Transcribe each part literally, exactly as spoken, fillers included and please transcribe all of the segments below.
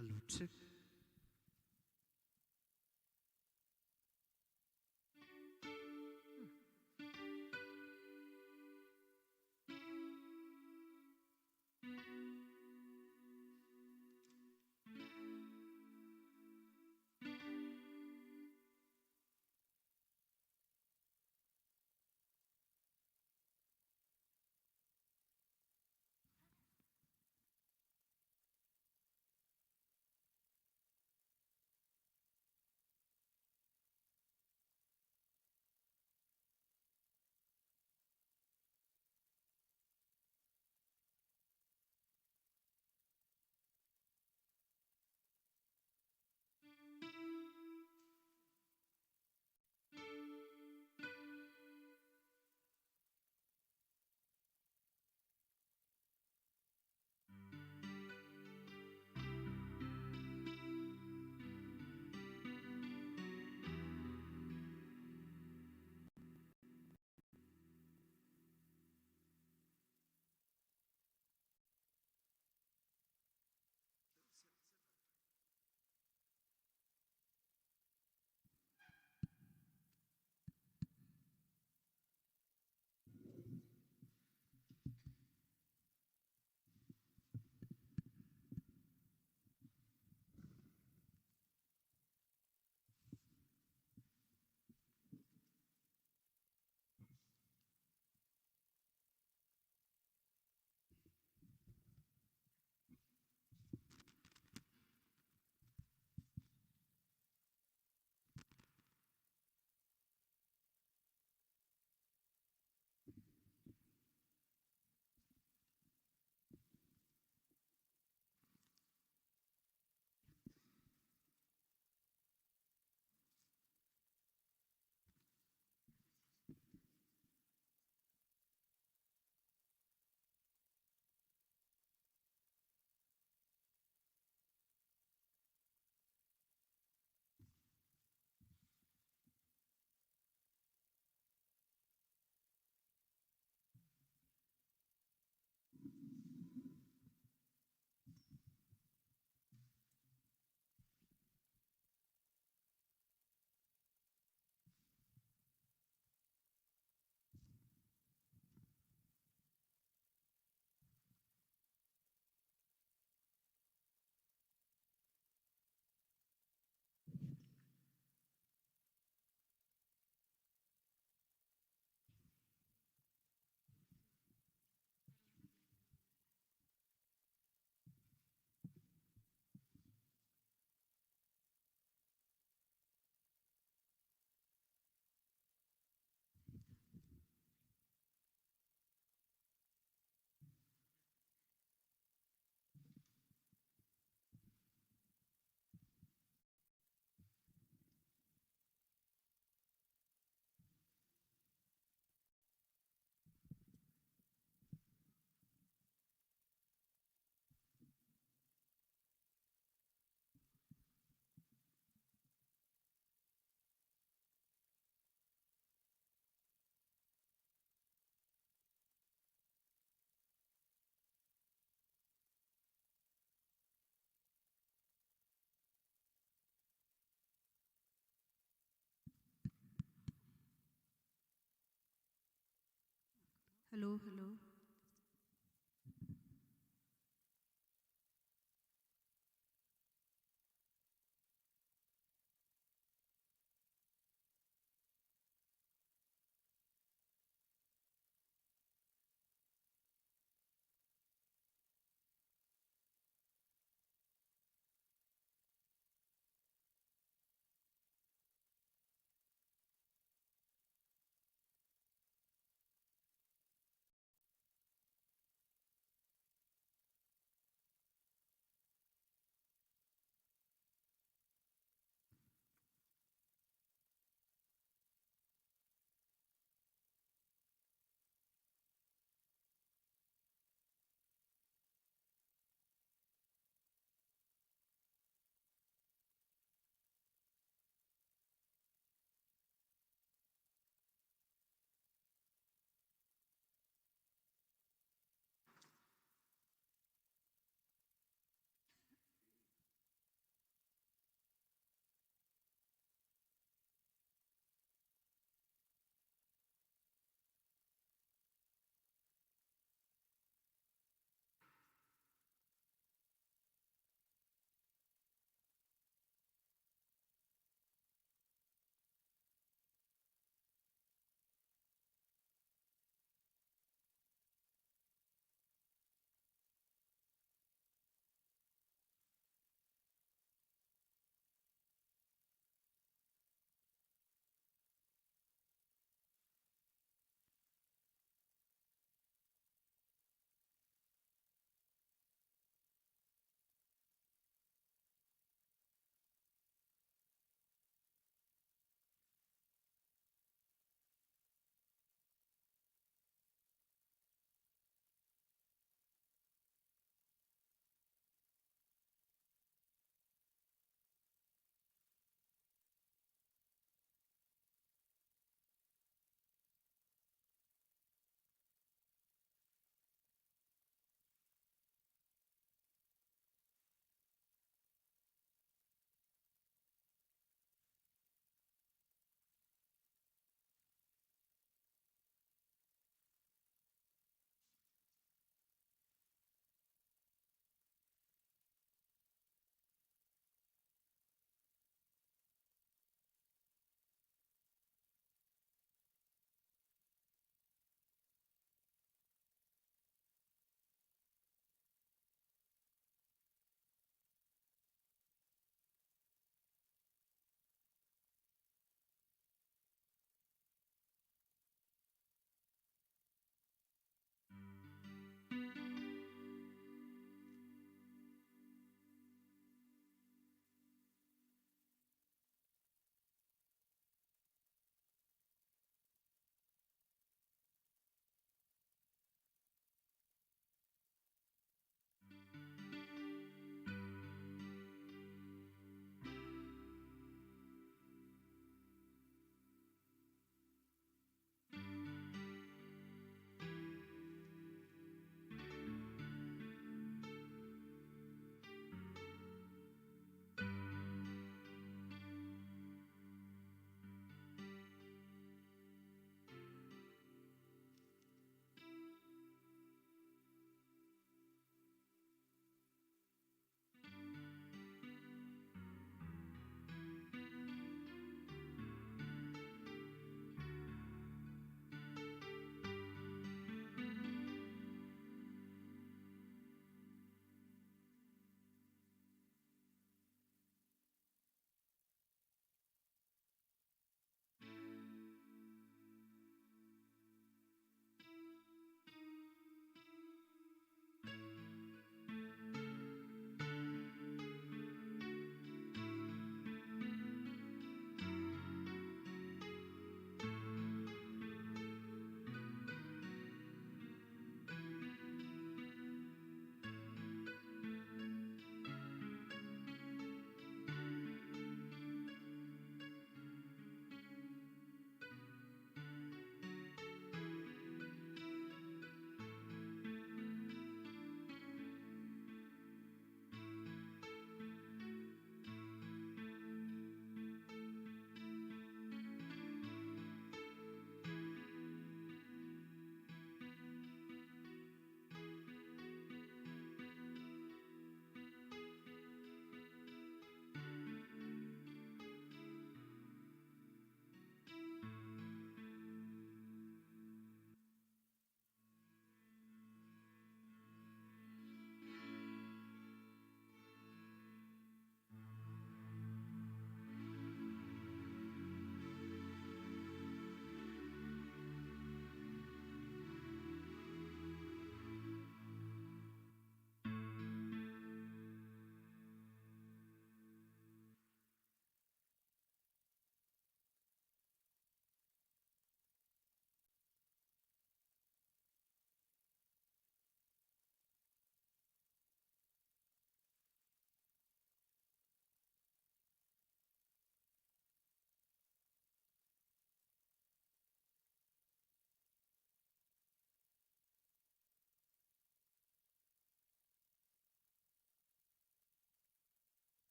Hello, check. Hello, hello.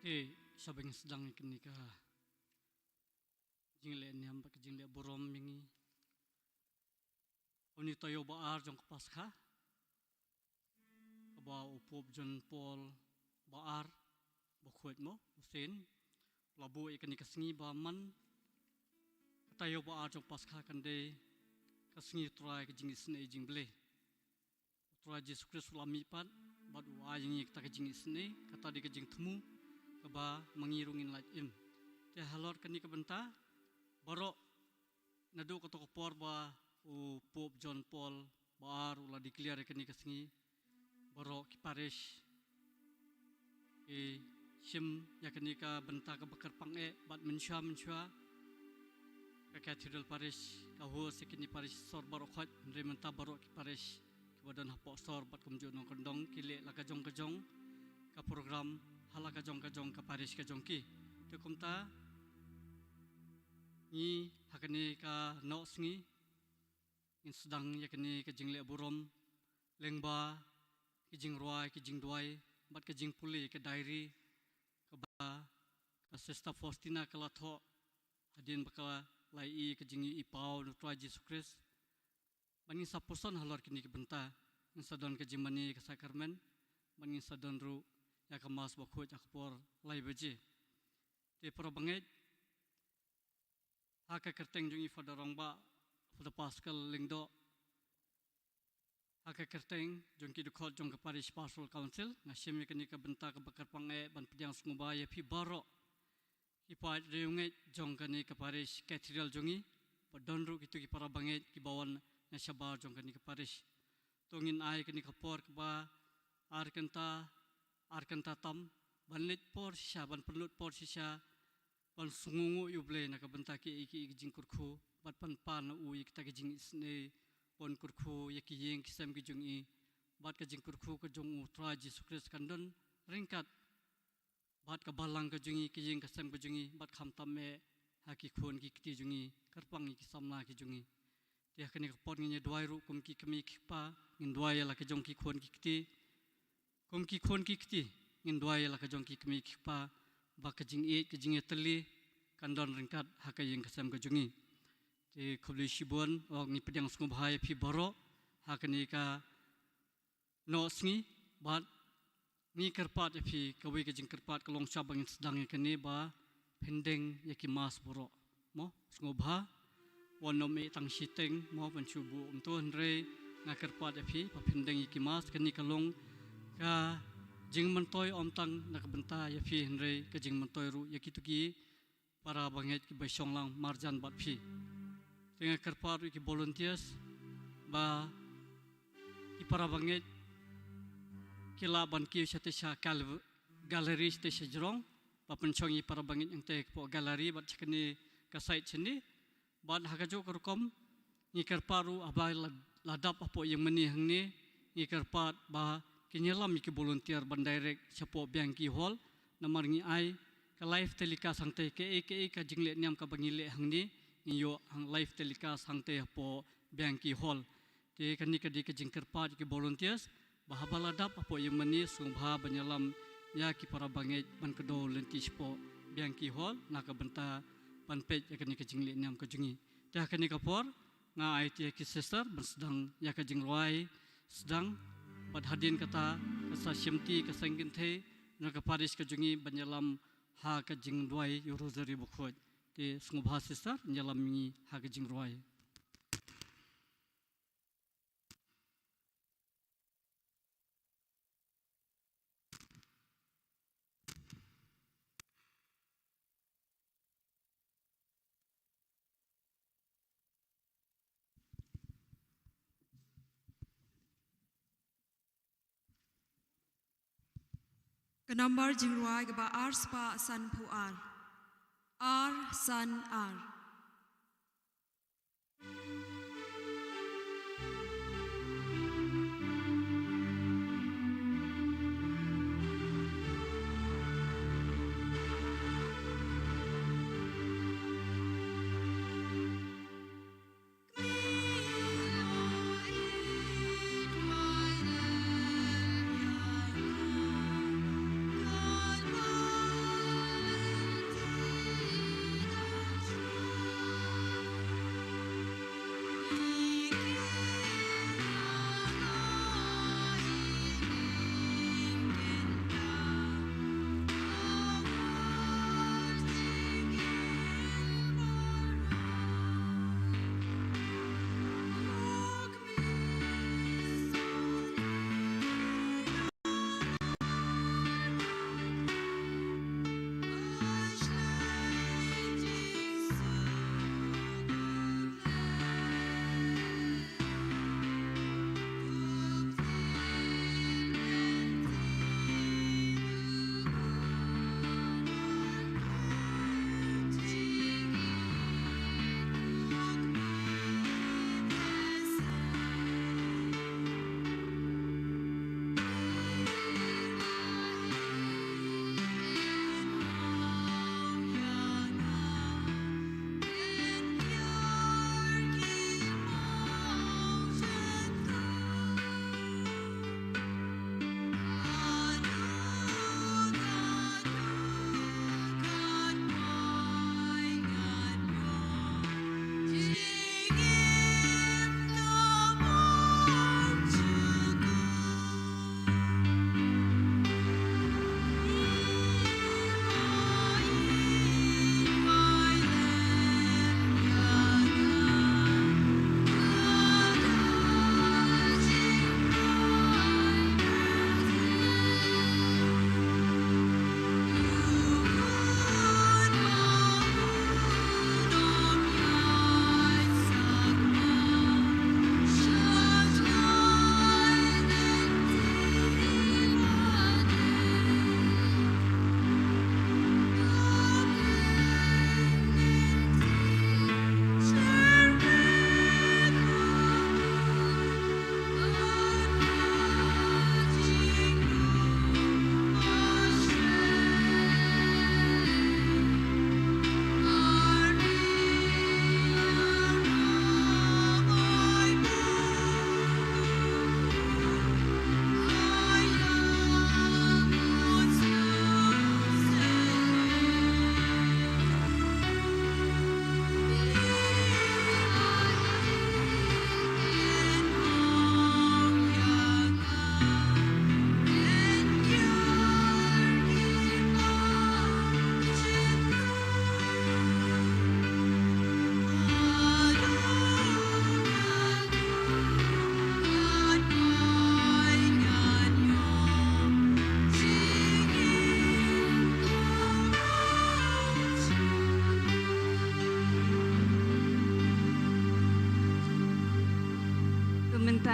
Te, shaba ngin sdang ïa kane ka jingleh niam bad ka jingleh burom ïa ngi. Une u taïew ba ar jong ka Paskha, kaba u Pope John Paul ba ar, bakhuid mo, u Saint, u la buh ïa kane ka sngi ba man ka taïew ba ar jong ka Paskha kan dei ka sngi u Trai ka jingisynei jong U Blei. U Trai Jisu Khrist u la mihpat bad u ai ïa ngi kata ka jingisynei, kata dei ka jingthmu kaba ma ngi ruh ngin lait im. Te halor kane ka bynta, baroh naduh kato ka por ba u Pope John Paul ba ar u la declare ïa kane ka sngi, baroh ki parish ki shim ïa kane ka bynta kaba kyrpang eh bad mynshuwa mynshuwa ka Cathedral Parish ka host ïa kine parish sor baroh khoit, hynrei mynta baroh ki parish kiba don hapoh sor bad kumjuh nongkyndong ki leh la ka jong ka jong ka program ha la ka jong ka jong ka parish ka jong ki. Te kumta ngi ha kane ka nongsngi ngin sdang ïa kane ka jingleh burom lyngba ki jingrwai, ki jingduwai bad ka jingpule ka diary kaba ka Sister Faustina ka la thoh hadien ba ka la ïohi ka jingïohi paw na U Trai Jisu Khrist. Bad ngin sa puson halor kine ki bynta, ngin sa don ka jingmane ka sakramen bad ngin sa don ruh ïa ka Mass bakhuid ha ka por lai baje. Te para bangeit, ha ka kyrteng jong i Father Rangbah, Father Pascal Lyngdoh, ha ka kyrteng jong ki dkhot jong ka Parish Pastoral Council, nga shim ïa kane ka bynta kaba kyrpang eh ban pdiang sngewbha ïa phi baroh ki paid riewngeit jong kane ka parish cathedral jong i, bad don ruh kito ki para bangeit kiba wan na shabar jong kane ka parish. To ngin ai kane ka por kaba ar kynta, ar kynta tam ban leit por shisha, ban pynlut por shisha ban sngewnguh ïa U Blei na ka bynta kiei kiei ki jingkyrkhu bad pynpaw na u ïa kita ki jingisynei, ban kyrkhu ïa ki ïing ki sem ki jong i, bad ka jingkyrkhu ka jong U Trai Jisu Khrist kan don ryngkat bad ka balang ka jong i, ka ïing ka sem ka jong i, bad khamtam eh ha ki khun ki kti jong i, kyrpang ïa ki samla ki jong i. Te ha kane ka por ngin ïa duwai ruh kum ki kmie ki kpa, ngin duwai ïa la ka jong ki khun ki kti. Kum ki khun ki kti, ngin duwai ïa la ka jong ki kmie ki kpa, ba ka jingïeit ka jingïatylli kan don ryngkat ha ka ïing ka sem ka jong i. Te khublei shibun, oh, ngi pdiang sngewbha ïa phi baroh ha kane ka nongsngi, bad ngi kyrpad ïa phi, kawei ka jingkyrpad ka long shaba ngin sdang ïa kane ba phin deng ïa ki Mass baroh. Mo, sngewbha, wat nym ïeh tang shiteng, mo, ban shu buh kumto, hynrei nga kyrpad ïa phi ba phin deng ïa ki Mass, kane ka long ka jingmyntoi ym tang na ka bynta ïa phi hynrei ka jingmyntoi ruh ïa kito ki para bangeit kiba shong lang marjan bad phi. Te nga kyrpad ruh ïa ki volunteers ba ki para bangeit ki lah ban kiew shatei sha gal-, gallery shatei sha jrong, ba pynshong ïa ki para bangeit hangtei hapoh gallery bad sha kane ka side shane. Bad ha kajuh ka rukom ngi kyrpad ruh haba la, la dap hapoh ïingmane hangne, ngi kyrpad ba kin ïalam ïa ki volunteer ban direct shapoh Bianchi Hall, namar ngi ai ka live telecast hangtei, kaei kaei ka jingleh niam kaba ngi leh hangne, ngi ïoh hang live telecast hangtei hapoh Bianchi Hall. Te kane ka dei ka jingkyrpad ïa ki volunteers ba haba la dap hapoh ïingmane sngewbha ban ïalam ïa ki para bangeit ban kdew lynti shapoh Bianchi Hall na ka bynta ban peit ïa kane ka jingleh niam ka jong ngi. Te ha kane ka por nga ai ïa ki sister ban sdang ïa ka jingrwai sdang, bad hadien kata ka sa shimti ka seng kynthei na ka parish ka jong ngi ban ïalam ha ka jingduwai ïa u Rosary bakhuid. Te sngewbha sister, ïalam ngi ha ka jingrwai. Ka nambar jingrwai kaba ar spah sanphew ar. Ar san ar.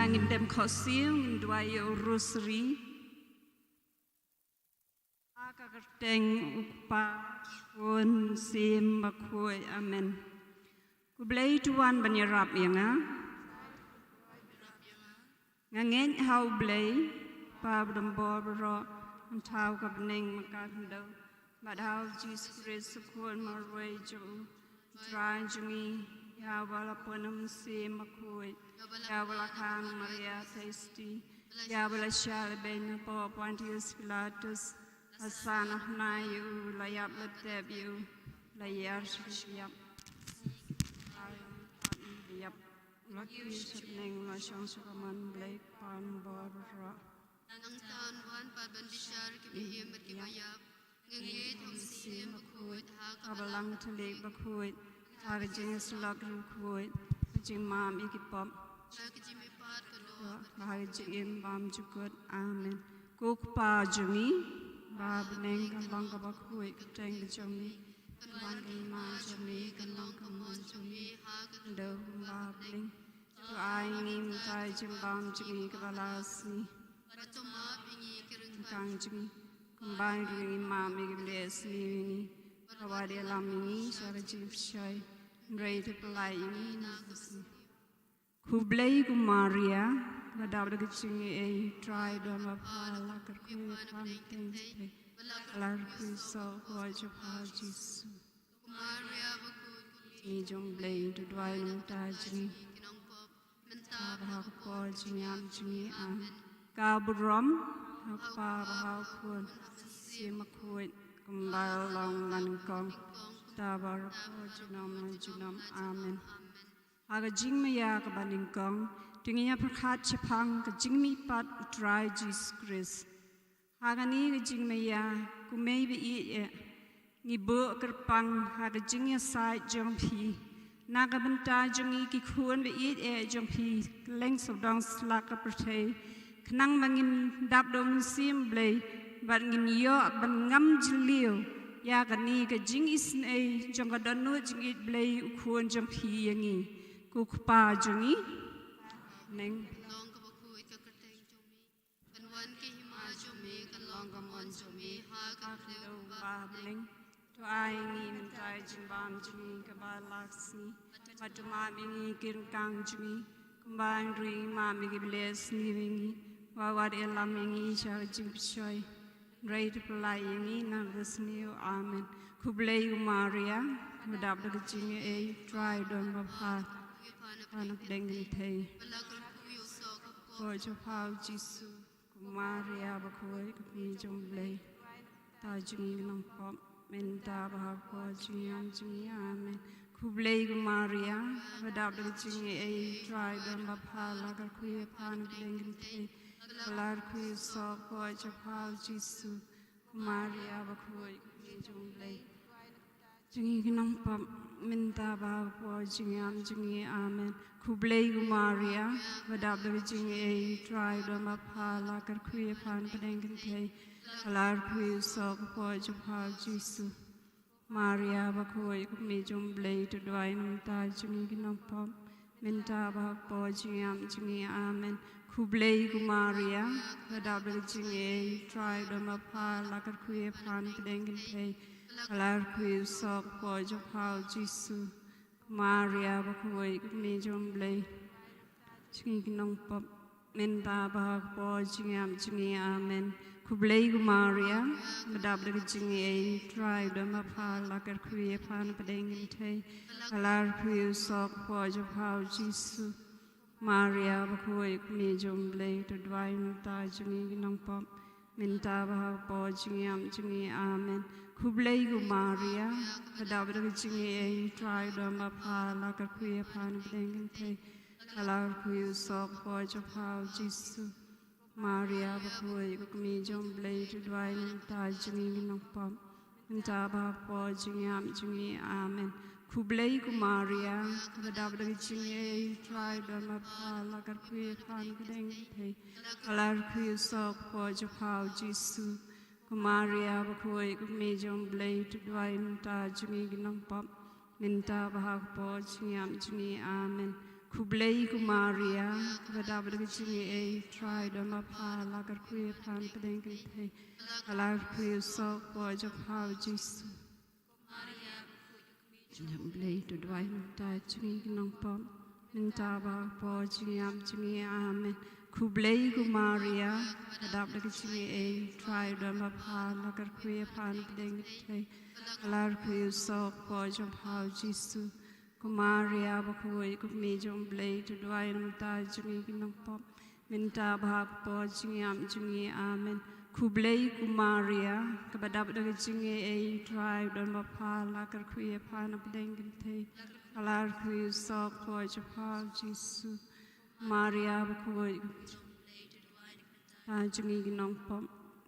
Ngin dem khohsiew, ngin duwai ïa u Rosary. Ha ka kyrteng u Kpa, u Khun, u Mynsiem Bakhuid. Amen. Ko Blei to wan ban ïarap ïa nga. Nga ngeit ha U Blei, Kpa badonbor baroh, Uba ha ka bneng bad ka khyndew. Bad ha U Jisu Khrist, u Khun marwei jong U, u Trai jong ngi, ïa uba la pun u Mynsiem Bakhuid, ïa uba la kha na u Maria Theisotti, ïa uba la shah lehbeiñ hapoh Pontius Pilatus, la sah na bnai ïa U, la ïap la tep ïa U, la ïar sha ka shyiap. Ïap. La kiew sha bneng, la shong sha kamon U Blei Kpa badonbor baroh. Nangta un wan pat ban bishar ïa ki ba im bad ki ba ïap. Nga ngeit ha U Mynsiem Bakhuid, ha ka Balang Katholik bakhuid, ha ka jingïasyllok bakhuid, ha ka jingmap ïa ki pop, ha ka jingmihpat ka doh, ha ka jingim bymjukut. Amen. Ko Kpa jong ngi, ba ha bneng, kan long kaba khuid ka kyrteng ka jong Me. Kan wan ka hima jong Me, kan long ka mon jong Me ha ka khyndew kumba ha bneng. To ai ngi mynta ïa ka jingbam jong ngi kaba la ka sngi. Bad to map ïa ngi ki ryngkang jong ngi, kumba ngi ruh ngi map ïa kiba leh sniew ïa ngi. Bad wat ïalam ïa ngi sha ka jingpyrsad, hynrei to pyllait ïa ngi na ka sniew. Khublei ko Maria, ba dap da ka jingaiei, U Trai u don bad pha, la kyrkhu ïa pha na pdeng kynthei, la kyrkhu ïa u soh ka kpoh jong pha, u Jisu. Ko Maria bakhuid, ko Kmie jong U Blei, to duwai na ka bynta jong ngi ki nongpop, mynta bad ha ka por jingïap jong ngi. Amen. Ka burom ha u Kpa bad ha u Khun, Mynsiem Bakhuid, kumba la long na nyngkong, mynta bad ha ka por junom junom. Amen. Ha ka jingmaïa kaba nyngkong, to ngin ïa pyrkhat shaphang ka jingmihpat U Trai Jisu Khrist. Ha kane ka jingmaïa, ko mei ba ïeit eh, ngi buh kyrpang ha ka jingïasaid jong Phi na ka bynta jong ngi ki khun ba ïeit eh jong Phi, kylleng sawdong slak ka pyrthei, khnang ba ngin dap da U Mynsiem Blei, bad ngin ïoh ban ngam jylliew ïa kane ka jingisynei jong ka dohnud jingïeit Blei U Khun jong Phi ïa ngi. Ko Kpa jong ngi, neng, kan long kaba khuid ka kyrteng jong Me. Kan wan ka hima jong Me, kan long ka mon jong Me ha ka khyndew kumba ha bneng. To ai ngi mynta ïa ka jingbam jong ngi kaba la ka sngi. Bad to map ïa ngi ki ryngkang jong ngi, kumba ngi ruh ngi map ïa kiba leh sniew ïa ngi. Wat wat ïalam ïa ngi sha ka jingpyrsad, hynrei to pyllait ïa ngi na ka sniew. Amen. Khublei ko Maria, ba dap da ka jingaiei, U Trai u don bad pha, pha na pdeng kynthei, kpoh jong pha, u Jisu. Ko Maria bakhuid, ko Kmie jong U Blei, to duwai na ka bynta jong ngi ki nongpop, mynta bad ha ka por jingïap jong ngi. Amen. Khublei ko Maria, ba dap da ka jingaiei, U Trai u don bad pha, la kyrkhu ïa pha na pdeng kynthei, la kyrkhu ïa u soh ka kpoh jong pha, u Jisu. Ko Maria bakhuid, ko Kmie jong U Blei, jong ngi ki nongpop, mynta bad ha ka por jingïap jong ngi. Amen. Khublei ko Maria, ba dap da ka jingaiei, U Trai u don bad pha, la kyrkhu ïa pha na pdeng kynthei, la kyrkhu ïa u soh ka kpoh jong pha, u Jisu. Maria bakhuid, ko Kmie jong U Blei, to duwai na ka bynta jong ngi ki nongpop, mynta bad ha ka por jingïap jong ngi. Amen. Khublei ko Maria, ba dap da ka jingaiei, U Trai u don bad pha, la kyrkhu ïa pha na pdeng kynthei, la kyrkhu ïa u soh ka kpoh jong pha, u Jisu. Ko Maria bakhuid, ko Kmie jong U Blei, jong ngi ki nongpop, mynta bad ha ka por jingïap jong ngi. Amen. Khublei ko Maria, ba dap da ka jingaiei, U Trai u don bad pha, la kyrkhu ïa pha na pdeng kynthei, la kyrkhu ïa u soh ka kpoh jong pha, u Jisu. Maria bakhuid, ko Kmie jong U Blei, to duwai na ka bynta jong ngi ki nongpop, mynta bad ha ka por jingïap jong ngi. Amen. Khublei ko Maria, ba dap da ka jingaiei, U Trai u don bad pha, la kyrkhu ïa pha na pdeng kynthei, la kyrkhu ïa u soh ka kpoh jong pha, u Jisu. Maria bakhuid, ko Kmie jong U Blei, to duwai na ka bynta jong ngi ki nongpop, mynta bad ha ka por jingïap jong ngi. Amen. Khublei ko Maria, ba dap da ka jingaiei, U Trai u don bad pha, la kyrkhu ïa pha na pdeng kynthei, la kyrkhu ïa u soh ka kpoh jong pha, u Jisu. Ko Maria bakhuid, ko Kmie jong U Blei, to duwai na ka bynta jong ngi ki nongpop, mynta bad ha ka por jingïap jong ngi. Amen. Khublei ko Maria, kaba dap da ka jingaiei, U Trai u don bad pha, la kyrkhu ïa pha na pdeng kynthei, la kyrkhu ïa u soh kpoh jong pha u Jisu. Maria, Blei, to duwai na bynta jong ngi ki nongpop, mynta bad ha ka por jingïap jong ngi. Amen. Khublei ko Maria, kaba dap da ka jingaiei, U Trai u don bad pha, la kyrkhu ïa pha na pdeng kynthei, la kyrkhu ïa u soh kpoh jong pha u Jisu. Ko Maria bakhuid, ko kmie jong U Blei, to duwai na bynta jong ngi ki nongpop, mynta bad ha ka por jingïap jong ngi. Amen. Khublei ko Maria, kaba dap da ka jingaiei, U Trai u don bad pha, la kyrkhu ïa pha na pdeng kynthei, la kyrkhu ïa u soh kpoh jong pha u Jisu. Maria bakhuid, ha jong ngi ki nongpop,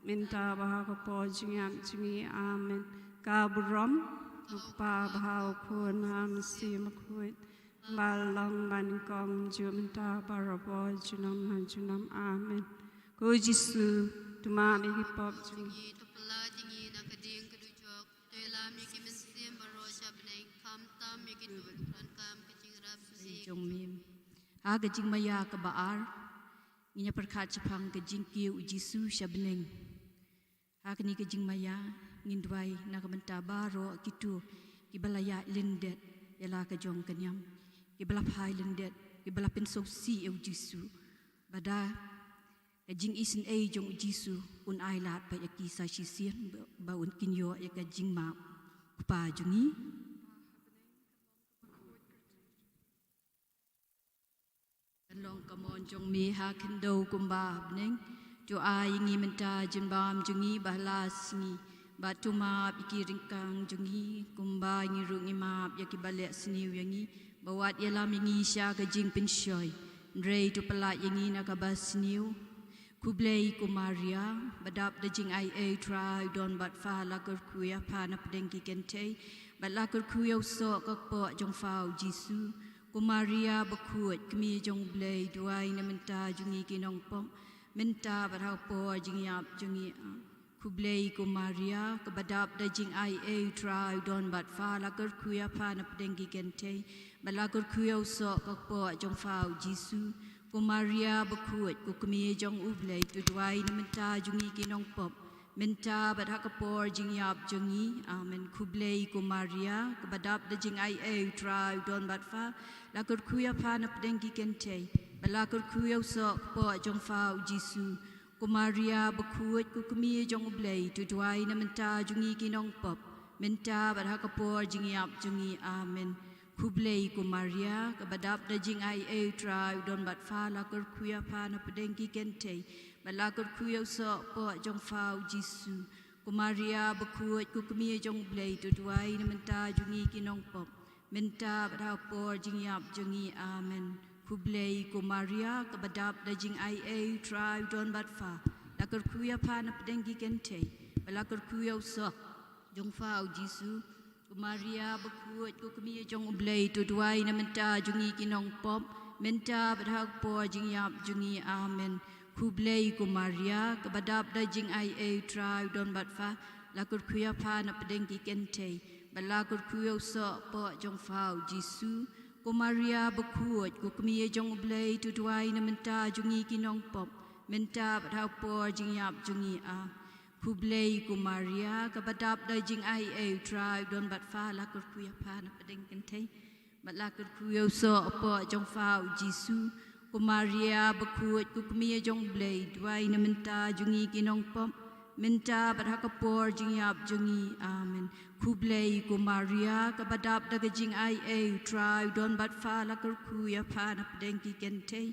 mynta bad ha ka por jingïap jong ngi. Amen. Ka burom ha u Kpa bad ha u Khun bad ha u Mynsiem Bakhuid, kumba la long, ba nyngkong, mynta bad barabor, junom ha junom. Amen. Ko Jisu, to map ïa ki pop jong ngi, to pynlait ïa ngi na ka ding ka dujok, to ïalam ïa ki mynsiem baroh sha bneng, khamtam ïa kito kiba donkam ka jingïarap jong me. Ha ka jingmaïa kaba ar, ngin ïa pyrkhat shaphang ka jingkiew u Jisu sha bneng. Ha kane ka jingmaïa ngin duwai na ka bynta baroh kito kiba la ïaid lyndet ïa la ka jong ka niam, kiba la phai lyndet, kiba la pynsngewsih ïa u Jisu. Ba da ka jingisynei jong u Jisu un ailad pat ïa ki sa shisien, ba un, kin ïoh ïa ka jingmap. Kpa jong ngi, kan long ka mon jong me ha khyndew kumba ha bneng. To ai ïa ngi mynta jingbam jong ngi ba la sngi, bad to map ïa ki ryngkang jong ngi, kumba ngi ruh ngi map ïa kiba leh sniew ïa ngi. Bad wat ïalam ïa ngi sha ka jingpynshoi, hynrei to pynlait ïa ngi na kaba sniew. Khublei ko Maria, ba dap da jingaiei, U Trai u don bad pha, la kyrkhu ïa pha na pdeng ki kynthei, bad la kyrkhu ïa u soh ka kpoh jong pha u Jisu. Ko Maria bakhuid, kmie jong U Blei, duwai na bynta jong ngi ki nongpop, mynta bad ha ka por jingïap jong ngi. Khublei ko Maria, kaba dap da jingaiei, U Trai u don bad pha, la kyrkhu ïa pha na pdeng ki kynthei, bad la kyrkhu ïa u soh ka kpoh jong pha u Jisu. Ko Maria bakhuid, ko kmie jong U Blei, to duwai na bynta jong ngi ki nongpop, mynta bad ha ka por jingïap jong ngi. Amen. Khublei ko Maria, kaba dap da jingaiei, U Trai u don bad pha, la kyrkhu ïa pha na pdeng ki kynthei, bad la kyrkhu ïa u soh kpoh jong pha u Jisu. Ko Maria bakhuid, ko kmie jong U Blei, to duwai na bynta jong ngi ki nongpop, mynta bad ha ka por jingïap jong ngi. Amen. Khublei ko Maria, kaba dap da jingaiei, U Trai u don bad pha, la kyrkhu ïa pha na pdeng ki kynthei, bad la kyrkhu ïa u soh kpoh jong pha u Jisu. Ko Maria bakhuid, ko kmie jong U Blei, to duwai na bynta jong ngi ki nongpop, mynta bad ha ka por jingïap jong ngi. Amen. Khublei ko Maria, kaba dap da jingaiei, U Trai u don bad pha, la kyrkhu ïa pha na pdeng ki kynthei, bad la kyrkhu ïa u soh jong pha u Jisu. Ko Maria bakhuid, ko kmie jong U Blei, to duwai na bynta jong ngi ki nongpop, mynta bad ha ka por jingïap jong ngi. Amen. Khublei ko Maria, kaba dap da jingaiei, U Trai u don bad pha, la kyrkhu ïa pha na pdeng ki kynthei, bad la kyrkhu ïa u soh kpoh jong pha u Jisu. Ko Maria bakhuid, ko kmie jong U Blei, to duwai na bynta jong ngi ki nongpop, mynta bad ha ka por jingïap jong ngi. A Khublei ko Maria, kaba dap da jingaiei, U Trai u don bad pha, la kyrkhu ïa pha na pdeng kynthei, bad la kyrkhu ïa u soh kpoh jong pha u Jisu. Ko Maria bakhuid, ko kmie jong U Blei, duwai na bynta jong ngi ki nongpop, mynta bad ha ka por jingïap jong ngi. Amen. Khublei ko Maria, kaba dap da ka jingaiei, U Trai u don bad pha, la kyrkhu ïa pha na pdeng ki kynthei,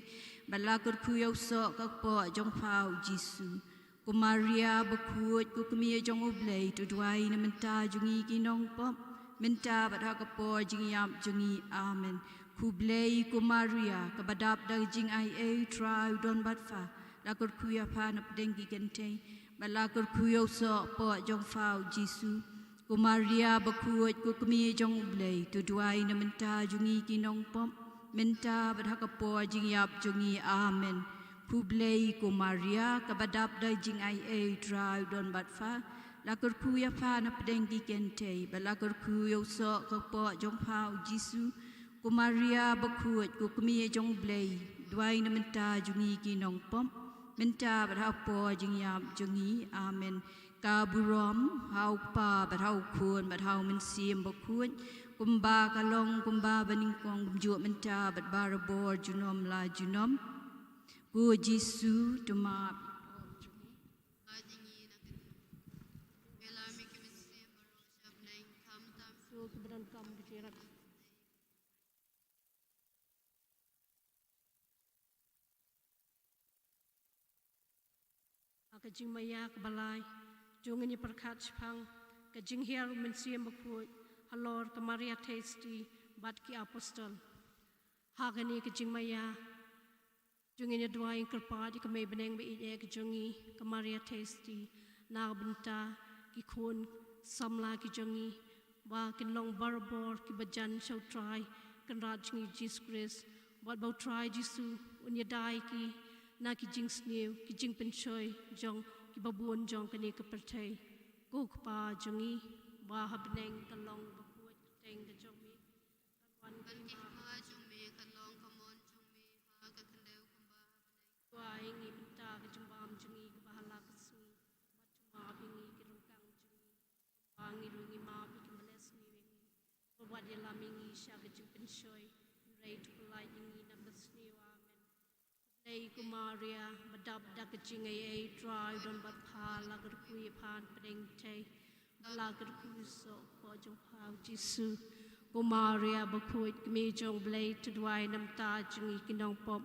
bad la kyrkhu ïa u soh ka kpoh jong pha u Jisu. Ko Maria bakhuid, ko kmie jong U Blei, to duwai na bynta jong ngi ki nongpop, mynta bad ha ka por jingïap jong ngi. Amen. Khublei ko Maria, kaba dap da ka jingaiei, U Trai u don bad pha, la kyrkhu ïa pha na pdeng ki kynthei, bad la kyrkhu ïa u soh kpoh jong pha u Jisu. Ko Maria bakhuid, ko kmie jong U Blei, to duwai na bynta jong ngi ki nongpop, mynta bad ha ka por jingïap jong ngi. Amen. Khublei ko Maria, kaba dap da jingaiei, U Trai u don bad pha, la kyrkhu ïa pha na pdeng ki kynthei, bad la kyrkhu ïa u soh ka kpoh jong pha u Jisu. Ko Maria bakhuid, ko kmie jong U Blei, duwai na bynta jong ngi ki nongpop, mynta bad ha por jingïap jong ngi. Amen. Ka burom ha U Kpa bad ha U Khun bad ha U Mynsiem Bakhuid, kumba ka long, kumba ba nyngkong, kumjuh mynta bad barabor junom la junom. Ko Jisu, to ma ha ka jingmaïa kaba lai, to ngin ïa pyrkhat shaphang ka jinghiar U Mynsiem Bakhuid halor ka Maria Theisotti bad ki apostol. Ha kane ka jingmaïa, to ngin ïa duwai kyrpad ïa ka mei bneng ba ïeit eh ka jong ngi, ka Maria Theisotti, na ka bynta ki khun samla ki jong ngi, ba kin long barabor kiba jan sha U Trai Kynrad jong ngi Jisu Khrist, bad ba U Trai Jisu un ïada ïa ki na ki jingsniew, ki jingpynshoi jong kiba bun jong kane ka pyrthei. Ko Kpa jong ngi ba ha bneng, ka long bakhuid ka kyrteng ka jong me, kan wan ka kyrteng ka jong me, kan long ka mon jong me ha ka khyndew kumba ha bneng. To ai ïa ngi mynta ka jingbam jong ngi kaba ha la ka sngi, bad to map ïa ngi ki ryngkang jong ngi, kumba ngi ruh ngi map ïa kiba leh sniew ïa ngi. Bad wat ïalam ïa ngi sha ka jingpynshoi, hynrei to pyllait ïa ngi na ka sniew. Amen. Khublei ko Maria, ba dap da ka jingaiei, U Trai u don bad pha, la kyrkhu ïa pha na pdeng ki kynthei, bad la kyrkhu ïa u soh kpoh jong pha U Jisu. Ko Maria bakhuid, kmie jong U Blei, to duwai na bynta jong ngi ki nongpop,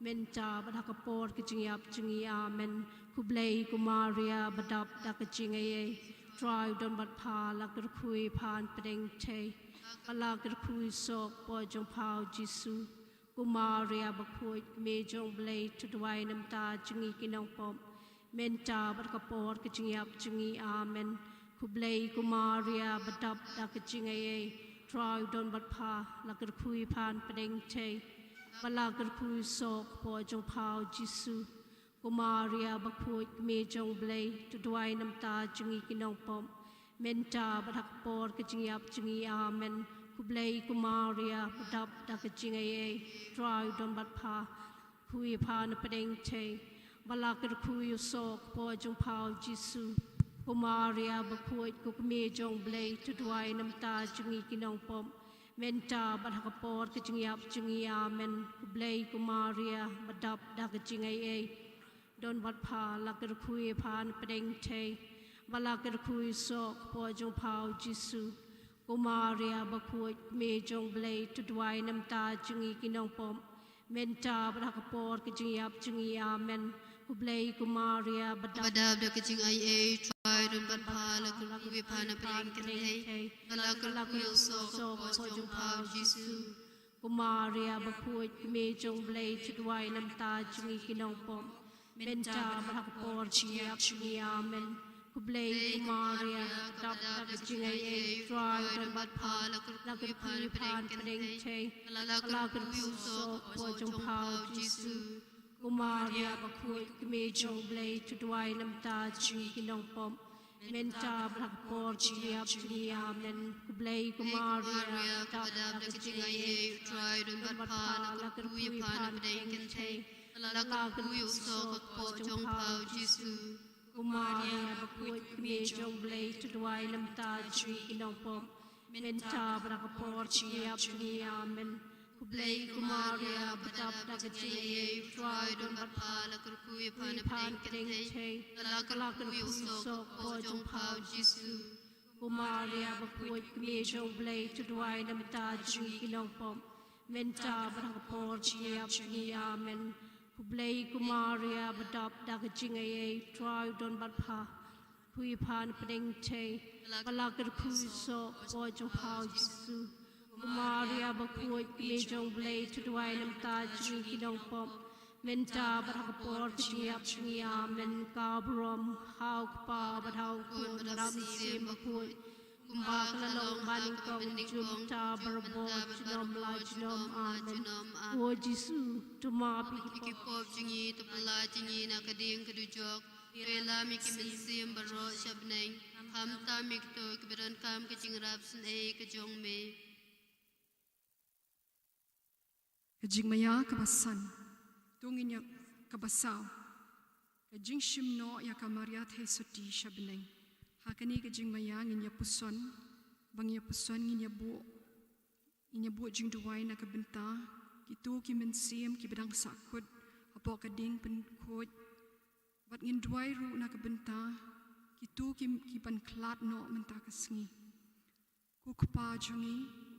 mynta bad ha ka por ka jingïap jong ngi. Amen. Khublei ko Maria, ba dap da ka jingaiei, U Trai u don bad pha, la kyrkhu ïa pha na pdeng ki kynthei, bad la kyrkhu ïa u soh kpoh jong pha U Jisu. Ko Maria bakhuid, kmie jong U Blei, to duwai na bynta jong ngi ki nongpop, mynta bad ha ka por ka jingïap jong ngi. Amen. Khublei ko Maria, ba dap da ka jingaiei, U Trai u don bad pha, la kyrkhu ïa pha na pdeng ki kynthei, bad la kyrkhu ïa u soh kpoh jong pha U Jisu. Ko Maria bakhuid, kmie jong U Blei, to duwai na bynta jong ngi ki nongpop, mynta bad ha ka por ka jingïap jong ngi. Amen. Khublei ko Maria, ba dap da ka jingaiei, U Trai u don bad pha, kyrkhu ïa pha na pdeng ki kynthei, bad la kyrkhu ïa u soh kpoh jong pha U Jisu. Ko Maria bakhuid, ko kmie jong U Blei, to duwai na bynta jong ngi ki nongpop, mynta bad ha ka por ka jingïap jong ngi. Amen. Khublei ko Maria, ba dap da ka jingaiei, don bad pha, la kyrkhu ïa pha na pdeng ki kynthei, bad la kyrkhu ïa u soh kpoh jong pha U Jisu. Ko Maria bakhuid, kmie jong U Blei, to duwai na bynta jong ngi ki nongpop, mynta bad ha ka por ka jingïap jong ngi. Amen. Khublei ko Maria, ba dap da ka jingaiei, U Trai u don bad pha, la kyrkhu ïa pha na pdeng ki kynthei, bad la kyrkhu ïa u soh kpoh jong pha U Jisu. Ko Maria bakhuid, kmie jong U Blei, to duwai na bynta jong ngi ki nongpop, mynta bad ha ka por ka jingïap jong ngi. Amen. Khublei ko Maria, ba dap da ka jingaiei, U Trai u don bad pha, la kyrkhu ïa pha na pdeng ki kynthei, bad la kyrkhu ïa u soh kpoh jong pha U Jisu. Ko Maria bakhuid, kmie jong U Blei, to duwai na bynta jong ngi ki nongpop, mynta bad ha ka por ka jingïap jong ngi. Amen. Khublei ko Maria, ba dap da ka jingaiei, U Trai u don bad pha, la kyrkhu ïa pha na pdeng ki kynthei, bad la kyrkhu ïa u soh kpoh jong pha U Jisu. Ko Maria bakhuid, kmie jong U Blei, to duwai na bynta jong ngi ki nongpop, mynta bad ha ka por ka jingïap jong ngi. Amen. Khublei ko Maria, ba dap da ka jingaiei, U Trai u don bad pha, la kyrkhu ïa pha na pdeng ki kynthei, bad la kyrkhu ïa u soh kpoh jong pha U Jisu. Ko Maria bakhuid, kmie jong U Blei, to duwai na bynta jong ngi ki nongpop, mynta bad ha ka por ka jingïap jong ngi. Amen. Khublei ko Maria, ba dap da ka jingaiei, U Trai u don bad pha, kyrkhu ïa pha na pdeng ki kynthei, bad la kyrkhu ïa u soh kpoh jong pha U Jisu. Ko Maria bakhuid, kmie jong U Blei, to duwai na bynta jong ngi ki nongpop, mynta bad ha ka por ka jingïap jong ngi. Amen. Ka burom ha U Kpa bad ha U Khun bad ha U Mynsiem Bakhuid, kumba ka la long, ba nyngkong, mynta, barabor junom la junom. Amen. Ko Jisu, to map ïa ki pop jong ngi, to pyllait ïa ngi na ka dieng ka dujok, to ïalam ïa ki mynsiem baroh sha bneng, khamtam ïa kito kiba donkam ka jingrap sngewbha ka jong me. Ka jingmaïa kaba san. To ngin ïa kaba saw. Ka jingshim noh ïa ka Maria Theisotti sha bneng. Ha kane ka jingmaïa ngin ïa puson, ba ngin ïa puson ngin ïa buh, ngin ïa buh jingduwai na ka bynta kito ki mynsiem kiba dang sahkut hapoh ka diengpynkhuid. Bad ngin duwai ruh na ka bynta kito ki, ki ban khlad noh mynta ka sngi. Ko Kpa jong ngi,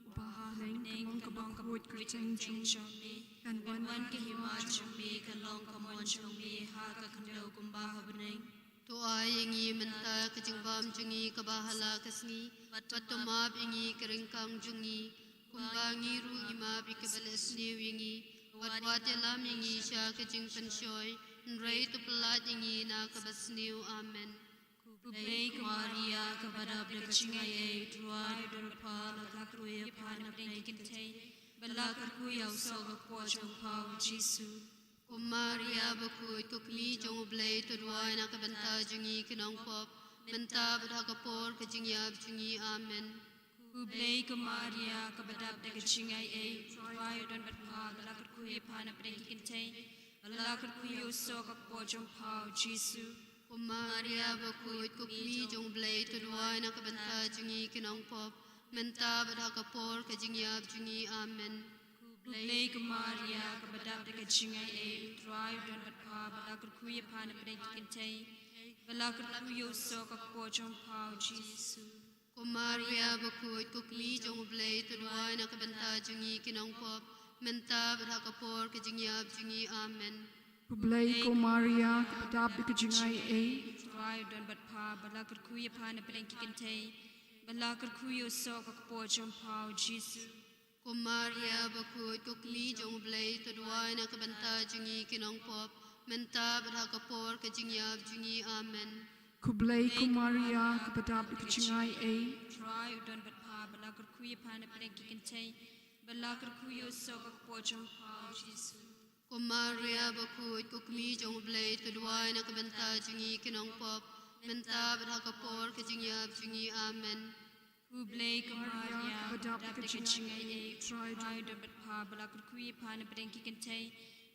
uba ha bneng, ka long kaba khuid ka kyrteng jong me. Kan wan ka hima jong me, kan long ka mon jong me ha ka khyndew kumba ha bneng. To ai ïa ngi mynta ka jingbam jong ngi kaba ha la ka sngi. Bad to map ïa ngi ka ryngkang jong ngi, kumba ngi ruh ngi map ïa kiba leh sniew ïa ngi. Bad wat ïalam ïa ngi sha ka jingpynshoi, hynrei to pyllait ïa ngi na kaba sniew. Amen. Khublei ko Maria, kaba dap da ka jingaiei, U Trai u don bad pha, la kyrkhu ïa pha na pdeng ki kynthei, bad la kyrkhu ïa u soh ka kpoh jong pha, u Jisu. Ko Maria bakhuid, ko kmie jong U Blei, to duwai na ka bynta jong ngi ki nongpop, mynta bad ha ka por ka jingïap jong ngi. Amen. Khublei ko Maria, kaba dap da ka jingaiei, U Trai u don bad pha, bad la kyrkhu ïa pha na pdeng ki kynthei, bad la kyrkhu ïa u soh ka kpoh jong pha, u Jisu. Ko Maria bakhuid, ko kmie jong U Blei, to duwai na ka bynta jong ngi ki nongpop, mynta bad ha ka por ka jingïap jong ngi. Amen. Khublei ko Maria, kaba dap da ka jingaiei, U Trai u don bad pha, bad la kyrkhu ïa pha na pdeng ki kynthei, bad la kyrkhu ïa u soh ka kpoh jong pha, u Jisu. Ko Maria bakhuid, ko kmie jong U Blei, to duwai na ka bynta jong ngi ki nongpop, mynta bad ha ka por ka jingïap jong ngi. Amen. Khublei ko Maria, kaba dap da ka jingaiei, U Trai u don bad pha, bad la kyrkhu ïa pha na pdeng ki kynthei, bad la kyrkhu ïa u soh ka kpoh jong pha, u Jisu. Ko Maria bakhuid, ko kmie jong U Blei, to duwai na ka bynta jong ngi ki nongpop, mynta bad ha ka por ka jingïap jong ngi. Amen. Khublei ko Maria, kaba dap da ka jingaiei, U Trai u don bad pha, bad la kyrkhu ïa pha na pdeng ki kynthei, bad la kyrkhu ïa u soh ka kpoh jong pha, u Jisu. Ko Maria bakhuid, ko kmie jong U Blei, to duwai na ka bynta jong ngi ki nongpop, mynta bad ha ka por ka jingïap jong ngi. Amen. Khublei ko Maria, kaba dap da ka jingaiei, U Trai u don bad pha, bad la kyrkhu ïa pha na pdeng ki kynthei,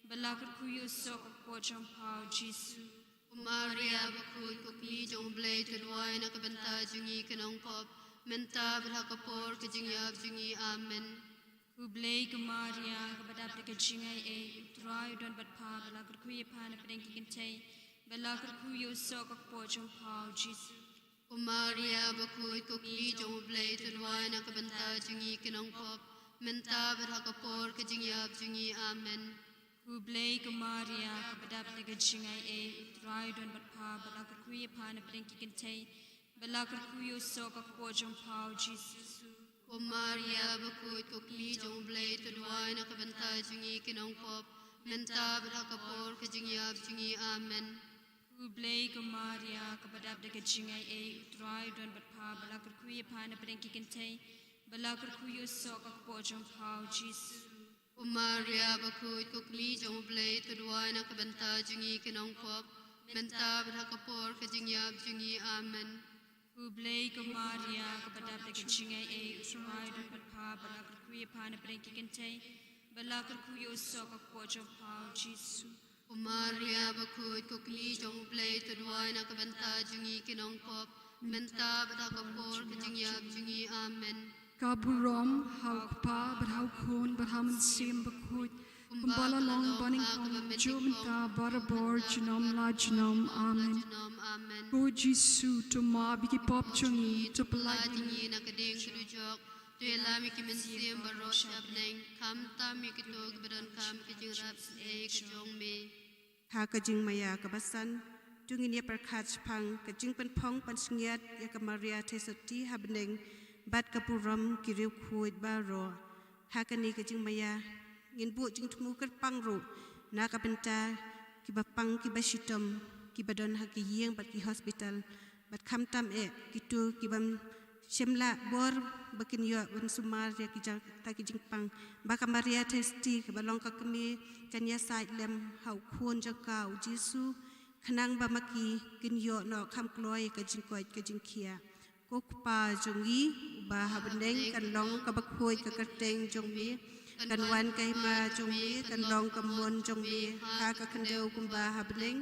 bad la kyrkhu ïa u soh ka kpoh jong pha, u Jisu. Ko Maria bakhuid, ko kmie jong U Blei, to duwai na ka bynta jong ngi ki nongpop, mynta bad ha ka por ka jingïap jong ngi. Amen. Khublei ko Maria, kaba dap da ka jingaiei, U Trai u don bad pha, bad la kyrkhu ïa pha na pdeng ki kynthei, bad la kyrkhu ïa u soh ka kpoh jong pha, u Jisu. Ko Maria bakhuid, ko kmie jong U Blei, to duwai na ka bynta jong ngi ki nongpop, mynta bad ha ka por ka jingïap jong ngi. Amen. Khublei ko Maria, kaba dap da ka jingaiei, U Trai u don bad pha, bad la kyrkhu ïa pha na pdeng ki kynthei, bad la kyrkhu ïa u soh ka kpoh jong pha, u Jisu. Ko Maria bakhuid, ko kmie jong U Blei, to duwai na ka bynta jong ngi ki nongpop, mynta bad ha ka por ka jingïap jong ngi. Amen. Khublei ko Maria, kaba dap da ka jingaiei, U Trai u don bad pha, bad la kyrkhu ïa pha na pdeng ki kynthei, bad la kyrkhu ïa u soh ka kpoh jong pha, u Jisu. Ko Maria bakhuid, ko kmie jong U Blei, to duwai na ka bynta jong ngi ki nongpop, mynta bad ha ka por ka jingïap jong ngi. Amen. Khublei ko Maria, kaba dap da ka jingaiei, U Trai u don bad pha, bad la kyrkhu ïa pha na pdeng ki kynthei, bad la kyrkhu ïa u soh ka kpoh jong pha, u Jisu. Ko Maria bakhuid, ko kmie jong U Blei, to duwai na ka bynta jong ngi ki nongpop, mynta bad ha ka por ka jingïap jong ngi. Amen. Ka burom ha U Kpa bad ha U Khun bad ha U Mynsiem Bakhuid, kumba la long banyngkong, mynta, barabor, junom la junom. Amen. Amen. Ko Jisu, to map ïa ki pop jong ngi, to pyllait ïa ngi na ka dieng ka dujok, to ïalam ïa ki mynsiem baroh sha bneng, khamtam ïa kito kiba donkam ka jingrap sngewsih ka jong me. Ha ka jingmaïa kaba san, to ngin ïa pyrkhat shaphang ka jingpynphong pansngiat ïa ka Maria Theisotti ha bneng bad ka burom ki riewkhuid baroh. Ha kane ka jingmaïa ngin buh jingthmu kyrpang ruh na ka bynta kiba pang kiba shitom, kiba don ha ki ïing bad ki hospital, bad khamtam eh kito ki bym shym lah bor ba kin ïoh ban sumar ïa ki jaka ki jingpang, ba ka Maria Theisotti kaba long ka kmie kan ïasaid lem ha U Khun jong ka U Jisu, khnang ba ma ki kin ïoh noh kham kloi ïa ka jingkoit ka jingkhiah. Ko Kpa jong ngi uba ha bneng, kan long kaba khuid ka kyrteng jong me, Kan wan ka hima jong me, kan long ka mon jong me ha ka khyndew kumba ha bneng.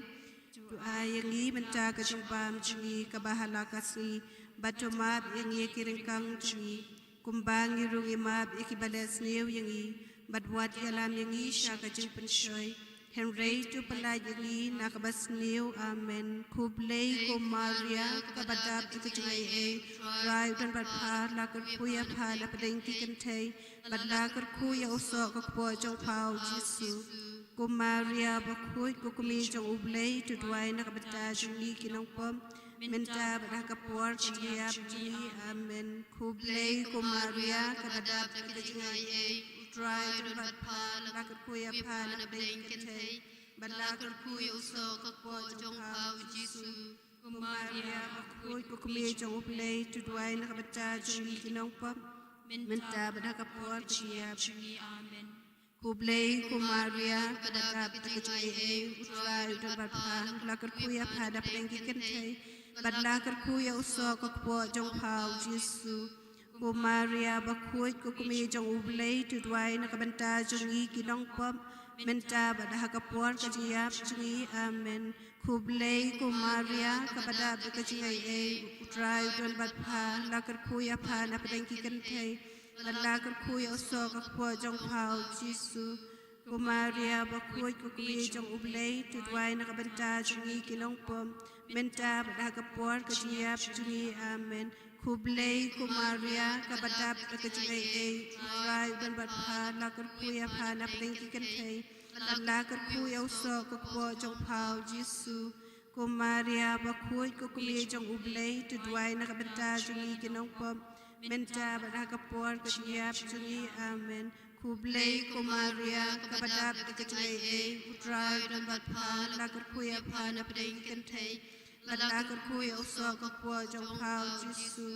To ai ïa ngi mynta ka jingbam jong ngi kaba ha la ka sngi, bad to map ïa ngi ïa ki ryngkang jong ngi, kumba ngi ruh ngi map ïa kiba leh sniew ïa ngi, bad wat ïalam ïa ngi sha ka jingpynshoi, hynrei to pyllait ïa ngi na kaba sniew. Amen. Khublei ko Maria, kaba dap da ka jingaiei, Trai u don bad pha, la kyrkhu ïa pha na pdeng ki kynthei, bad la kyrkhu ïa u soh ka kpoh jong pha u Jisu. Ko Maria bakhuid, ko kmie jong U Blei, to duwai na ka bynta jong ngi ki nongpop, mynta bad ha ka por ka jingïap jong ngi. Amen. Khublei ko Maria, kaba dap da ka jingaiei, U Trai u don bad pha, la kyrkhu ïa pha na pdeng ki kynthei, bad la kyrkhu ïa u soh ka kpoh jong pha u Jisu. Ko Maria bakhuid, ko kmie jong U Blei, to duwai na ka bynta jong ngi ki nongpop, mynta bad ha ka por ka jingïap jong ngi. Amen. Khublei ko Maria, kaba dap da ka jingaiei, U Trai u don bad pha, la kyrkhu ïa pha na pdeng ki kynthei, bad la kyrkhu ïa u soh ka kpoh jong pha u Jisu. Ko Maria bakhuid, ko kmie jong U Blei, to duwai na ka bynta jong ngi ki nongpop, mynta bad ha ka por ka jingïap jong ngi. Amen. Khublei ko Maria, kaba dap da ka jingaiei, U Trai u don bad pha, la kyrkhu ïa pha na pdeng ki kynthei, bad la kyrkhu ïa u soh ka kpoh jong pha u Jisu. Ko Maria bakhuid, ko kmie jong U Blei, to duwai na ka bynta jong ngi ki nongpop, mynta bad ha ka por ka jingïap jong ngi. Amen. Khublei ko Maria, kaba dap da ka jingaiei, U Trai u don bad pha, la kyrkhu ïa pha na pdeng ki kynthei, bad la kyrkhu ïa u soh ka kpoh jong pha u Jisu. Ko Maria bakhuid, ko kmie jong U Blei, to duwai na ka bynta jong ngi ki nongpop, mynta bad ha ka por ka jingïap jong ngi. Amen. Khublei ko Maria, kaba dap da ka jingaiei, U Trai u don bad pha, la kyrkhu ïa pha na pdeng ki kynthei, bad la kyrkhu ïa u soh ka kpoh jong pha u Jisu.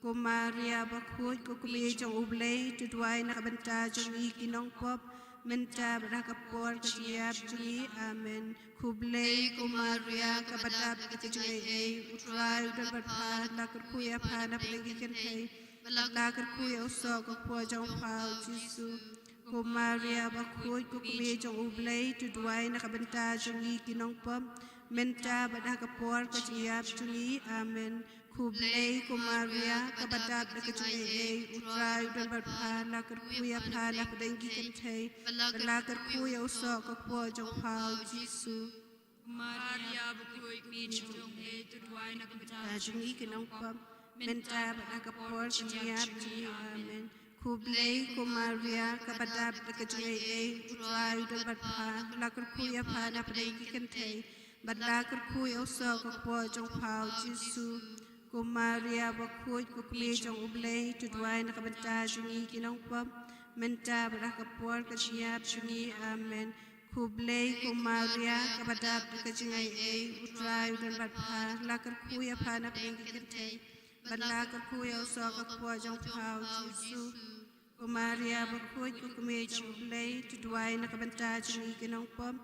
Ko Maria bakhuid, ko kmie jong U Blei, to duwai na ka bynta jong ngi ki nongpop, mynta bad ha ka por ka jingïap jong ngi. Amen. Khublei ko Maria, kaba dap da ka jingaiei, U Trai u don bad pha, la kyrkhu ïa pha na pdeng ki kynthei, bad la kyrkhu ïa u soh ka kpoh jong pha u Jisu. Ko Maria bakhuid, ko kmie jong U Blei, to duwai na ka bynta jong ngi ki nongpop, mynta bad ha ka por ka jingïap jong ngi. Amen. Khublei ko Maria, kaba dap da ka jingaiei, U Trai u don bad pha, la kyrkhu ïa pha na pdeng ki kynthei, bad la kyrkhu ïa u soh ka kpoh jong pha u Jisu. Maria bakhuid, ko kmie jong U Blei, to duwai na ka bynta jong ngi ki nongpop, mynta bad ha ka por ka jingïap jong ngi. Amen. Khublei ko Maria, kaba dap da ka jingaiei, U Trai u don bad pha, la kyrkhu ïa pha na pdeng ki kynthei, bad la kyrkhu ïa u soh ka kpoh jong pha u Jisu. Ko Maria bakhuid, ko kmie jong U Blei, to duwai na ka bynta jong ngi ki nongpop, mynta bad ha ka por ka jingïap jong ngi. Amen. Khublei ko Maria, kaba dap da ka jingaiei, U Trai u don bad pha, la kyrkhu ïa pha na pdeng ki kynthei, bad la kyrkhu ïa u soh ka kpoh jong pha u Jisu. Ko Maria bakhuid, ko kmie jong U Blei, to duwai na ka bynta jong ngi ki nongpop,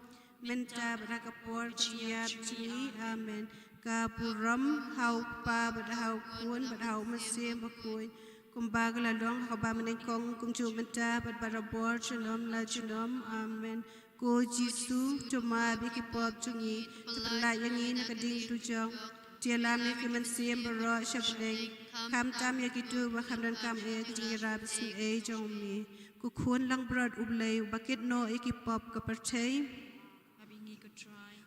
mynta bad ha ka por ka jingïap jong ngi. Amen. Ka burom ha u Kpa bad ha u Khun bad ha u Mynsiem Bakhuid, kumba ka la long ha kaba mynnyngkong, kumjuh mynta bad barabor, junom la junom. Amen. Ko Jisu, to map ïa ki pop jong ngi, to pyllait ïa ngi na ka ding dujok, to ïalam ïa ki mynsiem baroh sha bneng, khamtam ïa kito ba kham donkam ïa ka jingïarap isynei jong me. Ko Khun langbrot U Blei uba kit noh ïa ki pop ka pyrthei.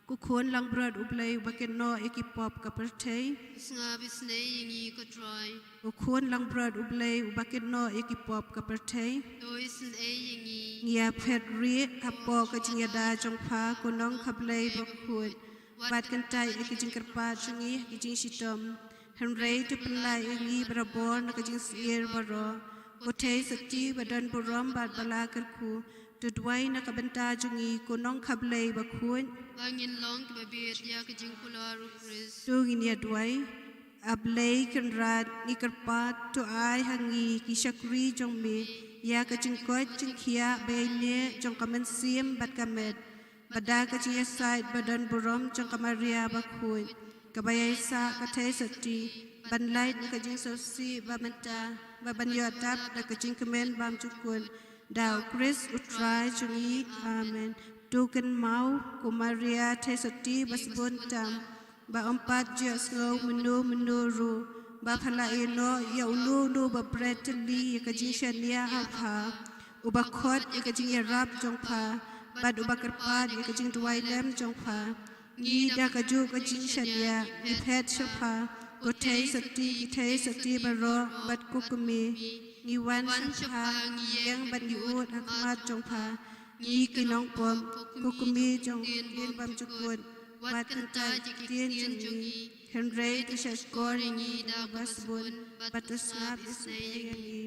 Ko Khun langbrot U Blei uba kit noh ïa ki pop ka pyrthei. Sngap isynei ïa ngi ko Trai. Ko Khun langbrot U Blei uba kit noh ïa ki pop ka pyrthei. To isynei ïa ngi. Ngi ïa phet rieh hapoh ka jingïada jong pha, ko Nongkha Blei bakhuid. Wat kyntait ïa ki jingkyrpad jong ngi ha ki jingshitom, hynrei to pyllait ïa ngi barabor na ka jingsyier baroh. Ko Theisotti ba don burom bad ba la kyrkhu, to duwai na ka bynta jong ngi, ko Nongkha Blei bakhuid. Ba ngin long kiba bieit ïa ka jingkular u Khrist. To ngin ïa duwai. A Blei Kynrad, ngi kyrpad, to ai ha ngi ki shakri jong me ïa ka jingkoit jingkhiah ba ïaineh jong ka mynsiem bad ka met, ba da ka jingïasaid ba don burom jong ka Maria bakhuid, kaba ïaisah ka Theisotti, ban lait na ka jingsngewsih ba mynta, bad ban ïoh dap da ka jingkmen bymjukut, Da u Khrist u Trai jong ngi. Amen. To kynmaw, ko Maria thei sotti ba sbun tam, ba ym pat ju sngew mynno mynno ruh, ba pha la ïehnoh ïa uno uno ba bret tylli ïa ka jingshaniah ha pha, uba khot ïa ka jingïarap jong pha, bad uba kyrpad ïa ka jingduwai lem jong pha. Ngi da kajuh ka jingshaniah ngi phet sha pha, ko thei sotti ki thei sotti baroh bad ko kmie. Ngi wan sha pha, ngi ïeng bad ngi ud ha khmat jong pha. Ngi ki nongpop, ko kmie jong u Ktien bymjukut, wat kyntait ïa ki ktien jong ngi, hynrei to shahshkor ïa ngi da kaba sbun, bad to sngap isynei ïa ngi.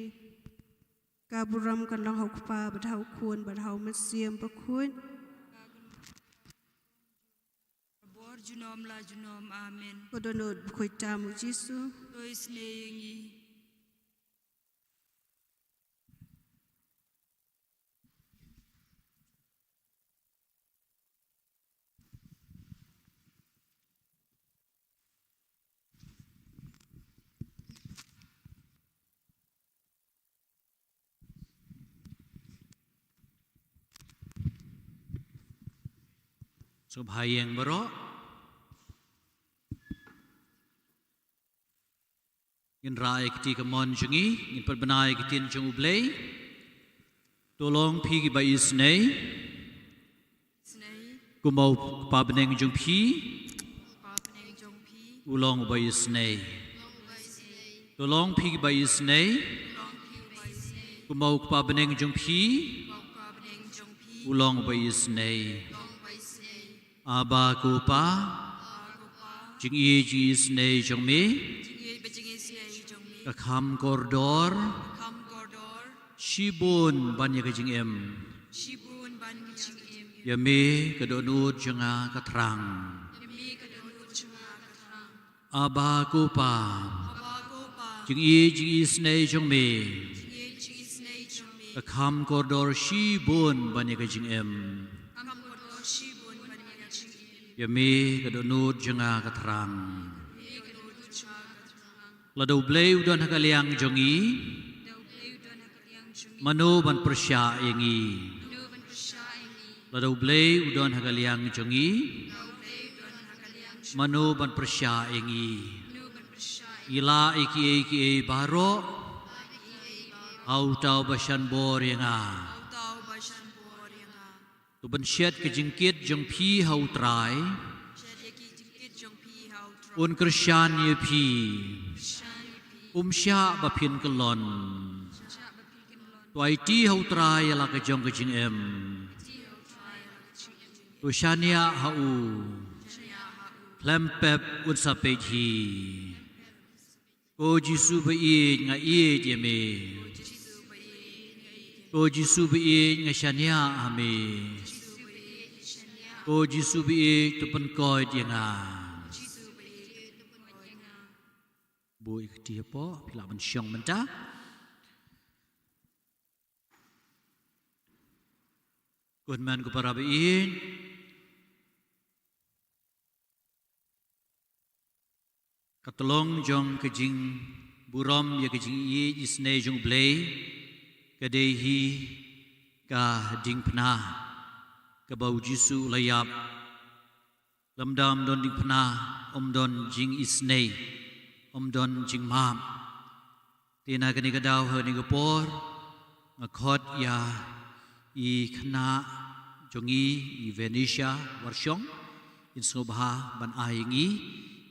Ka burom kan long ha u Kpa bad ha u Khun bad ha u Mynsiem Bakhuid. Bor junom la junom. Amen. Ko dohnud bakhuid tam u Jisu. To isynei ïa ngi. Sngewbha ïeng baroh. Ngin rah ïa ka kti kamon jong ngi, ngin pynbna ïa ka ktien jong U Blei. To long phi kiba isynei. Isynei. Kumba u Kpa bneng jong phi. Kpa bneng jong phi. U long uba isynei. Long uba isynei. To long phi kiba isynei. Long phi kiba isynei. Kumba u Kpa bneng jong phi. Kpa bneng jong phi. U long uba isynei. Long uba isynei. Aba ko Pa, jingïeit jingisynei jong me, ka kham kordor shibun ban ïa ka jingim. Ïa me ka dohnud jong nga ka thrang. Aba ko Pa, jingïeit jingisynei jong me, ka kham kordor shibun ban ïa ka jingim. Ïa me ka dohnud jong nga ka thrang. Lada U Blei u don ha ka liang jong ngi, mano ban pyrshah ïa ngi? Lada U Blei u don ha ka liang jong ngi, mano ban pyrshah ïa ngi? Ngi lah ïa kiei kiei baroh ha uta uba shan bor ïa nga. To pynshet ka jingkit jong phi ha U Trai. Un kyrshan ïa phi. Um shah ba phin kyllon. To aiti ha U Trai ïa la ka jong ka jingim. To shaniah ha u. Khlem pep un sa peit hi. Ko Jisu ba ïeit, nga ïeit ïa me. Ko Jisu ba ïeit, nga shaniah ha me. Ko Jisu ba ïeit, to pynkoit ïa nga. Buh ïa ka kti hapoh, phi lah ban shong mynta. Ko hynmen ko para ba ïeit. Ka tlong jong ka jingburom ïa ka jingïeit isynei jong U Blei ka dei hi ka diengphna kaba U Jisu u la ïap. Lymda ym don diengphna, ym don jingisynei, ym don jingmap. Te na kane ka daw ha kane ka por nga khot ïa i khynnah jong ngi, i Venetia Warshong, in sngewbha ban ai ïa ngi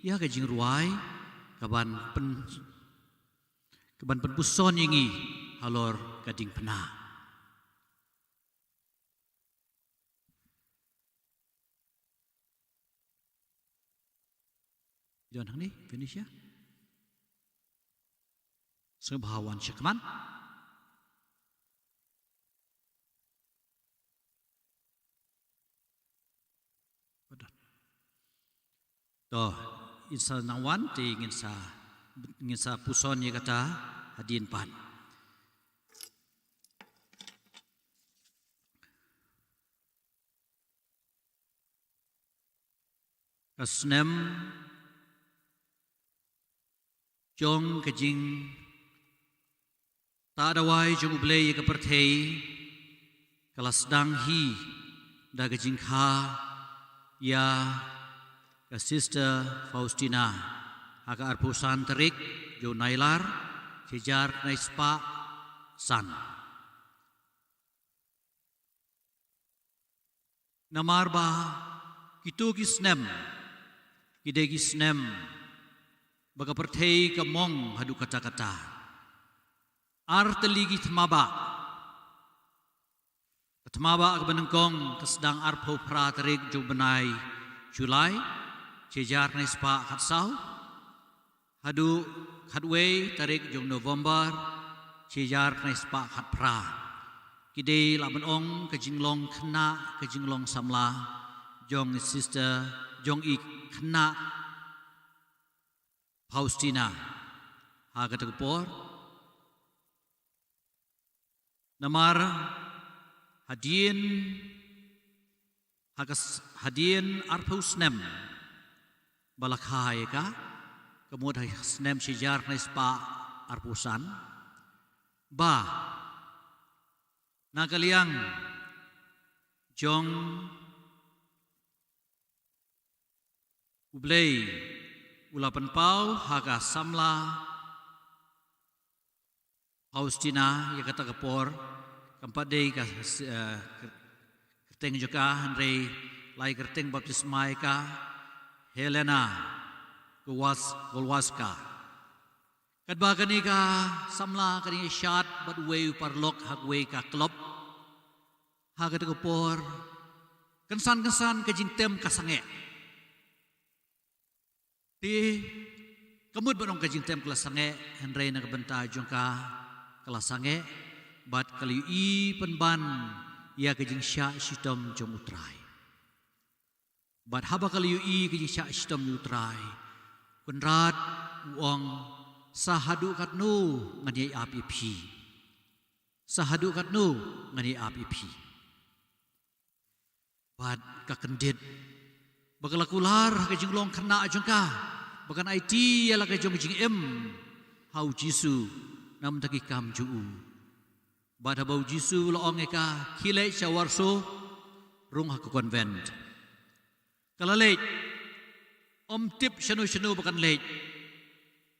ïa ka jingrwai kaban pyn, kaban pynpuson ïa ngi halor ka diengphna. Don hangne, Venetia. Sngewbha wan sha khmat. To, in sa nang wan te ngin sa, ngin sa puson ïa kata hadien pat. Ka snem jong ka jingtah dawai jong U Blei ïa ka pyrthei Ka la sdang hi da ka jingkha ïa ka Sister Faustina ha ka arphew san tarik jong u Nailar, shi hajar khyndai spah san. Namar ba kito ki snem ki dei ki snem ba ka pyrthei ka mong haduh katta katta. Ar tylli ki thma bah. Ka thma bah kaba nyngkong ka sdang arphew phra tarik jong u bnai July, shi hajar khyndai spah khatsaw, haduh khatwei tarik jong u November, shi hajar khyndai spah khatphra. Ki dei lah ban ong ka jinglong khynnah, ka jinglong samla jong i Sister, jong i khynnah Faustina ha kata ka por. Namar hadien, ha ka s-, hadien arphew snem ba la kha ïa ka, ka mut ha snem shi hajar khyndai spah arphew san, ba na ka liang jong U Blei u la pynpaw ha ka samla Faustina ïa kata ka por, kam pat dei ka, eh, kyrteng jong ka, hynrei la ai kyrteng baptisma ïa ka Helena Kowals-, Kowalska. Katba kane ka samla ka dang ïashad bad uwei u paralok ha kawei ka club, ha kata ka por, kynsan kynsan ka jingtem ka sangeh. Te ka mut ban ong ka jingtem ka la sangeh, hynrei na ka bynta jong ka, ka la sangeh bad ka la ïohi pynban ïa ka jingshah shitom jong U Trai. Bad haba ka la ïohi ka jingshah shitom jong U Trai, Kynrad u ong, sa haduh katno ngan ïai ap ïa phi? Sa haduh katno ngan ïai ap ïa phi? Bad ka kyndit ba ka la kular ha ka jinglong khynnah jong ka ba kan aiti ïa la ka jong ka jingim ha U Jisu na ka bynta ki kam jong u. Bad haba U Jisu u la ong ïa ka, khie leit sha Warsaw, rung ha ka convent. Ka la leit, ym tip shano shano ba kan leit.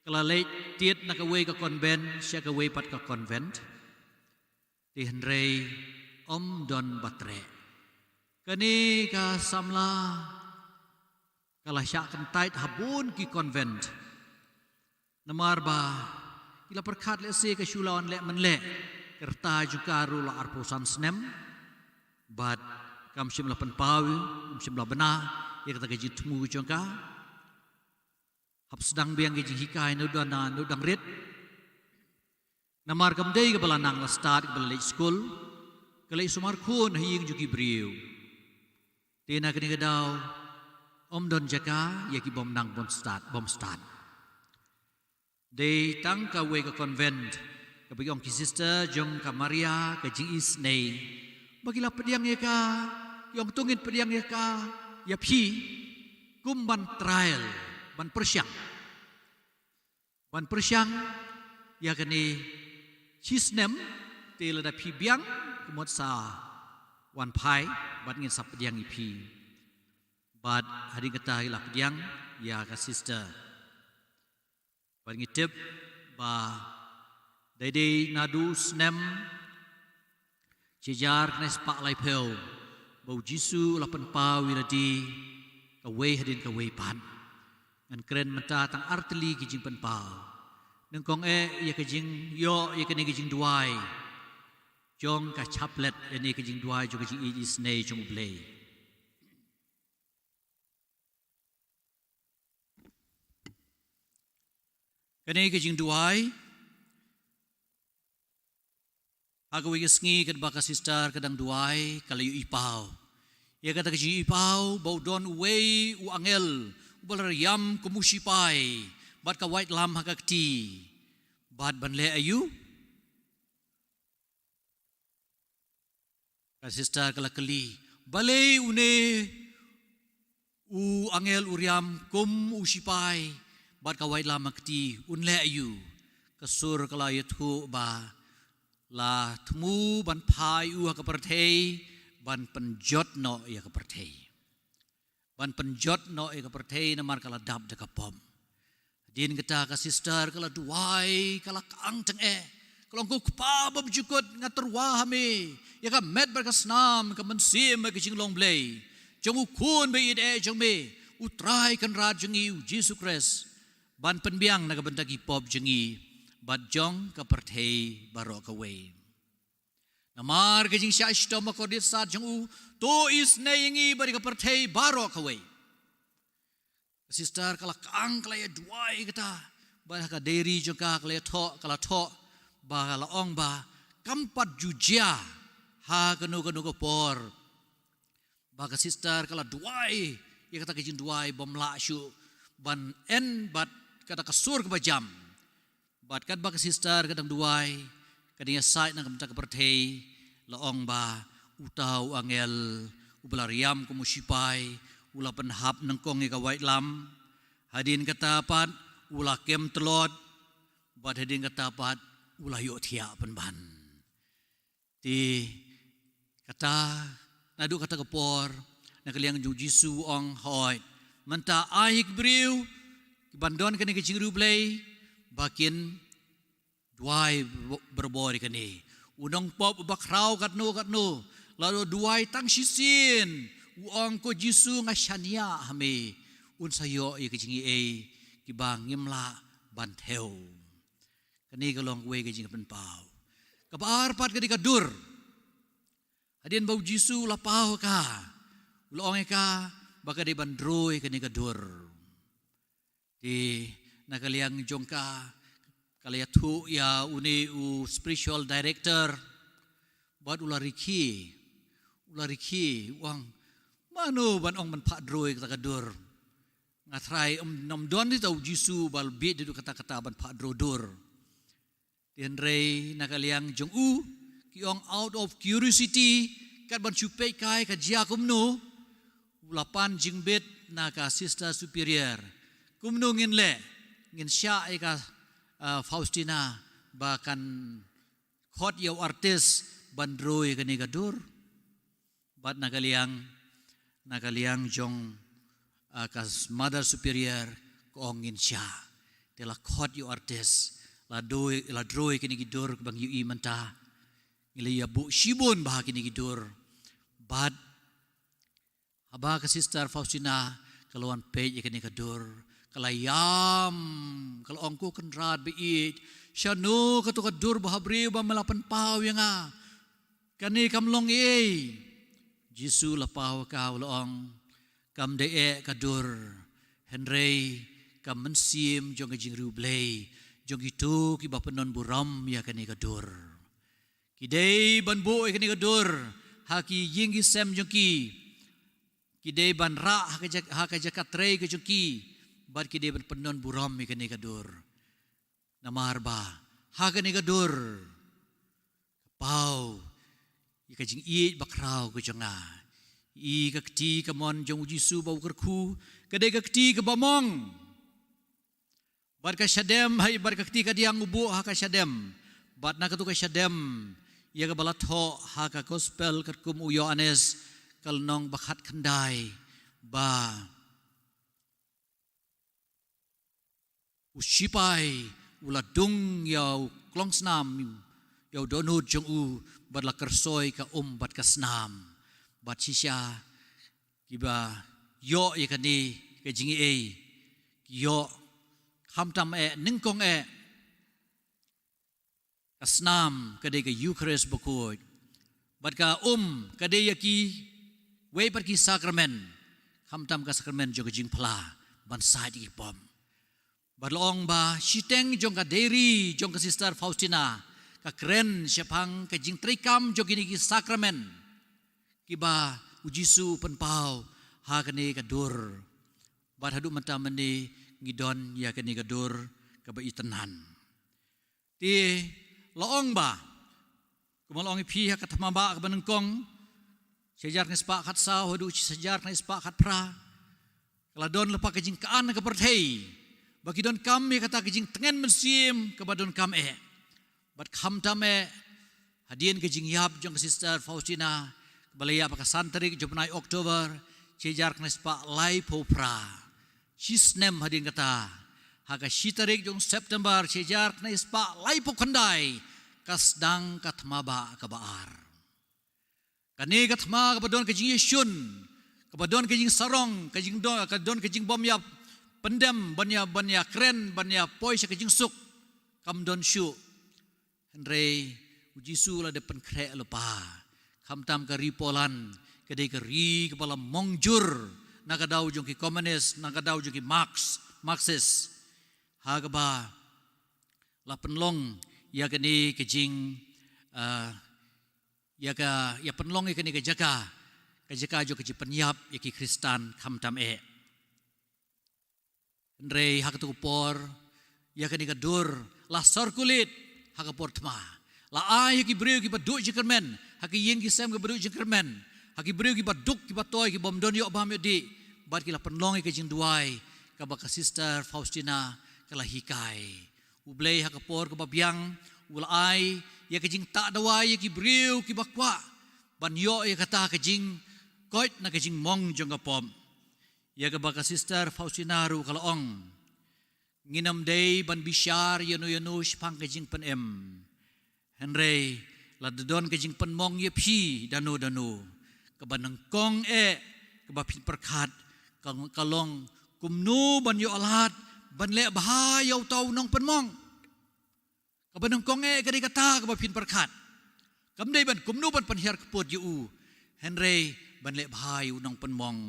Ka la leit tied na kawei ka convent sha kawei pat ka convent. Te hynrei ym don ba treh. Kane ka samla ka la shah kyntait ha bun ki convent. Namar ba ki la pyrkhat lehse ka shu la wan leh mynleh, ka rta jong ka ruh la arphew san snem. Bad kam shym la pynpaw, kam shym la bna ïa kata ka jingthmu jong ka. Hap sdang biang ka jinghikai na u dang, na u dang rit. Namar kam dei kaba la nang la stad, kaba la leit skul, ka leit sumar khun ha ïing jong ki briew. Te na kane ka daw ym don jaka ïa ki bym nang bym stad, bym stad. Dei tang kawei ka convent kaba ki ong ki Sister jong ka Maria ka jingisynei, ba ki la pdiang ïa ka, ki ong to ngin pdiang ïa ka, ïa phi, kum ban trial, ban pyrshang. Ban pyrshang ïa kane shi snem, te lada phi biang, ka mut sa wan phai bad ngin sa pdiang ïa phi. Bad hadien kata ki la pdiang ïa ka Sister. Bad ngi tip ba dei dei naduh snem shi hajar khyndai spah laiphew ba U Jisu u la pynpaw ïa lade kawei hadien kawei pat. Ngan kren mynta tang artylli ki jingpynpaw. Nyngkong eh ïa ka jingïoh ïa kane ka jingduwai jong ka chaplet, ïa kane ka jingduwai jong ka jingisynei jong U Blei. Kane ka jingduwai, ha kawei ka sngi katba ka sister ka dang duwai, ka la ïohi paw ïa kata ka jingïohi paw ba u don uwei u angel uba la riam kum u sipai bad ka waitlam ha ka kti bad ban leh aïu? Ka sister ka la kylli, balei une u angel u riam kum u sipai bad ka waitlam ha kti, un leh aïu? Ka sur ka la ïathuh ba la thmu ban phah ïa u ha ka pyrthei ban pynjot noh ïa ka pyrthei. Ban pynjot noh ïa ka pyrthei namar ka la dap da ka pop. Hadien kata ka sister ka la duwai, ka la kang tyngeh. Ka la ong, ko Kpa Bymjukut, nga tyrwa ha me ïa ka met bad ka snam, ka mynsiem bad ka jinglong Blei jong u Khun ba ïeit eh jong me, u Trai Kynrad jong ngi u Jisu Khrist, ban pynbiang na ka bynta ki pop jong ngi bad jong ka pyrthei baroh kawei. Namar ka jingshah shitom bakordit sat jong u, to isynei ïa ngi bad ïa ka pyrthei baroh kawei. Ka sister ka la kang, ka la ïa duwai kata, bad ha ka diary jong ka ka la ïa thoh, ka la thoh ba, ka la ong ba kam pat ju jia ha kano kano ka por ba ka sister ka la duwai ïa kata ka jingduwai bym lah shuh ban end bad kata ka sur kaba jam. Bad katba ka sister ka dang duwai, ka dang ïasaid na ka bynta ka pyrthei, la ong ba uta u angel uba la riam kum u shipai u la pynhap nyngkong ïa ka waitlam. Hadien kata pat u la kem tlot, bad hadien kata pat u la ïohthiah pynban. Te kata, naduh kata ka por, na ka liang jong u Jisu u ong, hooid, mynta ai ïa ki briew ki ban don kane ka jingriewblei ba kin duwai barabor ïa kane. U nongpop uba khraw katno katno la duwai tang shisien, u ong, ko Jisu, nga shaniah ha me, un sa ïoh ïa ka jingaiei kiba ngim lah ban thew. Kane ka long kawei ka jingpynpaw. Kaba ar pat ka dei ka dur. Hadien ba u Jisu u la paw ha ka, u la ong ïa ka ba ka dei ban draw ïa kane ka dur. Te na ka liang jong ka, ka la ïathuh ïa une u spiritual director, bad u la rkhie, u la rkhie, u ong, mano ban ong ban phah draw ïa kata ka dur? Nga trai, ym, ym don ïa uta u Jisu ba la bieit da kata kata ban phah draw dur. Te hynrei na ka liang jong u, ki ong out of curiosity, kat ban shu peit kai ka jia kumno, u la pan jingbit na ka sister superior. Kumno ngin leh, ngin shah ïa ka, ah, Faustina ba kan khot ïa u artist ban draw ïa kane ka dur. Bad na ka liang, na ka liang jong, ah, ka mother superior ka ong ngin shah. Te la khot ïa u artist, la draw, la draw ïa kine ki dur ba ngi ïohi mynta. Ngi la ïa buh shibun bha kine ki dur. Bad haba ka sister Faustina ka la wan peit ïa kane ka dur, ka la ïam, ka la ong, ko Kynrad ba ïeit, shano kato ka dur bahabriew ba me la pynpaw ïa nga? Kane kam long ei. Jisu la paw ha ka, u la ong, kam dei eh ka dur, hynrei ka mynsiem jong ka jingriewblei jong kito kiba pyndonkam burom ïa kane ka dur. Ki dei ban buh ïa kane ka dur ha ki ïing ki sem jong ki. Ki dei ban rah ha ka ja-, ha ka jaka trei ka jong ki. Bad ki dei ban pyndonkam burom ïa kane ka dur. Namar ba ha kane ka dur ka paw ïa ka jingïeit bakhraw ka jong nga. Ïa ka kti kamon jong u Jisu ba u kyrkhu, ka dei ka kti kaba mong. Bad ka shadem, hai, bad ka kti kadiang u buh ha ka shadem. Bad na kato ka shadem, ïa kaba la thoh ha ka gospel katkum u Ïoannis, ka lynnong ba khatkhyndai, ba u shipai u la dung ïa u klongsnam, ïa u dohnud jong u, bad la kyrsoi ka um bad ka snam. Bad shisha kiba ïoh ïa kane ka jingaiei ki ïoh khamtam eh, nyngkong eh. Ka snam ka dei ka Eucharist bakhuid. Bad ka um ka dei ïa kiwei pat ki sakramen, khamtam ka sakramen jong ka jingphla ban sait ïa ki pop. Bad la ong ba shiteng jong ka diary jong ka Sister Faustina ka kren shaphang ka jingtreikam jong kine ki sakramen kiba u Jisu u pynpaw ha kane ka dur. Bad haduh mynta mynne ngi don ïa kane ka dur kaba itynnad. Te la ong ba, kumba la ong ïa phi ha ka Thma Bah kaba nyngkong, shi hajar khyndai spah khatsaw haduh shi hajar khyndai spah khatphra, ka la don lypa ka jingkyrmen ha ka pyrthei ba ki donkam ïa kata ka jingtngen mynsiem kaba donkam eh. Bad khamtam eh Hadien ka jingïap jong ka Sister Faustina, ba la ïap ha ka san tarik jong u bnai October, shi hajar khyndai spah laiphew phra. Shi snem hadien kata, ha ka shi tarik jong September, shi hajar khyndai spah laiphew khyndai, ka sdang ka thma bah kaba ar. Kane ka thma kaba don ka jingïashun, kaba don ka jingsarong, ka jingdon, ka don ka jingbym ïa pyndem, ban ïa, ban ïa kren, ban ïa poi sha ka jingsuk, kam don shuh. Hynrei u Jisu u la dep pynkhreh lypa. Khamtam ka ri Poland, ka dei ka ri kaba la mong jur na ka daw jong ki komunis, na ka daw jong ki Marx, Marxist. Ha kaba la pynlong ïa kane ka jing, ah, ïa ka, ïa pynlong ïa kane ka jaka, ka jaka jong ka jingpyniap ïa ki Khristan khamtam eh. Hynrei ha kato ka por, ïa kane ka dur la circulate ha ka por thma. La ai ïa ki briew kiba duh jingkyrmen ha ki ïing ki sem kiba duh jingkyrmen, ha ki briew kiba duk kiba toi kibym don ïoh bam ïoh dih, bad ki la pynlong ïa ka jingduwai kaba ka Sister Faustina ka la hikai. U Blei ha ka por kaba biang u la ai ïa ka jingtah dawai ïa ki briew kiba kwah ban ïoh ïa kata ka jingkoit na ka jingmong jong ka pop. Ïa kaba ka Sister Faustina ruh ka la ong, ngin ym dei ban bishar ïano ïano shaphang ka jingpynim. Hynrei lada don ka jingpynmong ïa phi dano dano, kaba nyngkong eh kaba phin pyrkhat ka, ka long kumno ban ïoh lad ban leh bha ïa uta u nongpynmong. Kaba nyngkong eh ka dei kata kaba phin pyrkhat. Kam dei ban kumno ban pynhiar kput ïa u, hynrei ban leh bha ïa u nongpynmong.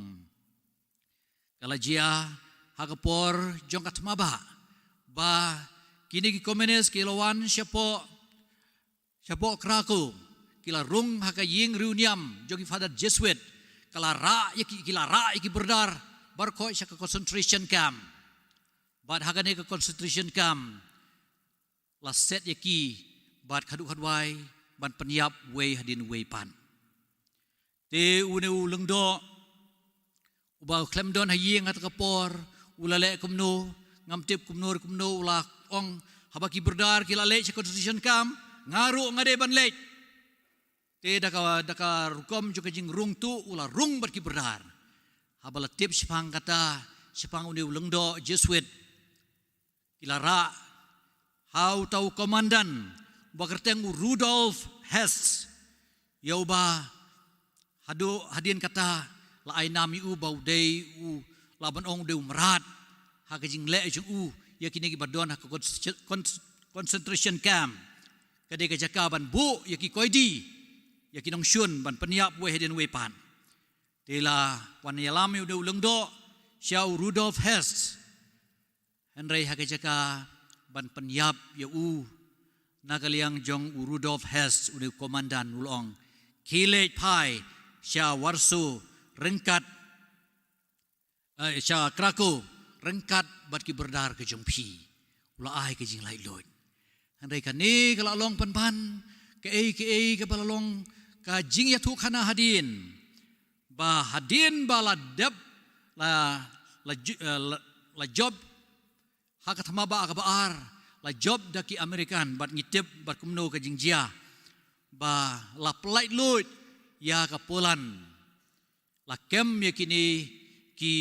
Ka la jia ha ka por jong ka thma bah ba kine ki komunis ki la wan shapoh, shapoh Krakow, ki la rung ha ka ïing riewniam jong ki Father Jesuit, ka la rah ïa ki, ki la rah ïa ki bordar baroh sha ka concentration camp. Bad ha kane ka concentration camp la set ïa ki bad khadduh khadwai ban pynïap uwei hadien uwei pat. Te une u lyngdoh uba khlem don ha ïing ha kata ka por, u la leh kumno? Ngam tip kumno re kumno u la ong, haba ki bordar ki la leit sha concentration camp, nga ruh nga dei ban leit. Te da ka, da ka rukom jong ka jingrung tuh u la rung bad ki bordar. Haba la tip shaphang kata, shaphang une u lyngdoh Jesuit, ki la rah ha uta u komandan ba kyrteng u Rudolf Hess, ïa uba haduh hadien kata la ai nam ïa u ba u dei u, lah ban ong u dei u mrad ha ka jingleh jong u ïa kine kiba don ha ka con-, con-, concentration camp. Ka dei ka jaka ban buh ïa ki koidi, ïa ki nongshun ban pynïap uwei hadien uwei pat. Te la wan ïalam ïa u lyngdoh sha u Rudolf Hess. Hynrei ha ka jaka ban pynïap ïa u, na ka liang jong u Rudolf Hess, u dei u komandan, u la ong, khie leit phai sha Warsaw ryngkat, eh, sha Krakow ryngkat bad ki bordar ka jong phi. U la ai ka jinglaitluid. Hynrei kane ka la long pynban kaei kaei kaba la long ka jingïathuhkhana hadien. Ba hadien ba la dep, la, la ju-, eh, la, la jop ha ka thma bah kaba ar, la jop da ki American, bad ngi tip bad kumno ka jingjia, ba la pyllait luid ïa ka Poland. La kem ïa kine ki,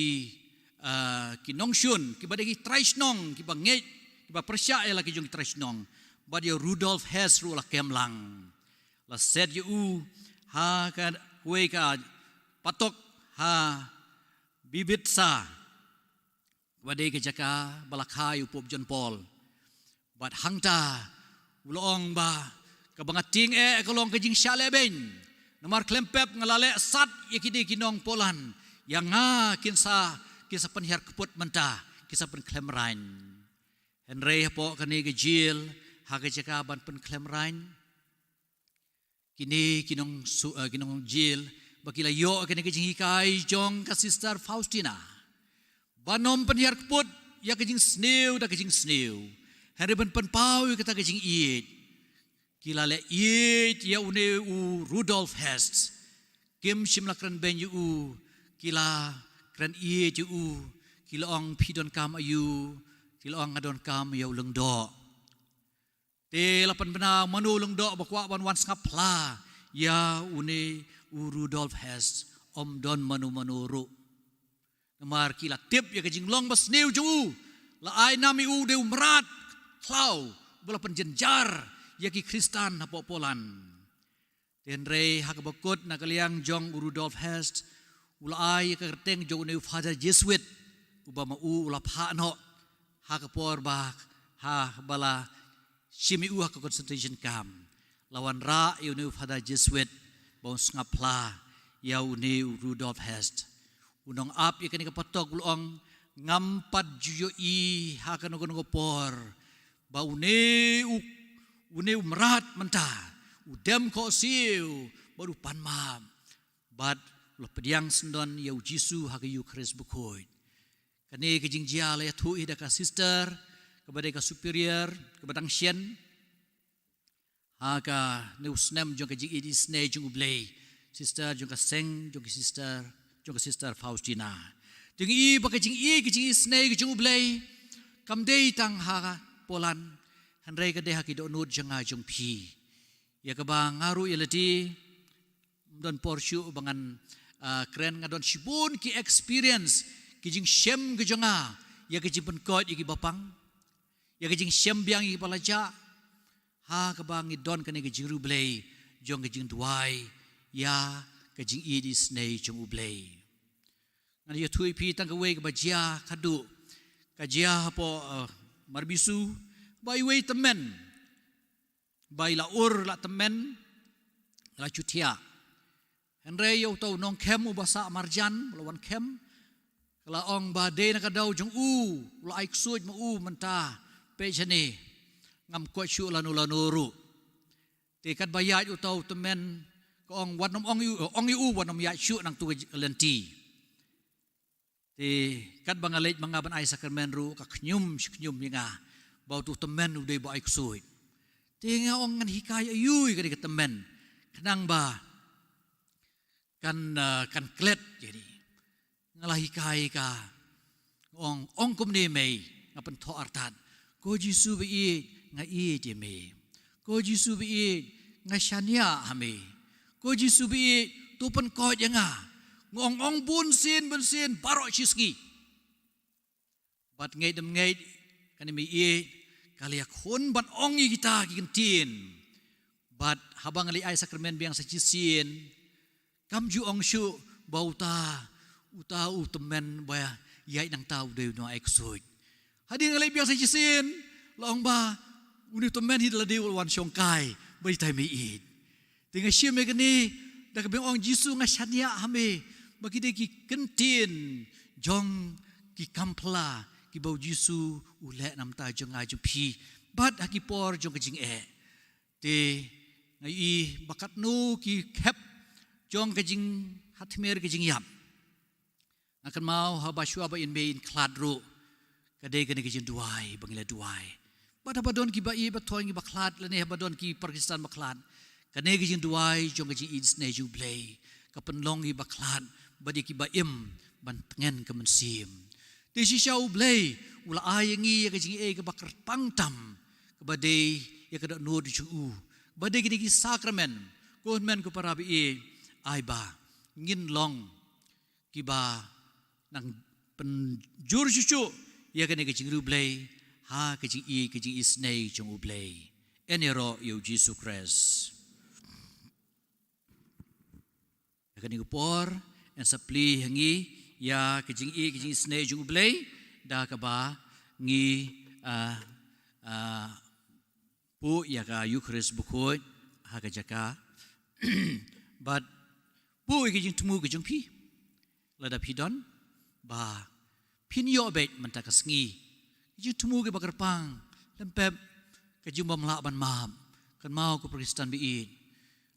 eh, ki nongshun, kiba dei ki trai shnong, kiba ngeit, kiba pyrshah ïa la ki jong ki trai shnong. Bad ïa u Rudolf Hess ruh la kem lang. La set ïa u ha kawei ka patok ha Bibitsa, kaba dei ka jaka ba la kha ïa u Pope John Paul. Bad hangta u la ong ba kaba nga tieng eh ka long ka jingshah lehbeiñ. Namar khlem pep nga la leh sat ïa kine ki nong Poland, ïa nga kin sa, kin sa pynhiar kput mynta, kin sa pynkhlem rain. Hynrei hapoh kane ka jil, ha ka jaka ban pynkhlem rain, kine ki nong su-, eh, ki nong jil, ba ki la ïoh kane ka jinghikai jong ka Sister Faustina. Ban ym pynhiar kput ïa ka jingsniew da ka jingsniew, hynrei ban pynpaw ïa kata ka jingïeit. Ki la leh ïeit ïa une u Rudolf Hess. Kim shym la kren beiñ ïa u, ki la kren ïeit ïa u. Ki la ong phi donkam aïu, ki la ong nga donkam ïa u lyngdoh. Te la pynbna mano lyngdoh ba kwah ban wan sngap phla ïa une u Rudolf Hess, ym don mano mano ruh. Namar ki la tip ïa ka jinglong ba sniew jong u, la ai nam ïa u dei u mrad khlaw ba la pynjynjar ïa ki Khristan hapoh Poland. Te hynrei ha kaba kut na ka liang jong u Rudolf Hess, u la ai ïa ka kyrteng jong une u Father Jesuit uba ma u u la phah noh ha ka por ba, ha ba la shim ïa u ha ka concentration camp. La wanrah ïa une u Father Jesuit ba un sngap phla ïa une u Rudolf Hess. U nongap ïa kane ka patok u la ong, ngam pat ju ïohi ha kano kano ka por ba une u, une u mrad mynta u dem khohsiew bad u pan map bad u la pdiang syndon ïa u Jisu ha ka Eukharist bakhuid. Kane ka jingjia la ïathuh hi da ka sister kaba dei ka superior kaba dang shen ha kane u snem jong ka jingïeit isynei jong U Blei, sister jong ka seng jong ka sister, jong ka sister Faustina. Te ngi i ba ka jingïeit ka jingisynei ka jong U Blei kam dei tang ha Poland, hynrei ka dei ha ki dohnud jong nga jong phi. Ïa kaba nga ruh ïa lade, ym don por shuh ba ngan, ah, kren, nga don shibun ki experience, ki jingshem ka jong nga ïa ka jingpynkhuid ïa ki bapang, ïa ka jingshem biang ïa ki ba la jah, ha kaba ngi don kane ka jingriewblei jong ka jingduwai ïa ka jingïeit isynei jong U Blei. Ngan ïathuh ïa phi tang kawei kaba jia khadduh, ka jia hapoh, eh, Marbisu, ba iwei i tymmen ba i la ur la tymmen, la ju thiah. Hynrei ïa uta u nongkhem uba sah marjan, ba la wan khem, ka la ong ba dei na ka daw jong u, u la ai ksuid ma u mynta, peit shane, ngam koit shuh lano lano ruh. Te katba ïaid uta u tymmen, ka ong wat nym ong ïa u, ong ïa u wat nym ïaid shuh nangtu ka lynti. Te katba nga leit ma nga ban ai sakramen ruh ka khñium shi khñium ïa nga ba utu u tymmen u dei ba ai ksuid. Te nga ong ngan hikai aïu ïa kane ka tymmen khnang ba kan, eh, kan klet ïa ni. Nga la hikai ka, nga ong, ong kumne mei, nga pynthoh artat. Ko Jisu ba ïeit, nga ïeit ïa me. Ko Jisu ba ïeit, nga shaniah ha me. Ko Jisu ba ïeit, to pynkhuid ïa nga. Nga ong ong bun sien bun sien baroh shi sngi. Bad ngeit ym ngeit, kane mei ïeit ka la ïakhun ban ong ïa kita ki kyntien. Bad haba nga leit ai sakramen biang sa shisien, kam ju ong shuh ba uta, uta u tymmen ba ïaid nangta u dei u nong ai ksuid. Hadien nga leit biang sa shisien, la ong ba une u tymmen hi da lade u la wan shongkai bad itai mei ïeit. Te nga shim ïa kane da kaba ong Jisu nga shaniah ha me, ba ki dei ki kyntien jong ki kam pla kiba u Jisu u leh na ka bynta jong nga jong phi bad ha ki por jong ka jingeh. Te nga ïohi ba katno ki khep jong ka jinghathimer ka jingïap. Nga kynmaw haba shuwa ba in mei in khlad ruh, ka dei kane ka jingduwai ba ngi la duwai. Bad haba don kiba ïeit ba thoh ïa kiba khlad lane haba don ki para Khristan ba khlad, kane ka jingduwai jong ka jingïeit isynei jong U Blei ka pynlong ïa kiba khlad bad ïa kiba im ban tngen ka mynsiem. Te shisha U Blei u la ai ïa ngi ïa ka jingïeit kaba kyrpang tam, kaba dei ïa ka dohnud jong u, kaba dei kine ki sakramen. Ko hynmen ko para ba ïeit, ai ba ngin long kiba nang pynjur shuh shuh ïa kane ka jingriewblei ha ka jingïeit ka jingisynei jong U Blei. Yn ïaroh ïa U Jisu Khrist. Ha kane ka por yn sa plie ha ngi ïa ka jingïeit ka jingisynei jong U Blei da kaba ngi, ah, ah, buh ïa ka Eukharist bakhuid ha ka jaka. Bad buh ïa ka jingthmu ka jong phi. Lada phi don ba phin ïoh beit mynta ka sngi ka jingthmu kaba kyrpang, lem pep ka jingbymlah ban map. Kynmaw ko para Khristan ba ïeit,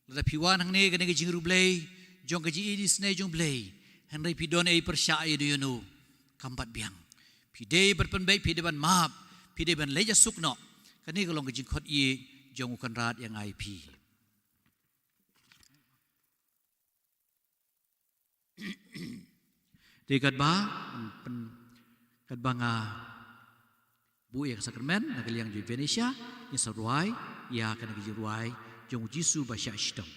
lada phi wan hangne kane ka jingriewblei jong ka jingïeit isynei jong U Blei, hynrei phi don ei pyrshah ïa u ïa u, kam pat biang. Phi dei ban pynbeit, phi dei ban map, phi dei ban leit ïasuk noh. Kane ka long ka jingkhot ïeit jong U Kynrad ïa nga ïa phi. Te katba, pyn-, katba nga buh ïa ka sakramen na ka liang jong i Venetia, ngin sa rwai ïa kane ka jingrwai jong u Jisu ba shah shitom.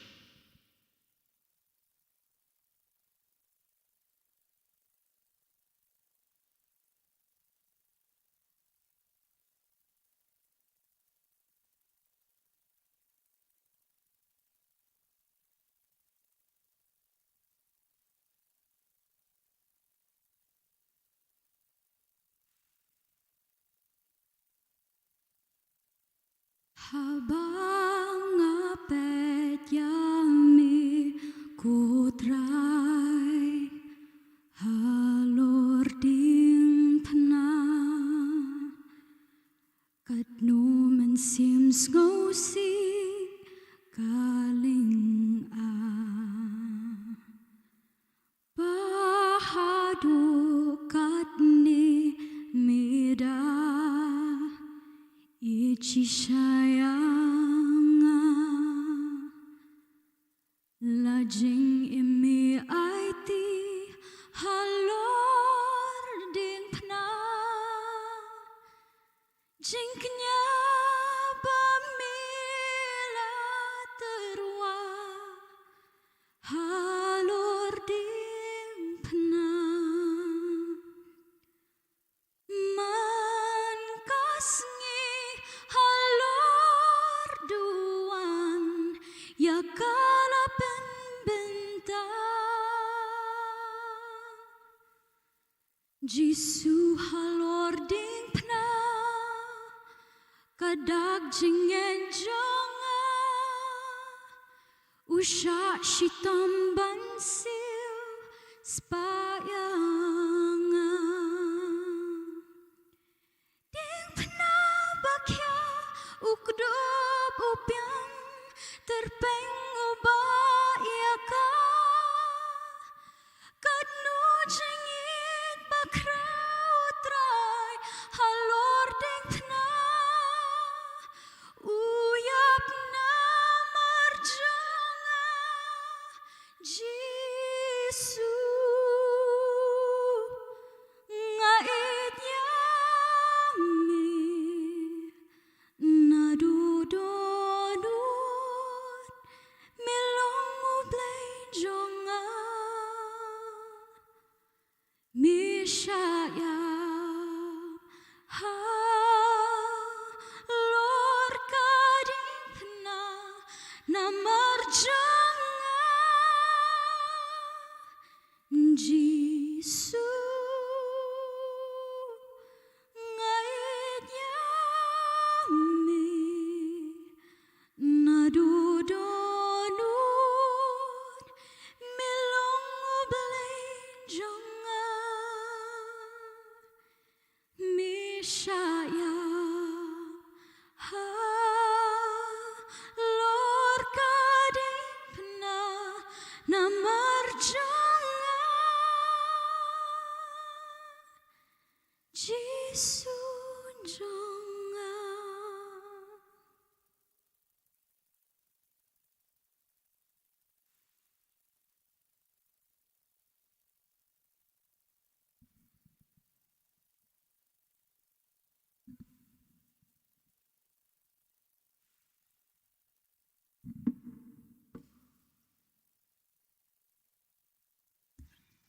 Haba nga peit ïa me, ko Trai, halor diengphna, katno mynsiem sngewsih ka lynga. Ba haduh katne me da ïeit shisha ïa nga. La jingim me aiti halor diengphna. Jingkñia ba me la tyrwa halor diengphna. Man ka sngi halor duwan ïa ka la pynbynta. Jisu halor diengphna, ka dak jingngeit jong nga. U shah shitom ban siew spah ïa nga. Diengphna ba khia, u kdup u biang, tyrpeng u bah ïa ka. Katno jingïeit ba khraw, Trai, halor diengphna. U ïap namar jong nga, Jisu. Nga ïeit ïa me naduh dohnud, me long u Blei jong nga. Me shah ïap halor ka diengphna namar jong nga, Jisu. Nga ïeit ïa me naduh dohnud, me long u Blei jong nga. Me shah ïap halor ka diengphna namar jong nga, Jisu jong nga.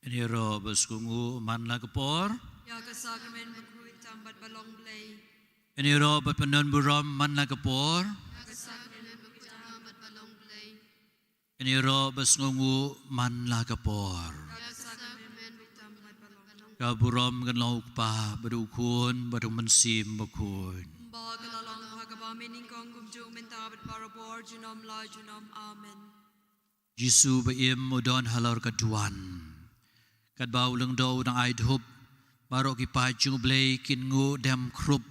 Ngin ïaroh ba sngewnguh man la ka por. Ïa ka sakramen bakhuid tam bad ba long Blei. Ngin ïaroh ba pyndon burom man la ka por. Ïa ka sakramen bakhuid tam bad ba long Blei. Ngin ïaroh ba sngewnguh man la ka por. Ïa ka sakramen bakhuid tam bad ba long Blei. Ka burom kan long u Kpa bad u Khun bad u Mynsiem Bakhuid. Kumba ka la long ha kaba mynnyngkong, kumjuh mynta bad barabor, junom la junom. Amen. Jisu ba im u don halor ka duwan. Katba u lyngdoh u dang ai dhup, baroh ki paid jong u Blei kin nguh dem khrup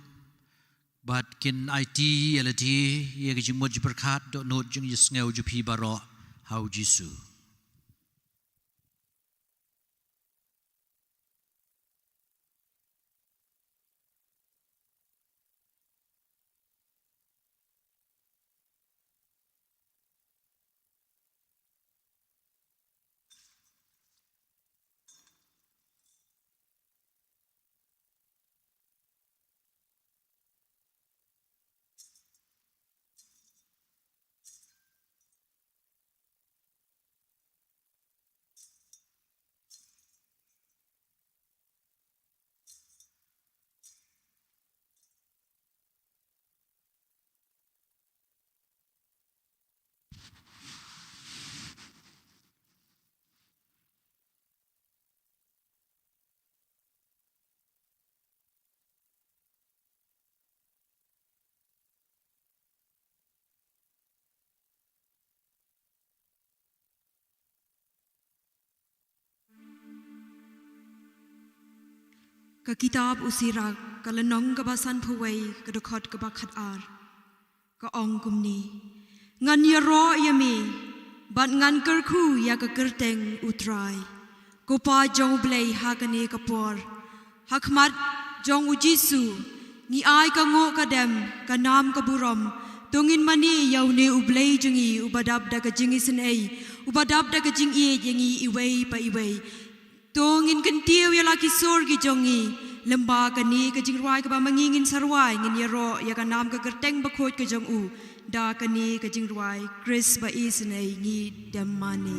bad kin aiti ïa lade ïa ka jingmut jingpyrkhat dohnud jingïasngew jong phi baroh ha u Jisu. Ka kitab u Sirak, ka lynnong kaba sanphew wei, ka dkhot kaba khatar. Ka ong kumne: Ngan ïaroh ïa me, bad ngan kyrkhu ïa ka kyrteng U Trai, ko Pa jong U Blei ha kane ka por. Ha khmat jong U Jisu, ngi ai ka nguh ka dem, ka nam ka burom. To ngin mane ïa une U Blei jong ngi, uba dap da ka jingisynei, uba dap da ka jingïeit ïa ngi iwei pa iwei. To ngin kyntiew ïa la ki sur ki jong ngi. Lyngba kane ka jingrwai kaba ma ngi ngin sa rwai, ngin ïaroh ïa ka nam ka kyrteng bakhuid ka jong u. Da kane ka jingrwai, Khrist ba isynei, ngi dem mane.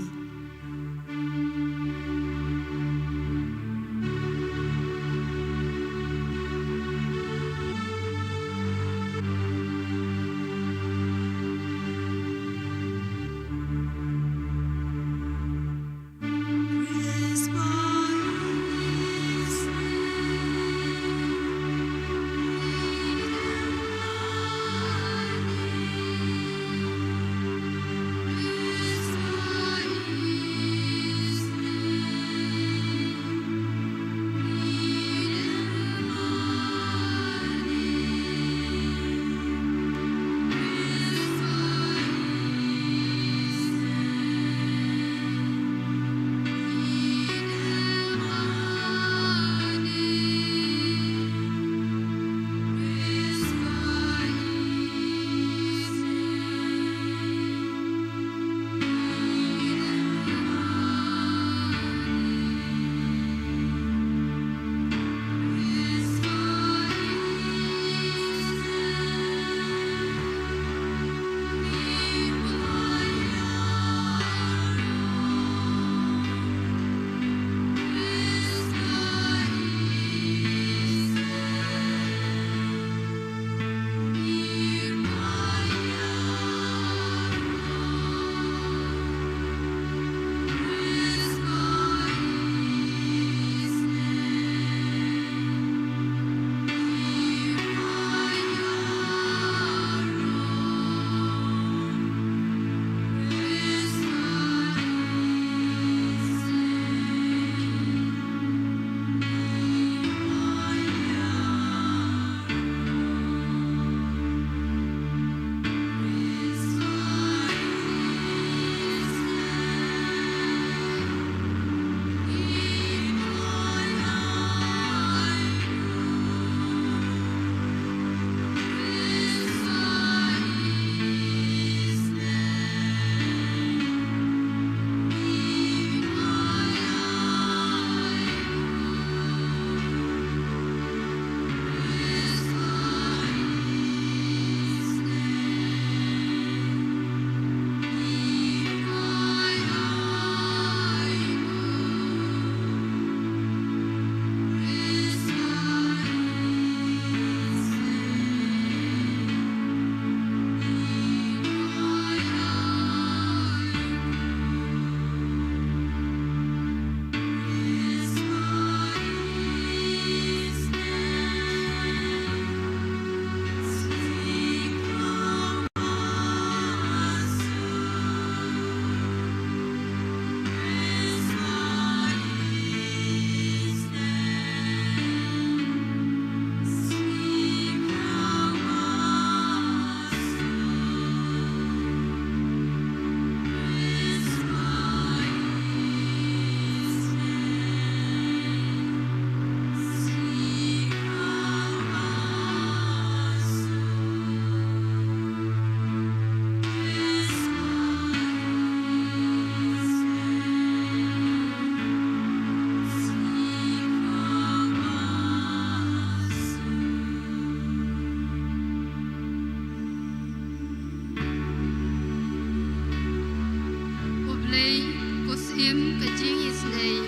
Ko Blei, ko Syiem ka jingisynei,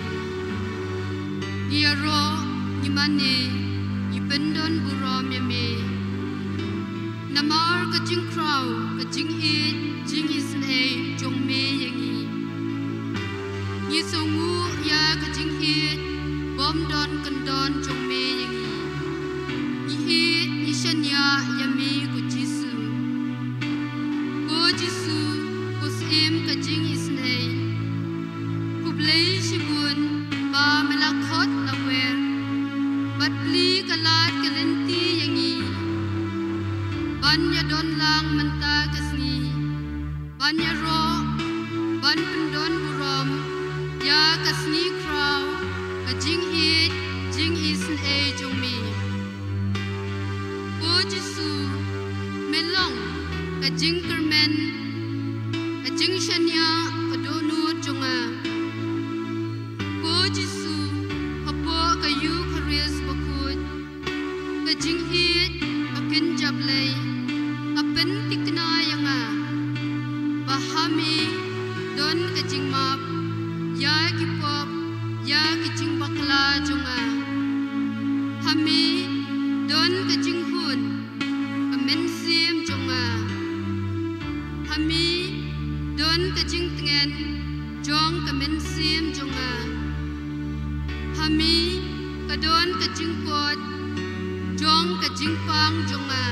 ngi ïaroh, ngi mane, ngi pyndon burom ïa me. Namar ka jingkhraw, ka jingïeit, jingisynei jong me ïa ngi. Ngi sngewnguh ïa ka jingïeit bym don kyndon jong me ïa ngi. Ngi ïeit, ngi shaniah ïa me ko Jisu. Ko Jisu, ko Syiem ka jingisynei. Khublei shibun ba me la khot la wer. Bad plie ka lad ka lynti ïa ngi ban ïadon lang mynta ka sngi, ban ïaroh, ban pyndon burom ïa ka sngi khraw ka jingïeit jingisynei jong me. Ko Jisu, me long ka jingkyrmen, ka jingshaniah, ka dohnud jong nga. Ko Jisu, hapoh ka Eukharist bakhuid, ka jingïeit bakynja Blei ka pynthikna ïa nga ba ha me don ka jingmap ïa ki pop, ïa ki jingbakla jong nga. Ha me don ka jinghun ka mynsiem jong nga. Ha me don ka jingtngen jong ka mynsiem jong nga. Ha me ka don ka jingkoit jong ka jingpang jong nga.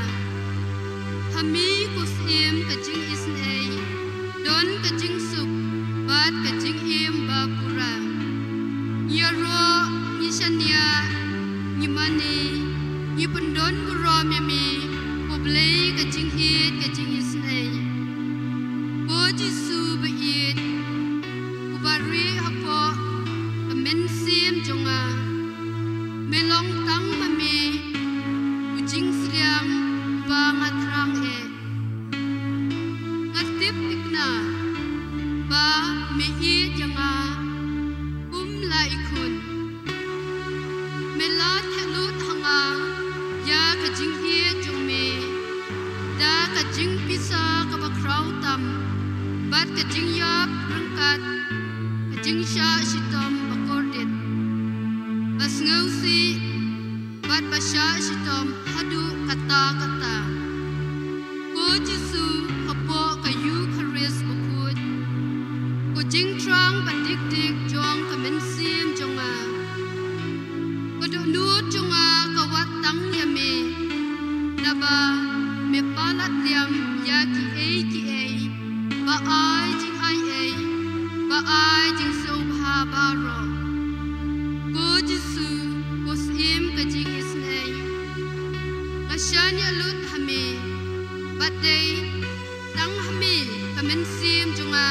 Ha me, ko Syiem ka jingisynei, don ka jingsuk bad ka jingim ba pura. Ngi ïaroh, ngi shaniah, ngi mane, ngi pyndon burom ïa me, ko Blei ka jingïeit ka jingisynei. Ko Jisu ba ïeit, uba rieh hapoh ka mynsiem jong nga, me long tang ma me u jingsliang ba nga thrang eh. Nga tip thikna ba me ïeit ïa nga kum la i khun. Me la theh lut ha nga ïa ka jingïeit jong me da ka jingpisa kaba khraw tam bad ka jingïap ryngkat ka jingshah shitom ba kordit, ba sngewsih bad ba shah shitom haduh katta katta. Ko Jisu, hapoh ka Eukharist bakhuid, ko jingthrang ba dik dik jong ka mynsiem jong nga. Ka dohnud jong nga ka wad tang ïa me, naba me palat liam ïa kiei kiei ba ai jingai ei, ba ai jingsngewbha baroh. Ko Jisu, ko Syiem ka jingisynei, nga shaniah lut ha me, bad dei tang ha me ka mynsiem jong nga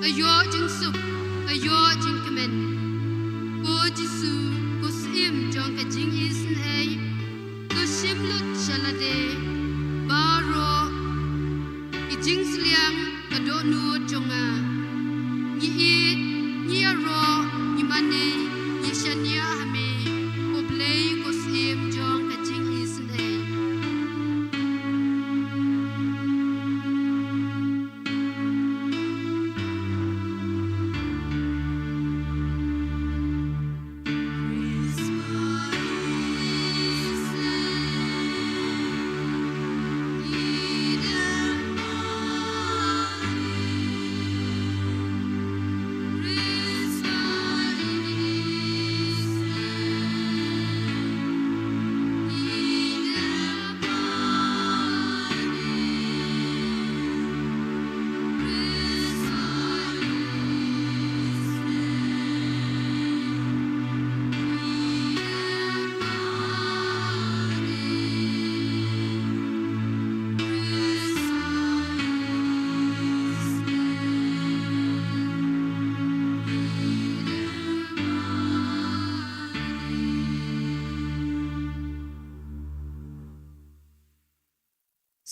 ka ïoh jingsuk, ka ïoh jingkmen. Ko Jisu, ko Syiem jong ka jingisynei, to shim lut sha lade baroh ki jingsliang, ka dohnud jong nga. Ngi ïeit, ngi ïaroh, ngi mane, ngi shaniah ha me, ko Blei, ko Syiem jong ka jingisynei.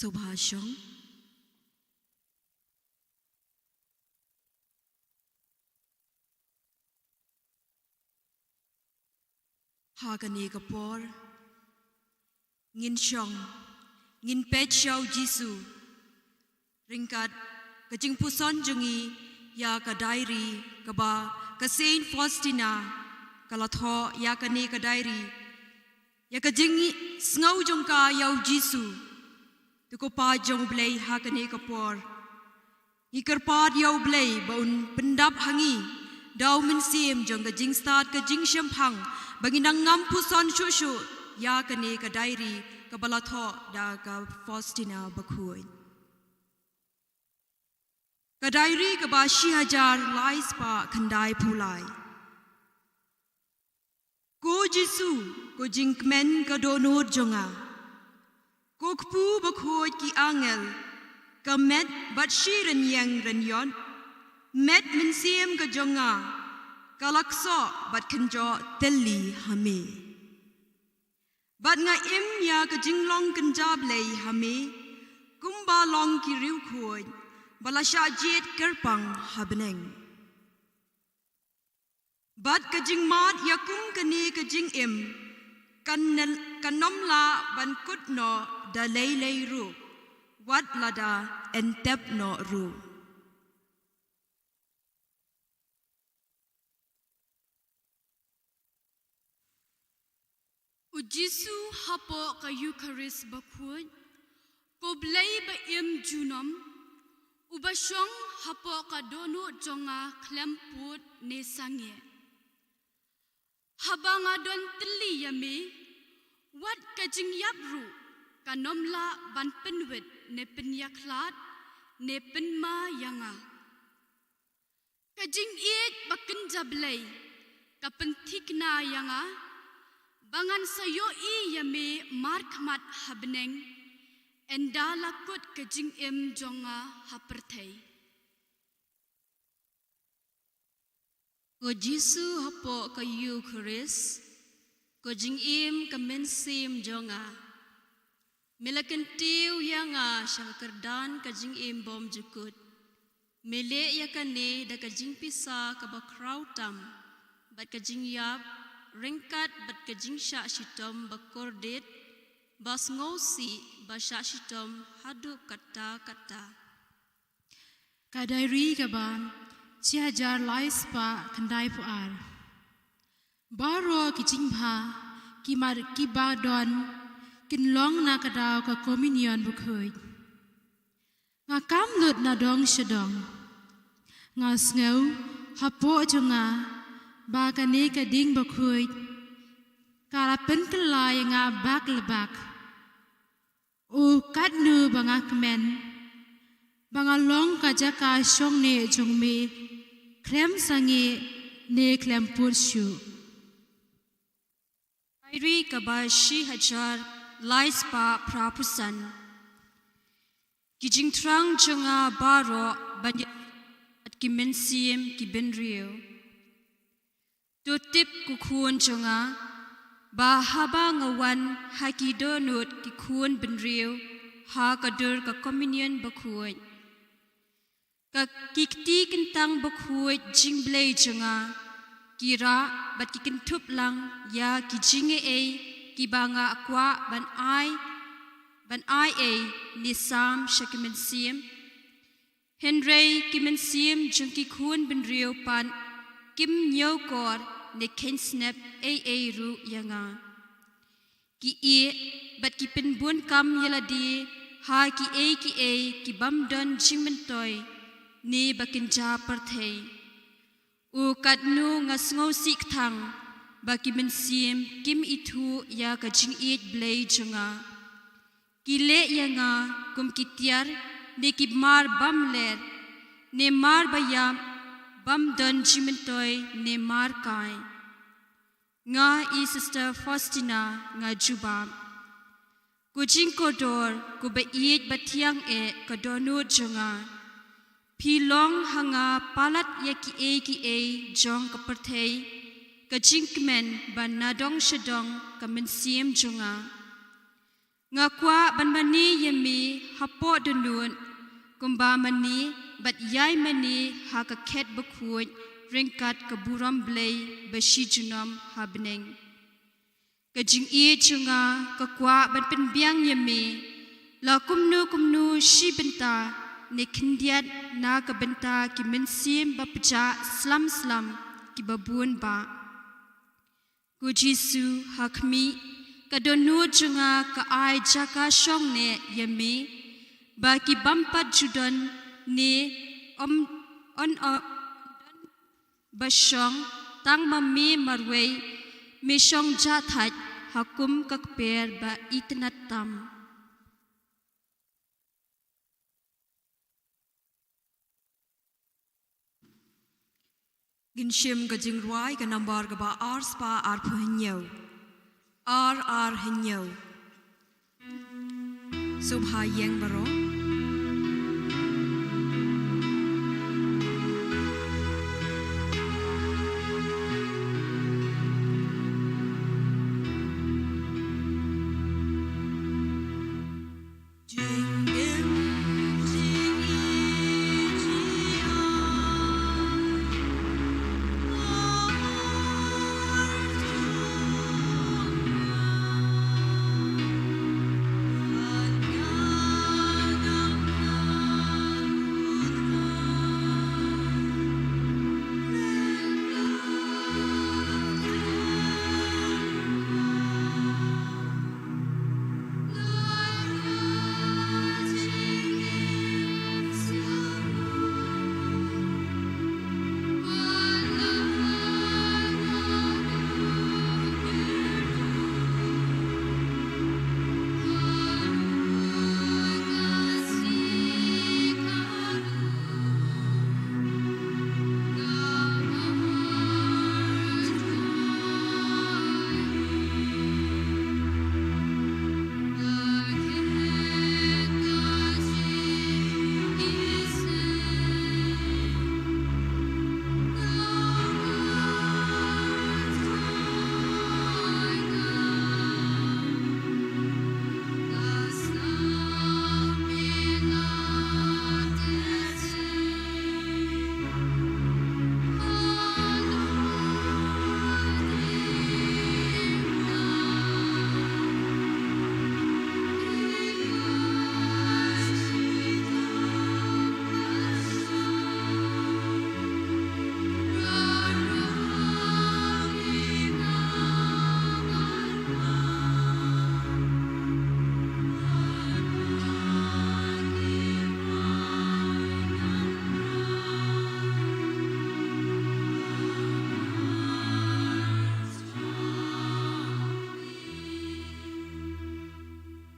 Sngewbha shong. Ha kane ka por ngin shong, ngin peit sha u Jisu ryngkat ka jingpuson jong ngi ïa ka diary kaba ka Saint Faustina ka la thoh ïa kane ka diary, ïa ka jingsngew jong ka ïa u Jisu. To ko paid jong u Blei, ha kane ka por ngi kyrpad ïa u Blei ba un pyndap ha ngi da u Mynsiem jong ka jingstad ka jingshemphang, ba ngin nang ngam puson shuh shuh ïa kane ka diary kaba la thoh da ka Faustina bakhuid. Ka diary kaba shi hajar lai spah khyndai phew lai. Ko Jisu, ko jingkmen ka dohnud jong nga. Ko kpu bakhuid ki angel, ka met bad shi rynïeng rynïot, met mynsiem ka jong nga, ka la ksoh bad kynjoh tylli ha me. Bad nga im ïa ka jinglong kynja Blei ha me, kumba long ki riewkhuid ba la shah jied kyrpang ha bneng. Bad ka jingmad ïa kum kane ka jingim kan nel-, kan ym lah ban kut noh da lei lei ruh, wat lada yn tep noh ruh. U Jisu hapoh ka Eukharist bakhuid, ko Blei ba im junom, uba shong hapoh ka dohnud jong nga khlem pud ne sangeh. Haba nga don tylli ïa me, wat ka jingïap ruh kan ym lah ban pynwit ne pynïakhlad ne pynma ïa nga. Ka jingïeit ba kynja Blei ka pynthikna ïa nga ba ngan sa ïohi ïa me markhmat ha bneng, ynda la kut ka jingim jong nga ha pyrthei. Ko Jisu hapoh ka Eukharist, ko jingim ka mynsiem jong nga. Me la kyntiew ïa nga sha ka kyrdan ka jingim bymjukut. Me leh ïa kane da ka jingpisa kaba khraw tam, bad ka jingïap, ryngkat bad ka jingshah shitom ba kordit, ba sngewsih, ba shah shitom haduh katta katta. Ka diary kaba shi hajar lai spah khyndai phew ar. Baroh ki jingbha, ki mar kiba don, kin long na ka daw ka communion bakhuid. Nga kam lut na dong sha dong. Nga sngew hapoh jong nga ba kane ka ding bakhuid ka la pynkylla ïa nga bak la bak. O katno ba nga kmen ba nga long ka jaka shong ne jong me, khlem sangeh ne khlem pud shuh. Diary kaba shi hajar lai spah phra phew san. Ki jingthrang jong nga baroh ban ïa ki mynsiem ki bynriew. To tip ko khun jong nga, ba haba nga wan ha ki dohnud ki khun bynriew ha ka dur ka communion bakhuid, ka ki kti kyntang bakhuid jingblei jong nga ki rah bad ki kynthup lang ïa ki jingaiei kiba nga kwah ban ai, ban ai ei ne sam sha ki mynsiem. Hynrei ki mynsiem jong ki khun bynriew pat kim ñiewkor ne kheiñ snep ei ei ruh ïa nga. Ki ïeh bad ki pynbun kam ïa lade ha kiei kiei ki bym don jingmyntoi ne ba kynja pyrthei. O katno nga sngewsih kthang ba ki mynsiem kim ithuh ïa ka jingïeit Blei jong nga. Ki leh ïa nga kum ki tiar ne ki mar bym ler, ne mar ba ïap bym don jingmyntoi ne mar kai. Nga i Sister Faustina nga jubab. Ko jingkordor, ko ba ïeit ba thiang eh ka dohnud jong nga. Phi long ha nga palat ïa kiei kiei jong ka pyrthei, ka jingkmen ba na dong sha dong ka mynsiem jong nga. Nga kwah ban mane ïa me hapoh dohnud, kumba mane bad ïai mane ha ka khet bakhuid ryngkat ka burom Blei ba shi junom ha bneng. Ka jingïeit jong nga ka kwah ban pynbiang ïa me, la kumno kumno shi bynta ne khyndiat na ka bynta ki mynsiem ba pjah slem slem kiba bun bah. Ko Jisu, ha khmih, ka dohnud jong nga ka ai jaka shong ne ïa me, ba ki bym pat ju don ne ym, yn, ym, ba shong, tang ma me marwei, me shong jahthait ha kum ka kper ba itynnad tam. Ngin shim ka jingrwai ka nambar kaba ar spah arphew hynñiew. Ar ar hynñiew. Sngewbha ïeng baroh.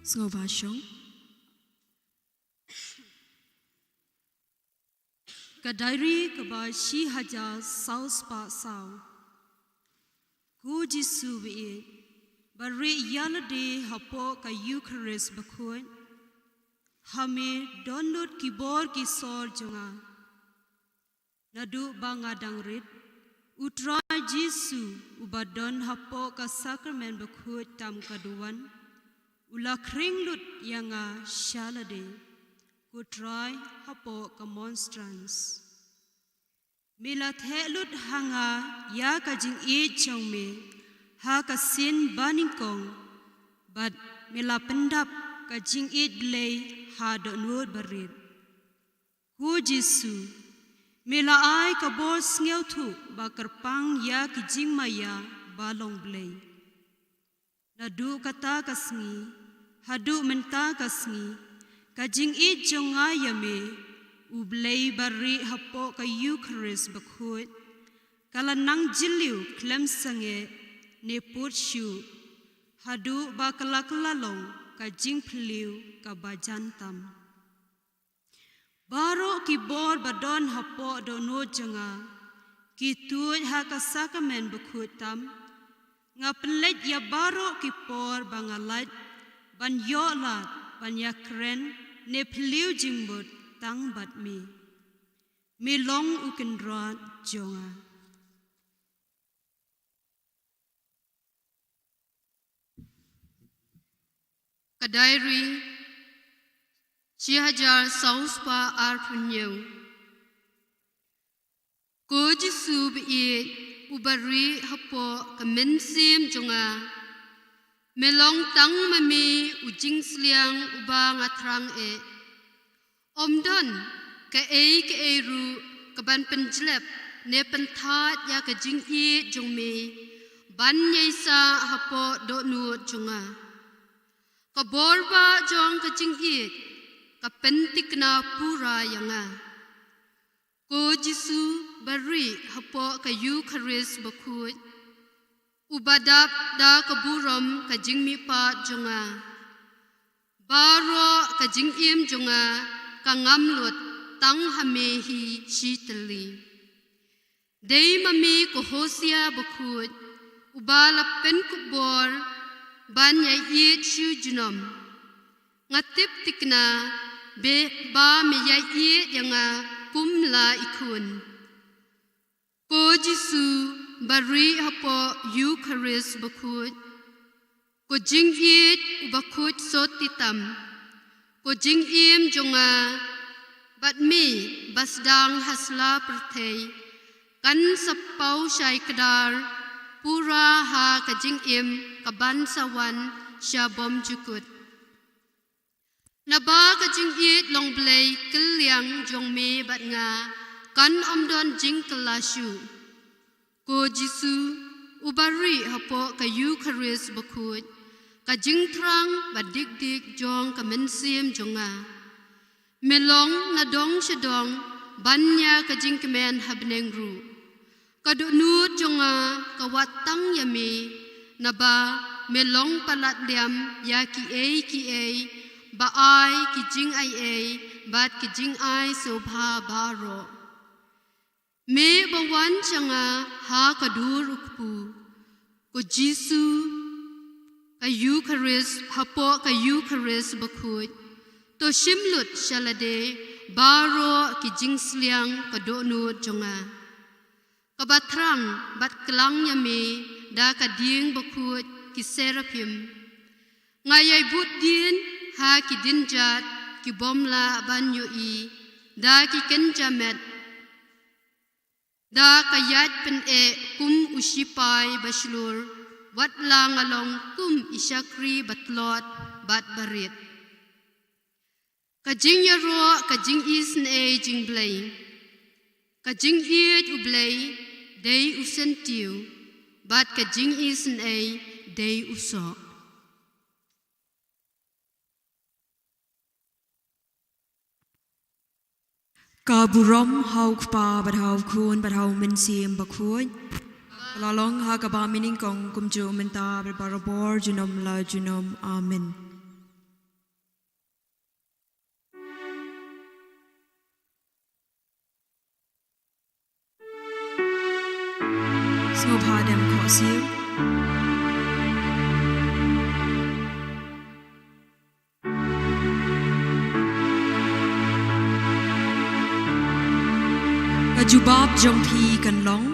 Sngewbha shong. Ka diary kaba shi hajar saw spah saw. Ko Jisu ba ïeit, ba rieh ïa lade hapoh ka Eukharist bakhuid. Ha me don lut ki bor ki sor jong nga. Naduh ba nga dang rit, U Trai Jisu uba don hapoh ka sakramen bakhuid tam ka duwan, u la khring lut ïa nga sha lade, ko Trai hapoh ka monstrance. Me la theh lut ha nga ïa ka jingïeit jong me ha ka sien banyngkong, bad me la pyndap ka jingïeit Blei ha dohnud barit. Ko Jisu, me la ai ka bor sngewthuh ba kyrpang ïa ki jingmaïa ba long Blei. Naduh kata ka sngi haduh mynta ka sngi, ka jingïeit jong nga ïa me, U Blei ba rieh hapoh ka Eukharist bakhuid, ka la nang jylliew khlem sangeh ne pud shuh, haduh ba ka la kylla long ka jingphylliew kaba jan tam. Baroh ki bor ba don hapoh dohnud jong nga, ki tuid ha ka sakramen bakhuid tam. Nga pynleit ïa baroh ki por ba nga lait ban ïoh lad ban ïakren ne phylliew jingmut tang bad me. Me long U Kynrad jong nga. Ka diary, shi hajar saw spah arphew hynñiew. Ko Jisu ba ïeit, uba rieh hapoh ka mynsiem jong nga. Me long tang ma me u jingsliang uba nga thrang eh. Ym don kaei kaei ruh kaban pynjlep ne pynthait ïa ka jingïeit jong me ban ïaisah hapoh dohnud jong nga. Ka bor ba jong ka jingïeit ka pynthikna pura ïa nga. Ko Jisu ba rieh hapoh ka Eukharist bakhuid, uba dap da ka burom ka jingmihpat jong nga. Baroh ka jingim jong nga ka ngam lut tang ha me hi shi tylli. Dei ma me ko Hosia bakhuid, uba la pynkup bor ban ïaieit shu junom. Nga tip tikna ba me ïaieit ïa nga kum la i khun. Ko Jisu, ba rieh hapoh Eukharist bakhuid. Ko jingïeit uba khuid sot titam. Ko jingim jong nga bad me ba sdang ha sla pyrthei kan sa paw shai kdar pura ha ka jingim kaban sa wan sha bymjukut. Naba ka jingïeit long Blei kylliang jong me bad nga kan ym don jingkylla shuh. Ko Jisu, uba rieh hapoh ka Eukharist bakhuid, ka jingthrang ba dikdik jong ka mynsiem jong nga. Me long na dong sha dong ban ïa ka jingkmen ha bneng ruh. Ka dohnud jong nga ka wad tang ïa me, naba me long palat liam ïa kiei kiei ba ai ki jingaiei bad ki jingai sngewbha baroh. Me ba wan sha nga ha ka dur u kpu. Ko Jisu, ka Eukharist, hapoh ka Eukharist bakhuid. To shim lut sha lade baroh ki jingsliang ka dohnud jong nga. Kaba thrang bad klang ïa me da ka dieng bakhuid ki seraphim. Nga ïai bud dien ha ki dienjat ki bym lah ban ïohi da ki kynja met. Da ka ïaid pyneh kum u sipai ba shlur, wat la nga long kum i shakri ba tlot bad ba rit. Ka jingïaroh, ka jingisynei jong Blei. Ka jingïeit u Blei dei u syntiew, bad ka jingisynei dei u soh. Ka burom ha u Kpa bad ha u Khun bad ha u Mynsiem Bakhuid. Ka la long ha kaba mynnyngkong kumjuh mynta bad barabor junom la junom. Amen. Sngewbha dem khohsiew. Ka jubab jong phi kan long.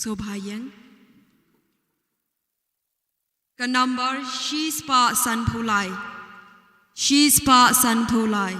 To bha ïeng. Ka number shispah sanphew lai. Shispah sanphew lai.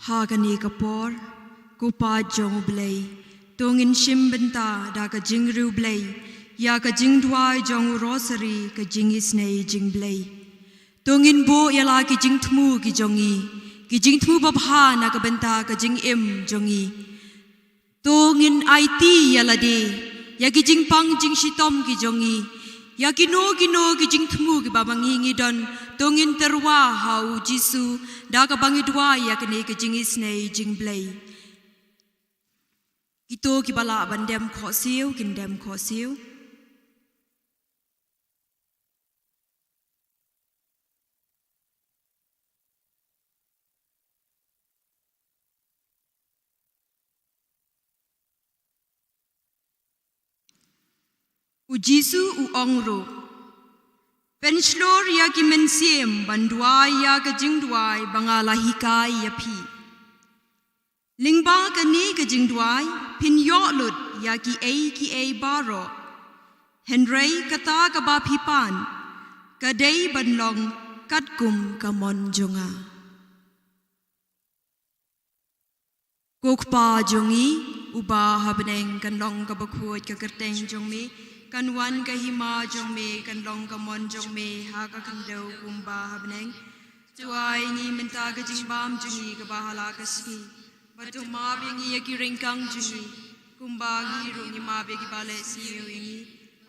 Ha kane ka por, ko Pa jong U Blei, to ngin shim bynta da ka jingriewblei ïa ka jingduwai jong u Rosary, ka jingisynei jong U Blei. To ngin buh ïa la ki jingthmu ki jong ngi, ki jingthmu babha na ka bynta ka jingim jong ngi. To ngin aiti ïa lade ïa ki jingpang jingshitom ki jong ngi, ïa kino kino ki jingthmu kiba ma ngi ngi don. To ngin tyrwa ha U Jisu da kaba ngi duwai ïa kane ka jingisynei jong U Blei. Kito kiba lah ban dem khohsiew kin dem khohsiew. U Jisu u ong ruh, pynshlur ïa ki mynsiem ban duwai ïa ka jingduwai ba nga la hikai ïa phi. Lyngba kane ka jingduwai phin ïoh lut ïa kiei kiei baroh. Hynrei kata kaba phi pan ka dei ban long katkum ka mon jong nga. Ko Kpa jong ngi uba ha bneng, kan long kaba khuid ka kyrteng jong me, kan wan ka hima jong me, kan long ka mon jong me ha ka khyndew kumba ha bneng. To ai ngi mynta ka jingbam jong ngi kaba ha la ka sngi. Bad to map ïa ngi ïa ki ryngkang jong ngi, kumba ngi ruh ngi map ïa kiba leh sniew ïa ngi.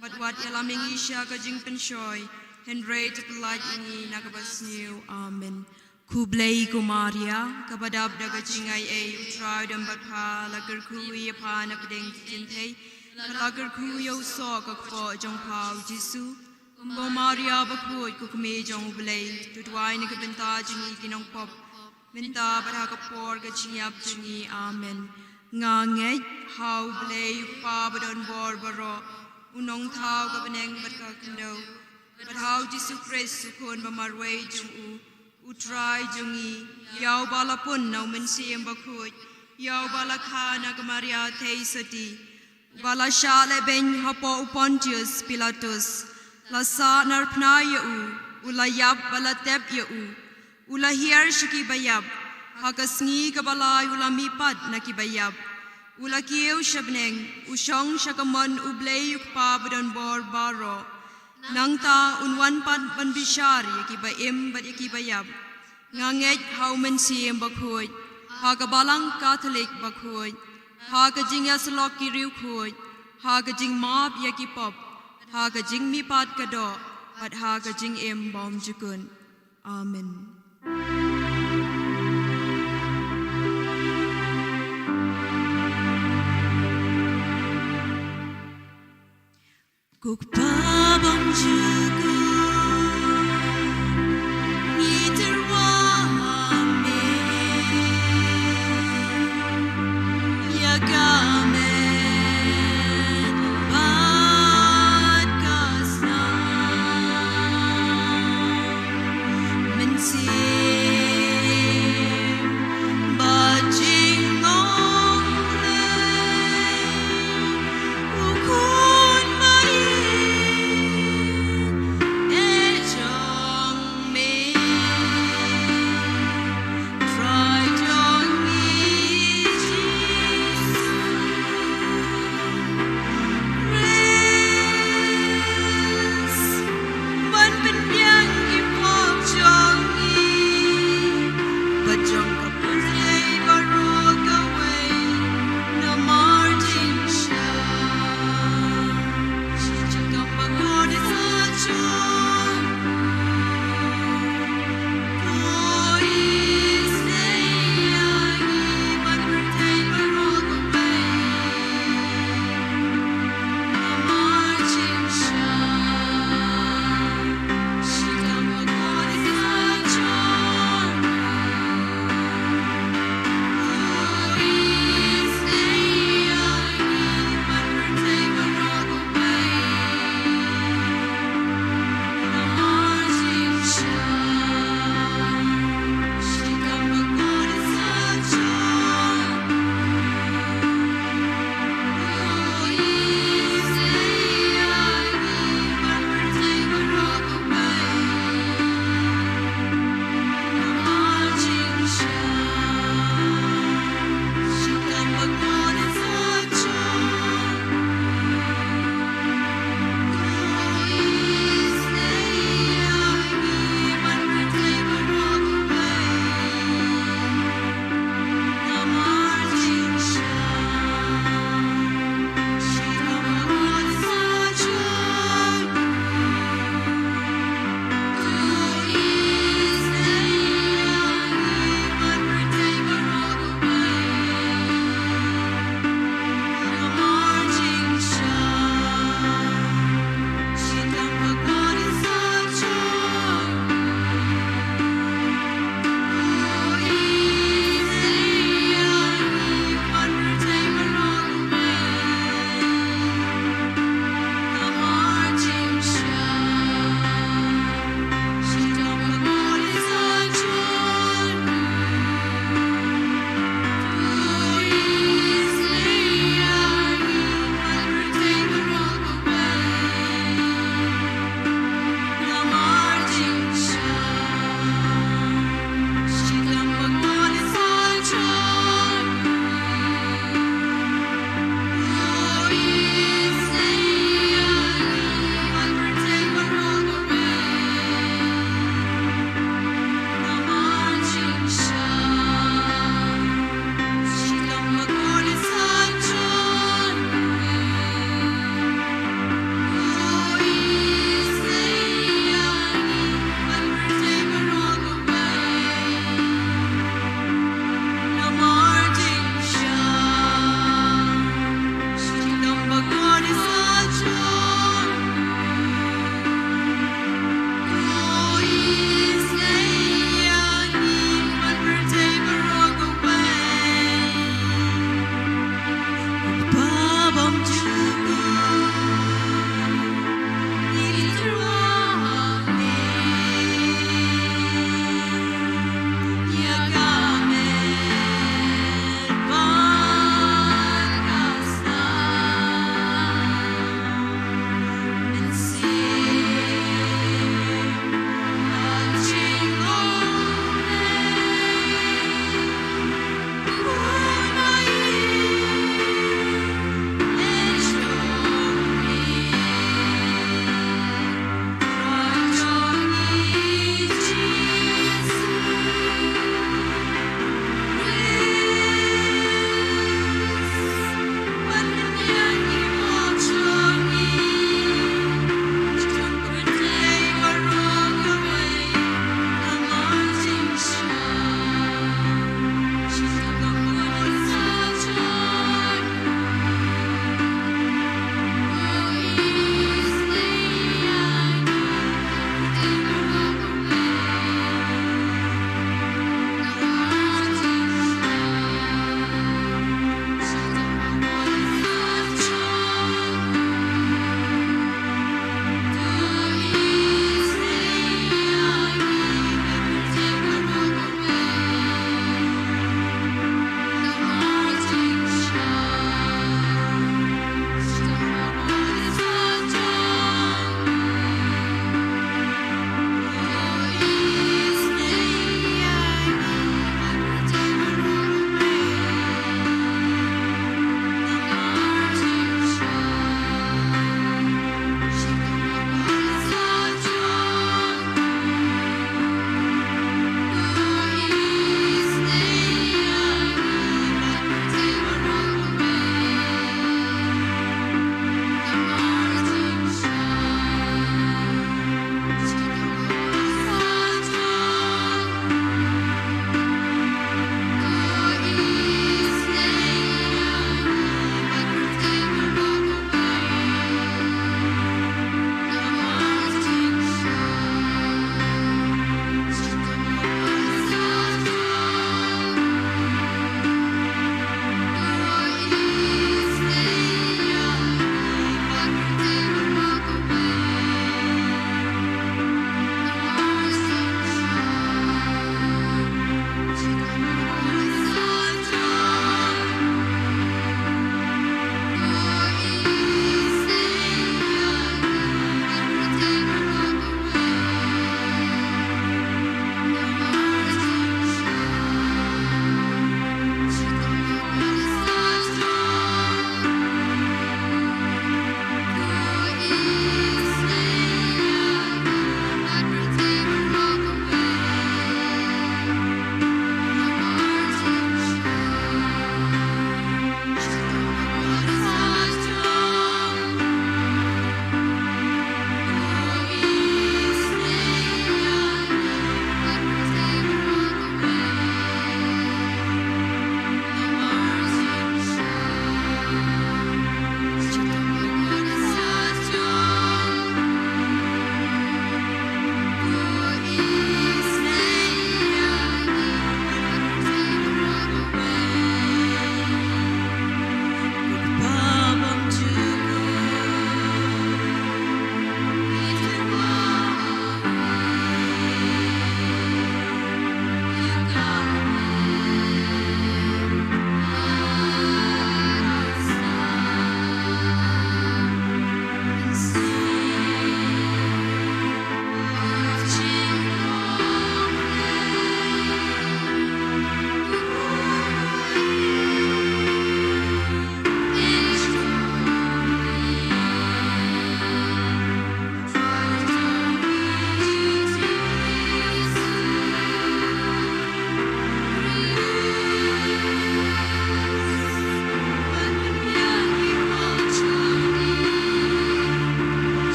Bad wat ïalam ïa ngi sha ka jingpynshoi, hynrei to pyllait ïa ngi na kaba sniew. Amen. Khublei ko Maria, kaba dap da ka jingaiei, U Trai u don bad pha, la kyrkhu ïa pha na pdeng ki kynthei, la kyrkhu ïa u soh ka kpoh jong pha U Jisu. Ko Maria bakhuid, ko kmie jong U Blei, to duwai na ka bynta jong ngi ki nongpop, mynta bad ha ka por ka jingïap jong ngi. Amen. Nga ngeit ha U Blei U Kpa badonbor baroh, U Nongthaw ka bneng bad ka khyndew, bad ha U Jisu Khrist U Khun ba marwei jong u, U Trai jong ngi, ïa uba la pun na U Mynsiem Bakhuid, ïa uba la kha na ka Maria Theisotti, Ba la shah lehbeiñ hapoh u Pontius Pilatus, la sahnarphna ïa u, u la ïap bad la tep ïa u, u la hiar sha ki baïap, ha ka sngi kaba lai u la mihpat na ki baïap, u la kiew sha bneng, u shong sha ka mon U Blei U Kpa badonbor baroh. Nangta un wan pat ban bishar ïa ki ba-im bad ïa ki baïap. Nga ngeit ha U Mynsiem Bakhuid, ha ka Balang Katholik bakhuid, ha ka jingïasyllok ki riewkhuid, ha ka jingmap ïa ki pop, ha ka jingmihpat ka doh, bad ha ka jingim bymjukut. Amen. Ko Kpa bymjukut, ngi tyrwa ha me, ïa ka met bad ka snam. Mynsiem bad jingong lei, u Khun ba ïeit,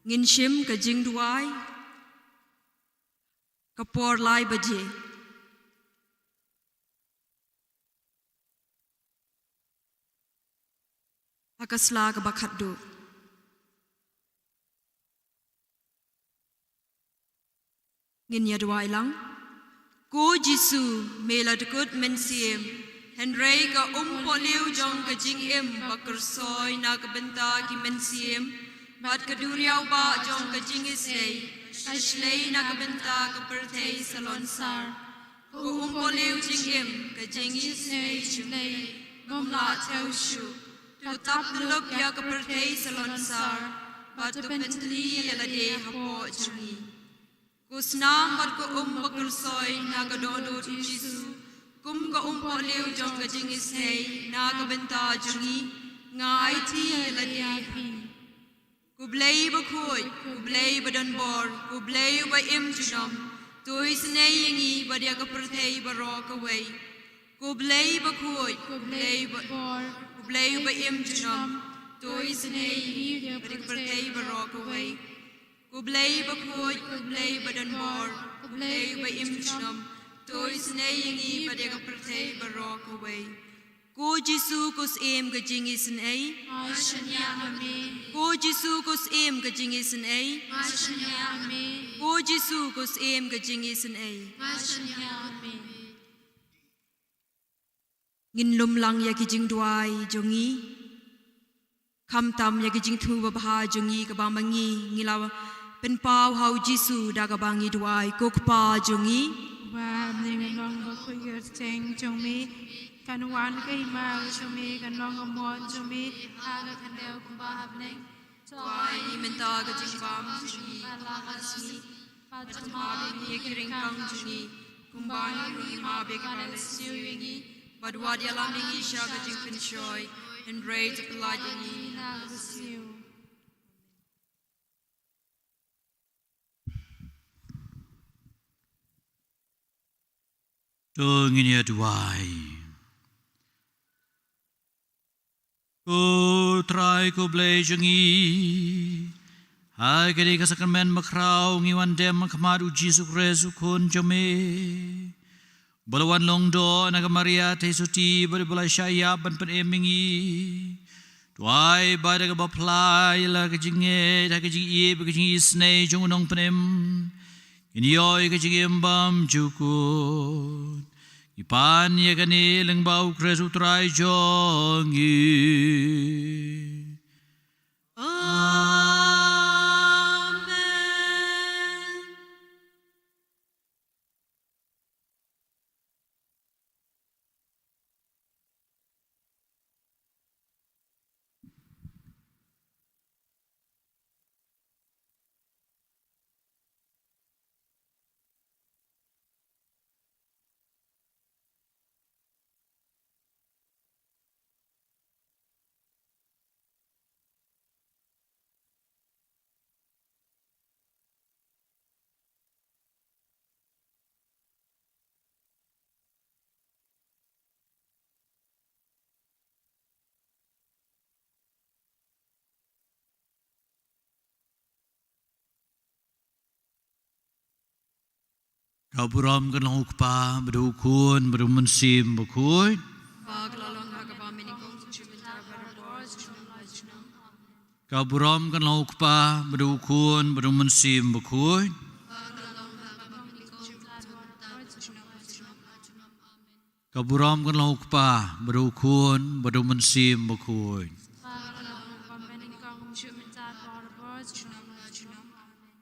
Ngin shim ka jingduwai ka por lai baje ha ka sla kaba khatduh. Ngin ïa duwai lang. Ko Jisu, me la dkut mynsiem, hynrei ka umpohliew jong ka jingim ba kyrsoi na ka bynta ki mynsiem, bad ka duriaw ba jong ka jingisynei, ka shlei na ka bynta ka pyrthei salonsar. Ko umpohliew jingim, ka jingisynei jong U Blei, ngam lah thew shuh. To tap tyllup ïa ka pyrthei salonsar, bad to pyntylli ïa lade hapoh jong ngi. Ko snam bad ko um bakyrsoi na ka dohnud U Jisu, kum ka umpohliew jong ka jingisynei na ka bynta jong ngi, nga aiti ïa lade ha phi. Ko Blei bakhuid, ko Blei badonbor, ko Blei uba im junom, to isynei ïa ngi bad ïa ka pyrthei baroh kawei. Ko Blei bakhuid, ko Blei badonbor, ko Blei uba im junom, to isynei ïa ngi bad ïa ka pyrthei baroh kawei. Ko Blei bakhuid, ko Blei badonbor, ko Blei uba im junom, to isynei ïa ngi bad ïa ka pyrthei baroh kawei. Ko Jisu ko Syiem ka jingisynei. Ai shaniah ha me. Ko Jisu ko Syiem ka jingisynei. Ai shaniah ha me. Ko Jisu ko Syiem ka jingisynei. Ai shaniah ha me. Ngin lum lang ïa ki jingduwai jong ngi. Khamtam ïa ki jingthmu babha jong ngi kaba ma ngi ngi la pynpaw ha U Jisu da kaba ngi duwai. Ko Kpa jong ngi uba ha bneng, kan long bakhuid ka kyrteng jong me, kan wan ka hima ka jong me, kan long ka mon jong me ha ka khyndew kumba ha bneng. To ai ngi mynta ka jingbam jong ngi ha la ka sngi. Bad to map ïa ngi ïa ki ryngkang jong ngi, kumba ngi ruh ngi map ïa kiba la siew ïa ngi. Bad wat ïalam ïa ngi sha ka jingpynshoi, hynrei to pyllait ïa ngi na ka sniew. To ngin ïa duwai. Ko Trai ko Blei jong ngi, ha kane ka sakramen bakhraw ngi wan dem ha khmat U Jisu Khrist U Khun jong me, ba la wan long doh na ka Maria Theisotti, bad ba la shah ïap ban pynim ïa ngi. To ai ba da kaba phla ïa la ka jingngeit ha ka jingïeit bad ka jingisynei jong U Nongpynim, ngin ïoh ïa ka jingim bymjukut. Ngi pan ïa kane lyngba U Khrist U Trai jong ngi. Amen. Ka burom kan long ha u Kpa, bad ha u Khun, bad ha u Mynsiem Bakhuid. Ba ka la long ha kaba mynnyngkong, mynta bad barabor, junom la junom. Amen. Ka burom kan long ha u Kpa, bad ha u Khun, bad ha u Mynsiem Bakhuid. Ba ka la long ha kaba mynnyngkong, mynta bad barabor, junom la junom. Amen. Ka burom kan long ha u Kpa, bad ha u Khun, bad ha u Mynsiem Bakhuid. Ba ka la long ha kaba mynnyngkong, mynta bad barabor, junom la junom. Amen.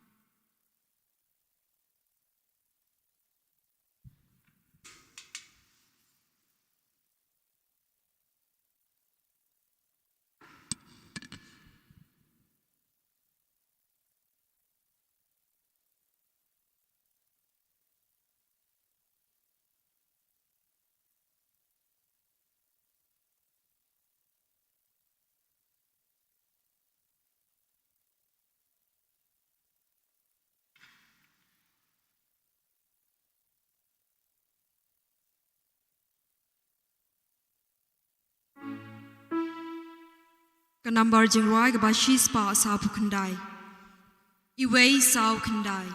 Ka nambar jingrwai kaba shispah sawphew khyndai. Iwei saw khyndai.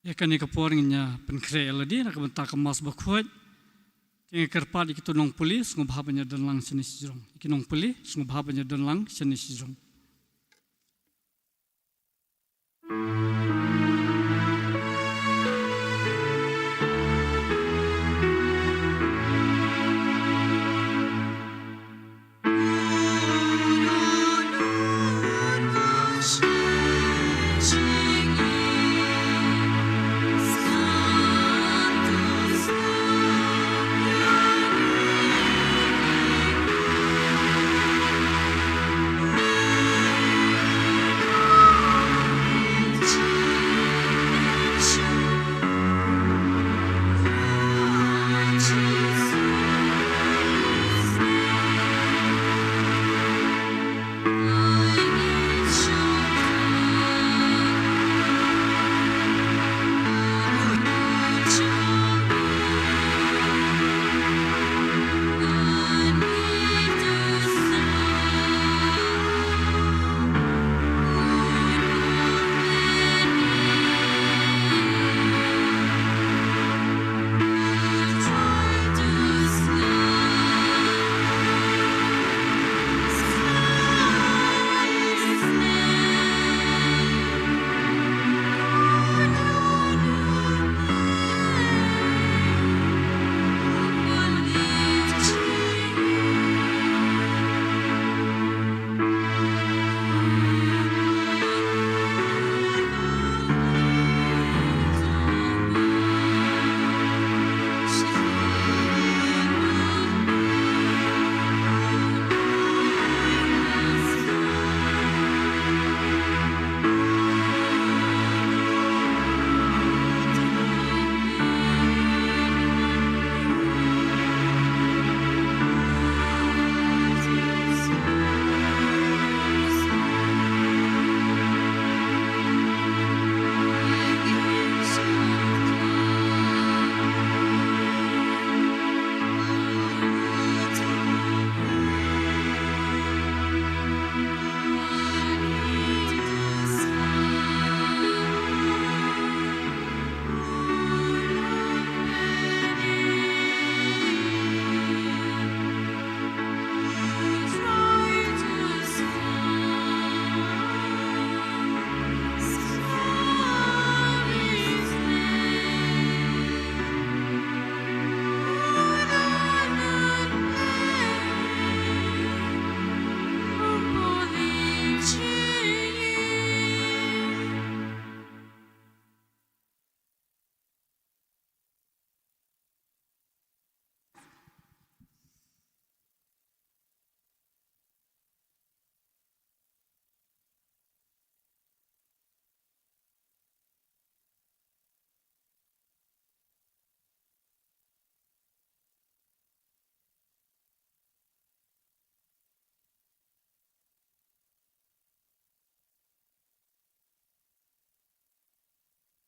Ïa kane ka por ngin ïa pynkhreh ïa lade na ka bynta ka Mass Bakhuid. Te nga kyrpad ïa kito nongpule sngewbha ban ïa don lang shane shajrong. Ïa ki nongpule sngewbha ban ïa don lang shane shajrong.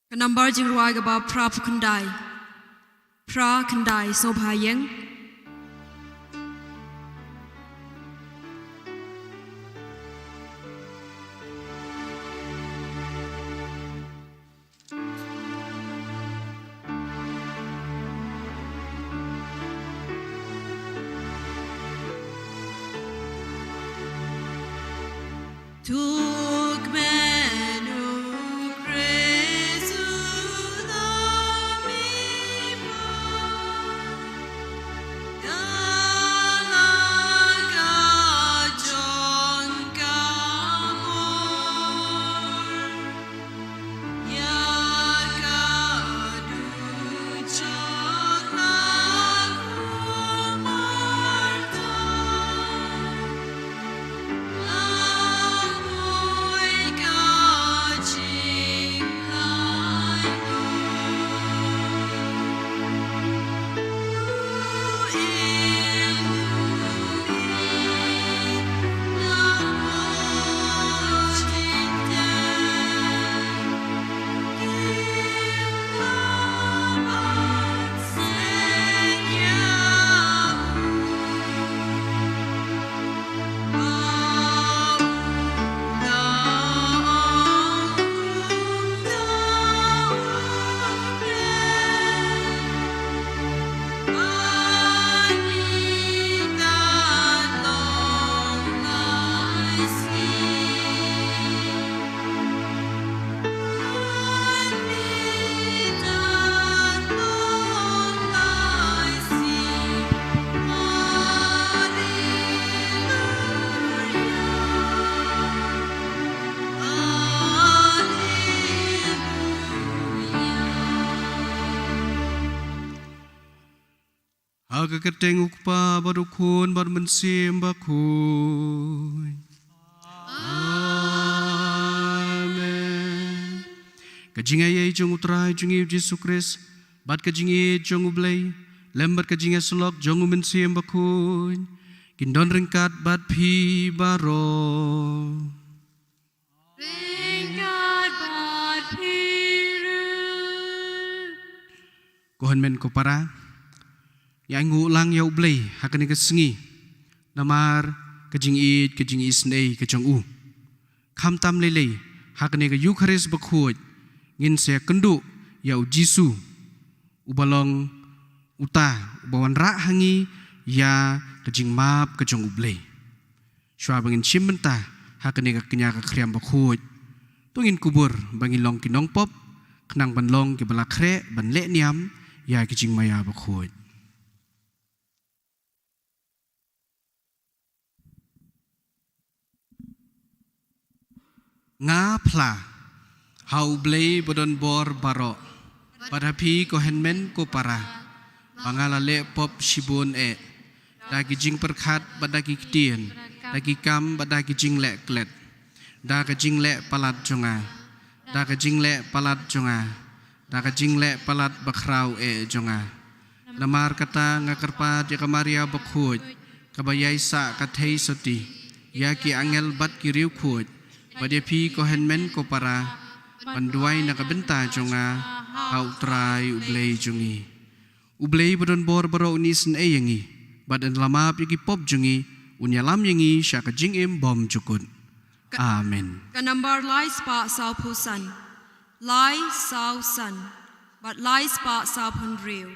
Ka nambar jingrwai kaba phra phew khyndai. Phra khyndai, sngewbha ïeng. Ha ka kyrteng U Kpa bad U Khun bad U Mynsiem Bakhuid. Amen. Ka jingaiei jong U Trai jong ngi U Jisu Khrist bad ka jingïeit jong U Blei lem bad ka jingïasyllok jong U Mynsiem Bakhuid kin don ryngkat bad phi baroh. Ryngkat bad phi ruh. Ko hynmen ko para, ngi ainguh lang ïa U Blei ha kane ka sngi namar ka jingïeit, ka jingisynei ka jong u. Khamtam lei lei ha kane ka Eukharist bakhuid ngin sa ïakynduh ïa U Jisu, uba long uta uba wanrah ha ngi ïa ka jingmap ka jong U Blei. Shuwa ba ngin shim bynta ha kane ka kñia ka khriam bakhuid, to ngin kubur ba ngin long ki nongpop, khnang ban long kiba la khreh ban leh niam ïa ki jingmaïa bakhuid. Nga phla ha U Blei ba don bor baroh, bad ha phi ko hynmen ko para, ba nga la leh pop shibun eh, da ki jingpyrkhat bad da ki ktien, da ki kam bad da ki jingleh klet, da ka jingleh palat jong nga, da ka jingleh palat jong nga, da ka jingleh palat bakhraw eh jong nga. Namar kata nga kyrpad ïa ka Maria bakhuid, kaba ïaisah ka theisotti, ïa ki angel bad ki riewkhuid, bad ïa phi ko hynmen ko para, ban duwai na ka bynta jong nga ha U Trai U Blei jong ngi. U Blei ba don bor baroh un isynei ïa ngi, bad un ïalam ïa ki pop jong ngi, un ïalam ïa ngi sha ka jingim bymjukut. Amen. Ka nambar lai spah sawphew san, lai saw san, bad lai spah sawphew hynriew.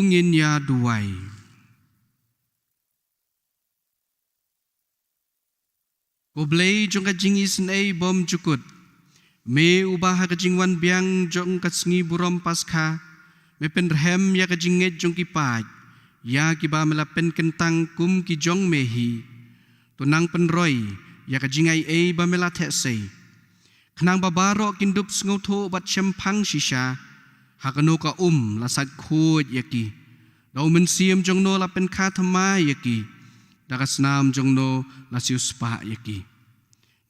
Ngin ïa duwai. Ko Blei jong ka jingisynei bymjukut, me uba ha ka jingwan biang jong ka sngi burom Paskha me pynrhem ïa ka jingngeit jong ki paid, ïa kiba me la pynkyntang kum ki jong me hi. To nang pynroi ïa ka jingai ei ba me la theh sei, khnang ba baroh kin dup sngewthuh bad shemphang shisha ha kano ka um la sait khuid ïa ki, da u Mynsiem jong no la pynkha thymmai ïa ki, da ka snam jong no la siewspah ïa ki.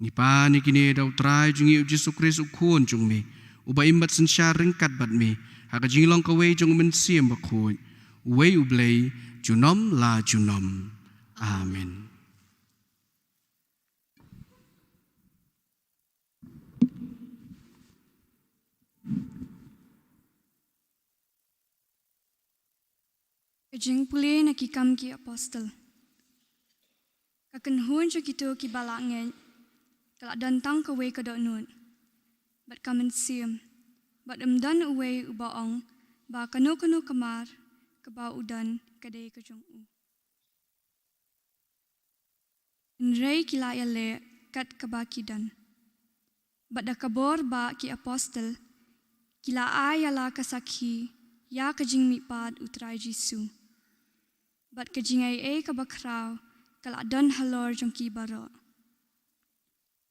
Ngi pan ïa kine da u Trai jong ngi u Jisu Khrist u Khun jong me, uba im bad synshar ryngkat bad me ha ka jinglong kawei jong u Mynsiem Bakhuid, uwei U Blei junom la junom. Amen. Ka jingpule na Ki Kam ki Apostol. Ka kynhun jong kito kiba la ngeit ka la don tang kawei ka dohnud bad ka mynsiem, bad ym don uwei uba ong ba kano kano ka mar kaba u don ka dei ka jong u. Hynrei ki la ïaleh kat kaba ki don. Bad da ka bor ba ki apostol ki la ai ïa la ka sakhi ïa ka jingmihpat U Trai Jisu. Bad ka jingai ei kaba khraw ka la don halor jong ki baroh.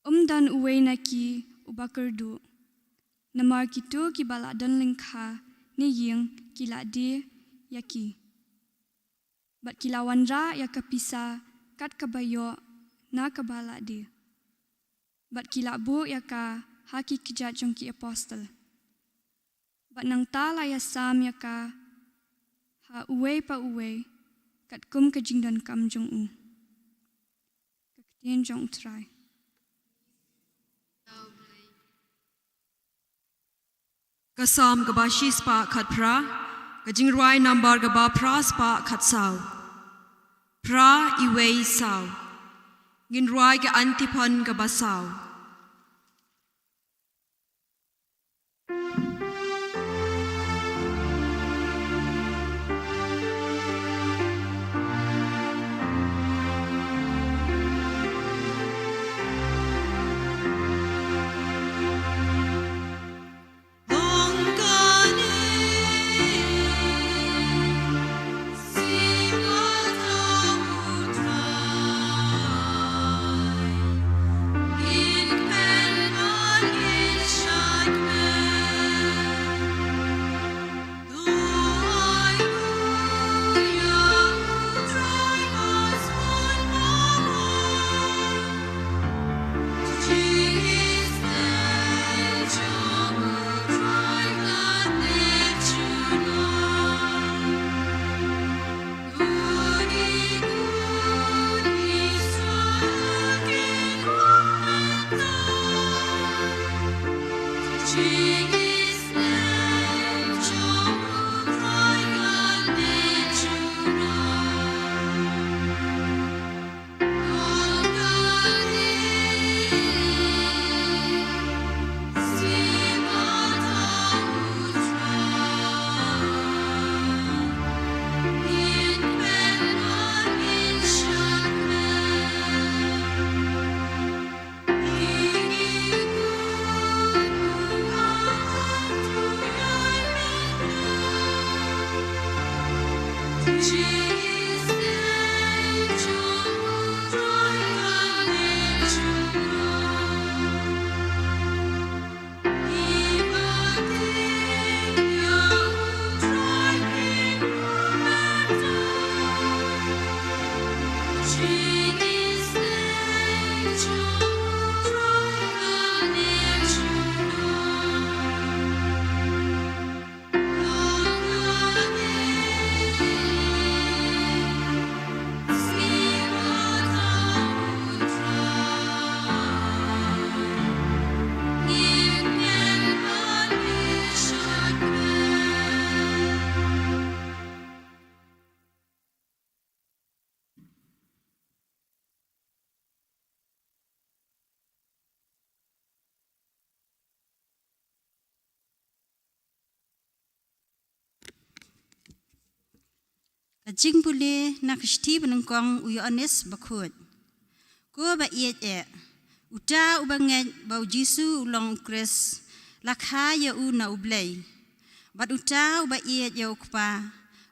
Ym don uwei na ki uba kyrduh, namar kito kiba la don lyngkha ne ïing ki la die ïa ki. Bad ki la wanrah ïa ka pisa kat kaba ïoh na kaba la die. Bad ki la buh ïa ka ha ki kjat jong ki apostol. Bad nangta la ïasam ïa ka ha uwei pa uwei katkum ka jingdonkam jong u. Ka ktien jong U Trai. Ka Salm kaba shispah khatphra, ka jingrwai nambar kaba phraspah khatsaw. Phra, iwei, saw. Ngin rwai ka antiphon kaba saw. Ka jingpule na ka shithi ba nyngkong u Ïoannis Bakhuid. Ko ba ïeit eh, uta uba ngeit ba u Jisu u long u Khrist, la kha ïa u na u Blei. Bad uta uba ïeit ïa u Kpa,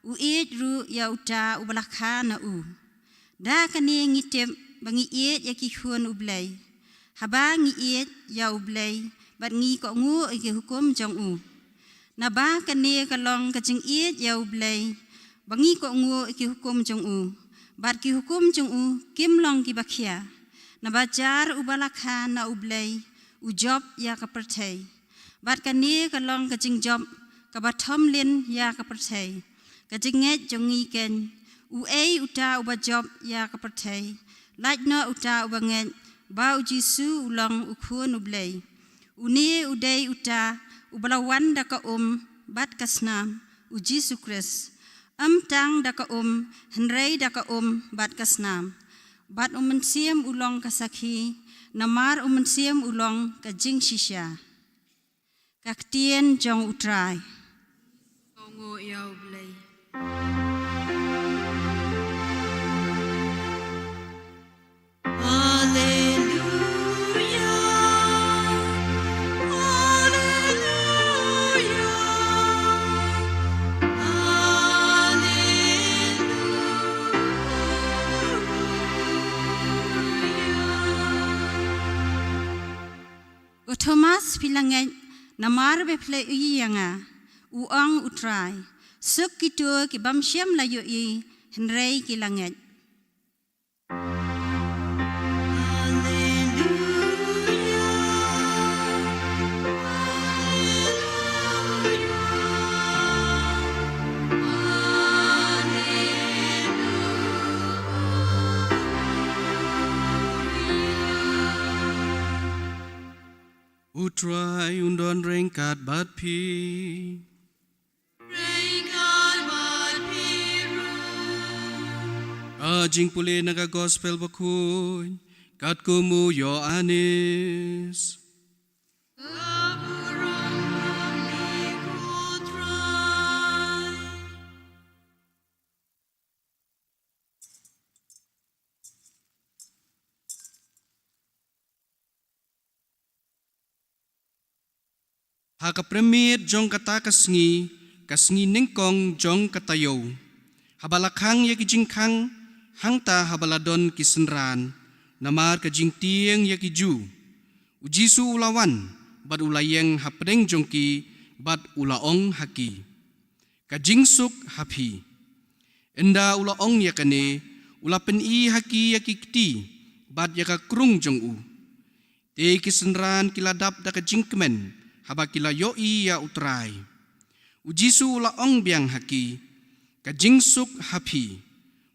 u ïeit ruh ïa uta uba la kha na u. Da kane ngi tip ba ngi ïeit ïa ki khun u Blei, haba ngi ïeit ïa u Blei bad ngi kohnguh ïa ki hukum jong u. Naba kane ka long ka jingïeit ïa u Blei, ba ngi kohnguh ïa ki hukum jong u. Bad ki hukum jong u kim long kiba khia, naba jar uba la kha na u Blei u jop ïa ka pyrthei. Bad kane ka long ka jingjop kaba thom lin ïa ka pyrthei, ka jingngeit jong ngi keiñ. Uei uta uba jop ïa ka pyrthei? Lait noh uta uba ngeit ba u Jisu u long u Khun u Blei. Une u dei uta uba la wan da ka um bad ka snam, u Jisu Khrist. Ym tang da ka um, hynrei da ka um bad ka snam. Bad u Mynsiem u long ka sakhi, namar u Mynsiem u long ka jingshisha. Ka ktien jong u Trai. Kohnguh ïa u Blei. Alleluia, alleluia, alleluia. Ko Thomas, phi la ngeit namar ba phi la ïohi ïa nga, u ong u Trai. Suk kito ki bym shym la ïohi hynrei ki la ngeit. U Trai un don ryngkat bad phi. Ryngkat bad phi ruh. Ka jingpule na ka Gospel Bakhuid katkum u Ïoannis. Ka burom ïa me, ko Trai. Ha ka pyrmit jong kata ka sngi, ka sngi nyngkong jong ka taïew, haba la khang ïa ki jingkhang, hangta haba la don ki synran, namar ka jingtieng ïa ki Jiw, u Jisu u la wan, bad u la ïeng hapdeng jong ki, bad u la ong ha ki. Ka jingsuk ha phi. Ynda u la ong ïa kane, u la pyni ha ki ïa ki kti bad ïa ka krung jong u. Te ki synran ki la dap da ka jingkmen haba ki la ïohi ïa u Trai. U Jisu u la ong biang ha ki, ka jingsuk ha phi.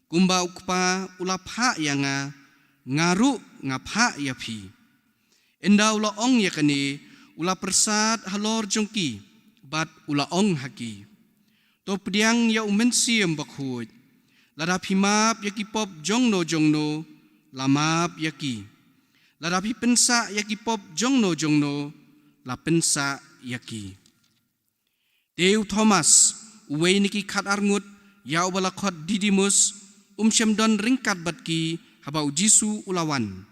Kumba u Kpa u la phah ïa nga, nga ruh nga phah ïa phi. Ynda u la ong ïa kane, u la pyrsad halor jong ki, bad u la ong ha ki. To pdiang ïa u Mynsiem Bakhuid. Lada phi map ïa ki pop jongno jongno, la map ïa ki. Lada phi pynsah ïa ki pop jongno jongno, la pynsah ïa ki. Te u Thomas, uwei na ki khatar ngut, ïa uba la khot Didimus, um shym don ryngkat bad ki, haba u Jisu u la wan.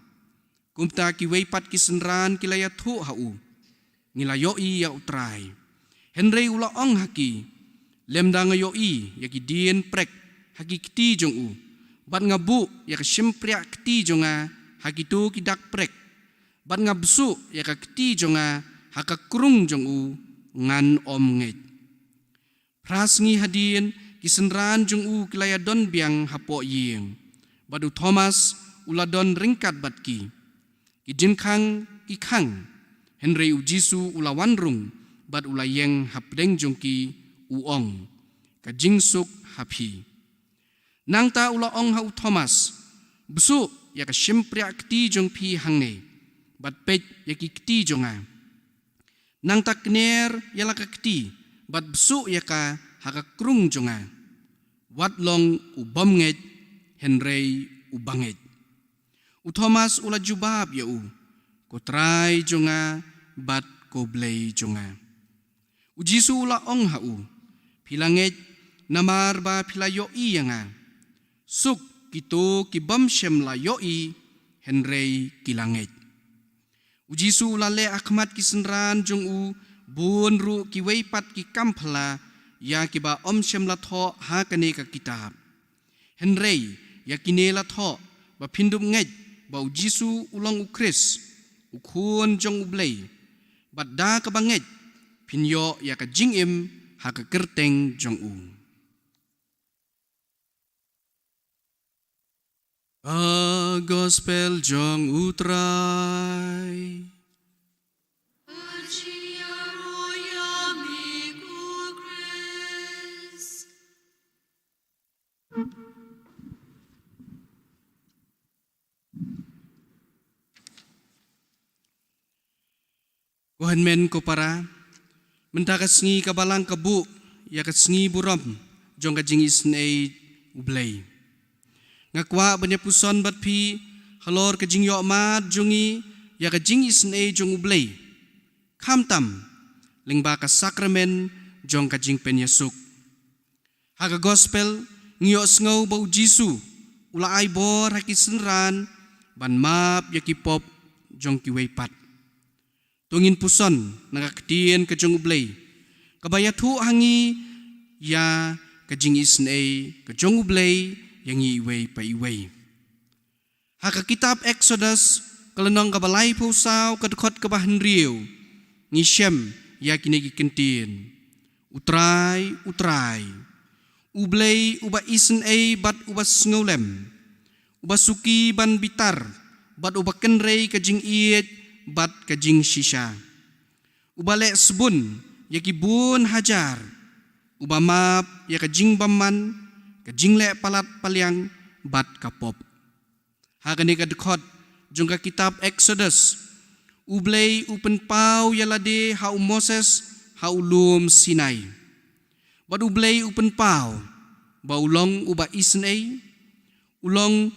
Kumta kiwei pat ki synran ki la ïathuh ha u, ngi la ïohi ïa u Trai. Hynrei u la ong ha ki, lymda nga ïohi ïa ki dien prek ha ki kti jong u, bad nga buh ïa ka shympriah kti jong nga ha kito ki dak prek, bad nga bsuh ïa ka kti jong nga ha ka krung jong u, ngan ym ngeit. Phra sngi hadien, ki synran jong u ki la ïadon biang hapoh ïing. Bad u Thomas u la don ryngkat bad ki. Ki jingkhang ki khang, hynrei u Jisu u la wan rung, bad u la ïeng hapdeng jong ki, u ong, ka jingsuk ha phi. Nangta u la ong ha u Thomas, bsuh ïa ka shympriah kti jong phi hangne, bad peit ïa ki kti jong nga. Nangta kner ïa la ka kti, bad bsuh ïa ka ha ka krung jong nga. Wat long u bym ngeit, hynrei u ba ngeit. U Thomas u la jubab ïa u, ko Trai jong nga, bad ko Blei jong nga. U Jisu u la ong ha u, phi la ngeit, namar ba phi la ïohi ïa nga. Suk kito ki bym shym la ïohi, hynrei ki la ngeit. U Jisu u la leh ha khmat ki synran jong u bun ruh kiwei pat ki kam phylla ïa kiba ym shym la thoh ha kane ka kitab. Hynrei ïa kine la thoh ba phin dup ngeit ba u Jisu u long u Khrist, u Khun jong U Blei, bad da kaba ngeit phin ïoh ïa ka jingim ha ka kyrteng jong u. Ka Gospel jong U Trai. Ko hynmen ko para, mynta ka sngi ka Balang ka buh ïa ka sngi burom jong ka jingisynei U Blei. Nga kwah ban ïa puson bad phi halor ka jingïohmad jong ngi ïa ka jingisynei jong U Blei, khamtam lyngba ka sakramen jong ka jingpynïasuk. Ha ka Gospel ngi ïohsngew ba u Jisu u la ai bor ha ki synran ban map ïa ki pop jong kiwei pat. To ngin puson na ka ktien ka jong U Blei kaba ïathuh ha ngi ïa ka jingisynei ka jong U Blei ïa ngi iwei pa iwei. Ha ka kitab Exodus, ka lynnong kaba laiphew saw, ka dkhot kaba hynriew, ngi shem ïa kine ki kyntien: U Trai, U Trai, U Blei uba isynei bad uba sngewlem, uba suki ban bitar bad uba kynrei ka jingïeit bad ka jingshisha, uba leh sbun ïa ki bun hajar, uba map ïa ka jingbymman, ka jingleh palat palliang bad ka pop. Ha kane ka dkhot jong ka kitab Exodus, U Blei u pynpaw ïa lade ha u Moses ha u lum Sinai. Bad U Blei u pynpaw ba u long uba isynei, u long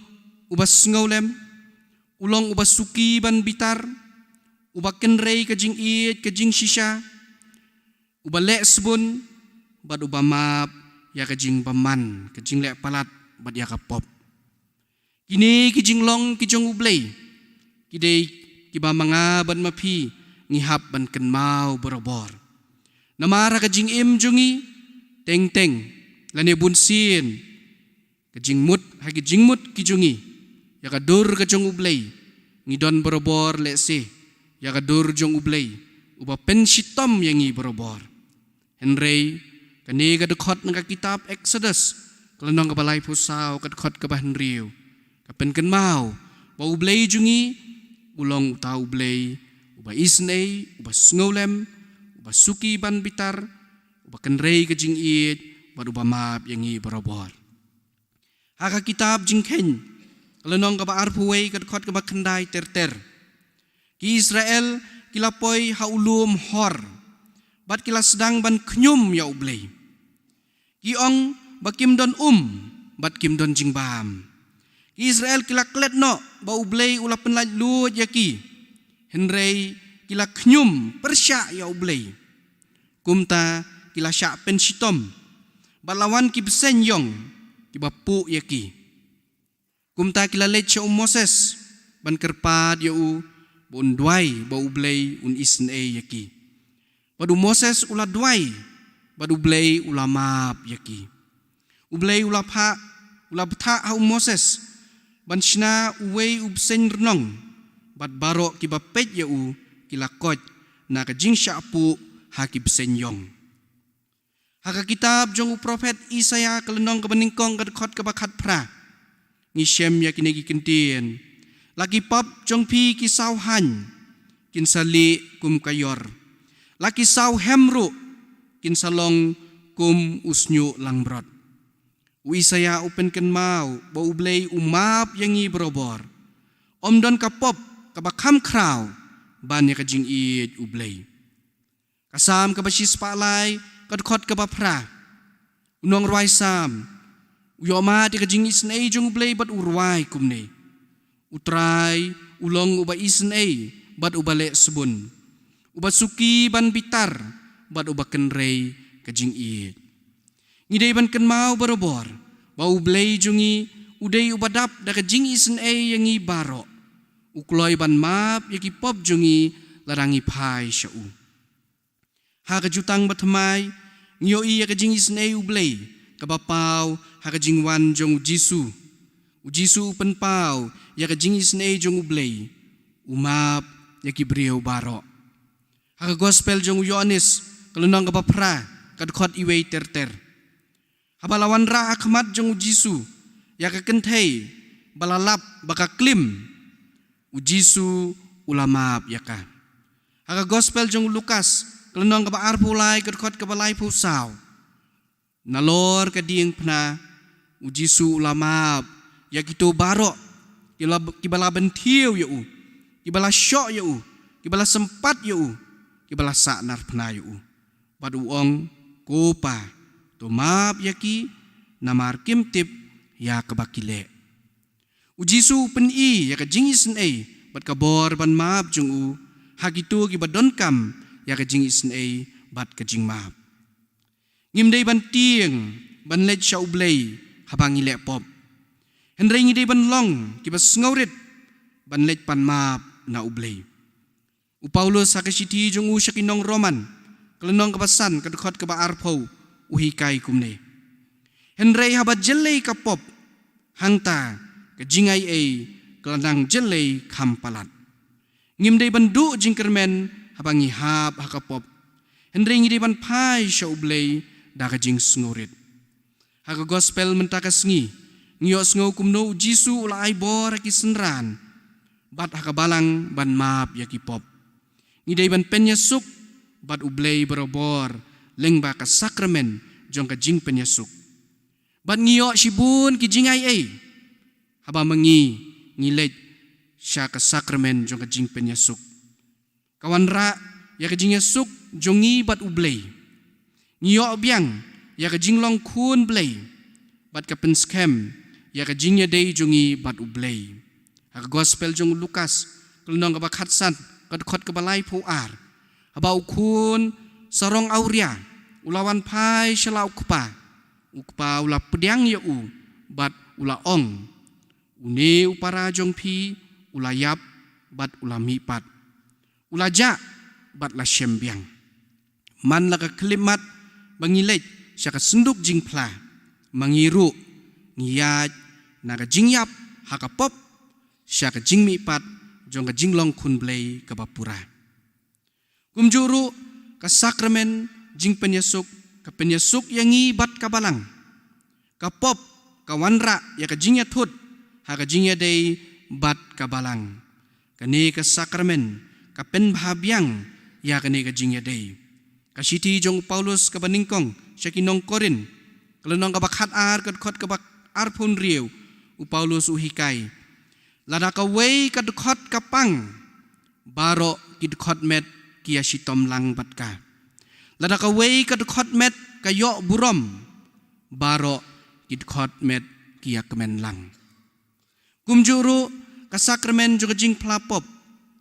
uba sngewlem, u long uba suki ban bitar, uba kynrei ka jingïeit ka jingshisha, uba leh sbun, bad uba map ïa ka jingbymman, ka jingleh palat bad ïa ka pop. Kine ki jinglong ki jong U Blei ki dei kiba ma nga bad ma phi ngi hap ban kynmaw barabor. Namar ha ka jingim jong ngi teng teng lane bunsien, ka jingmut, ha ki jingmut ki jong ngi ïa ka dur ka jong U Blei, ngi don barabor lehse ïa ka dur jong U Blei uba pynshitom ïa ngi barabor. Hynrei kane ka dkhot na ka kitab Exodus, ka lynnong kaba laiphew saw, ka dkhot kaba hynriew, ka pynkynmaw ba U Blei jong ngi u long uta U Blei uba isynei, uba sngewlem, uba suki ban bitar, uba kynrei ka jingïeit bad uba map ïa ngi barabor. Ha ka kitab Jingkheiñ, ka lynnong kaba arphew wei, ka dkhot kaba khyndai ter ter, ki Israel ki la poi ha u lum Hor bad ki la sdang ban khñium ïa U Blei. Ki ong ba kim don um bad kim don jingbam. Ki Israel ki la klet noh ba U Blei u la pynlait luid ïa ki, hynrei ki la khñium pyrshah ïa U Blei. Kumta ki la shah pynshitom bad la wan ki bseiñ ïong kiba puh ïa ki. Kumta ki la leit sha u Moses ban kyrpad ïa u ba un duwai ba U Blei un isynei ïa ki. Bad u Moses u la duwai bad U Blei u la map ïa ki. U Blei u la phah, u la bthah ha u Moses ban shna uwei u bseiñ rnong, bad baroh kiba peit ïa u ki la koit na ka jingshah puh ha ki bseiñ ïong. Ha ka kitab jong u prophet Isaiah, ka lynnong kaba nyngkong, ka dkhot kaba khatphra, ngi shem ïa kine ki kyntien: La ki pop jong phi ki saw haiñ kin sa lieh kum ka ïor, la ki saw hem ruh kin sa long kum u shñiuh langbrot. U Isaiah u pynkynmaw ba U Blei u map ïa ngi barabor. Ym don ka pop kaba kham khraw ban ïa ka jingïeit U Blei. Ka Salm kaba shispah lai, ka dkhot kaba phra, u nongrwai Salm u ïohmad ïa ka jingisynei jong U Blei bad u rwai kumne: U Trai u long uba isynei bad uba leh sbun, uba suki ban bitar bad uba kynrei ka jingïeit. Ngi dei ban kynmaw barabor ba U Blei jong ngi u dei uba dap da ka jingisynei ïa ngi baroh. U kloi ban map ïa ki pop jong ngi lada ngi phai sha u. Ha ka Jutang Bathymmai ngi ïohi ïa ka jingisynei U Blei kaba paw ha ka jingwan jong U Jisu. U Jisu u pynpaw ïa ka jingisynei jong U Blei, u map ïa ki briew baroh. Ha ka Gospel jong u Ïoannis, ka lynnong kaba phra, ka dkhot iwei ter ter. Haba la wanrah ha khmat jong U Jisu ïa ka kynthei ba la lap ba ka klim, U Jisu u la map ïa ka. Ha ka Gospel jong u Lukas, ka lynnong kaba arphew lai, ka dkhot kaba laiphew saw. Nalor ka diengphna, U Jisu u la map ïa kito baroh ki la, kiba la bynthiew ïa u, kiba la shoh ïa u, kiba la sympat ïa u, kiba la sahnarphna ïa u. Bad u ong, "Ko Pa, to map ïa ki, namar kim tip ïa kaba ki leh." U Jisu u pyni ïa ka jingisynei bad ka bor ban map jong u ha kito kiba donkam ïa ka jingisynei bad ka jingmap. Ngim dei ban tieng ban leit sha U Blei haba ngi leh pop. Hynrei ngi dei ban long kiba sngewrit ban leit pan map na U Blei. U Paulus ha ka shithi jong u sha ki nong Roman, ka lynnong kaba san, ka dkhot kaba arphew, u hikai kumne: "Hynrei haba jyllei ka pop, hangta ka jingaiei ka la nang jyllei kham palat. Ngim dei ban duh jingkyrmen haba ngi hap ha ka pop, hynrei ngi dei ban phai sha U Blei da ka jingsngewrit." Ha ka Gospel mynta ka sngi, ngi ïohsngew kumno U Jisu u la ai bor ha ki synran bad ha ka balang ban map ïa ki pop. Ngi dei ban pynïasuk bad U Blei barabor lyngba ka sakramen jong ka jingpynïasuk. Bad ngi ïoh shibun ki jingaiei haba ma ngi ngi leit sha ka sakramen jong ka jingpynïasuk. Ka wanrah ïa ka jingïasuk jong ngi bad U Blei. Ngi ïoh biang ïa ka jinglong khun Blei bad ka pynskhem ïa ka jingïadei jong ngi bad U Blei. Ha ka Gospel jong u Lukas, ka lynnong kaba khatsan, ka dkhot kaba laiphew ar, haba u khun sarong awria u la wan phai sha la u kpa, u kpa u la pdiang ïa u bad u la ong, "Une u para jong phi u la ïap bad u la mihpat, u la jah bad la shem biang." Man la ka khyllipmat ba ngi leit sha ka synduk jingphla, ma ngi ruh ngi ïaid na ka jingïap ha ka pop sha ka jingmihpat jong ka jinglong khun Blei kaba pura. Kumjuh ruh ka sakramen jingpynïasuk ka pynïasuk ïa ngi bad ka balang. Ka pop ka wanrah ïa ka jingïathut ha ka jingïadei bad ka balang. Kane ka sakramen ka pynbha biang ïa kane ka jingïadei. Ka shithi jong u Paulus kaba nyngkong sha ki nong Korinth, ka lynnong kaba khatar, ka dkhot kaba arphew hynriew, u Paulus u hikai, "Lada kawei ka dkhot ka pang, baroh ki dkhot met ki ïa shitom lang bad ka. Lada kawei ka dkhot met ka ïoh burom, baroh ki dkhot met ki ïa kmen lang." Kumjuh ruh ka sakramen jong ka jingphla pop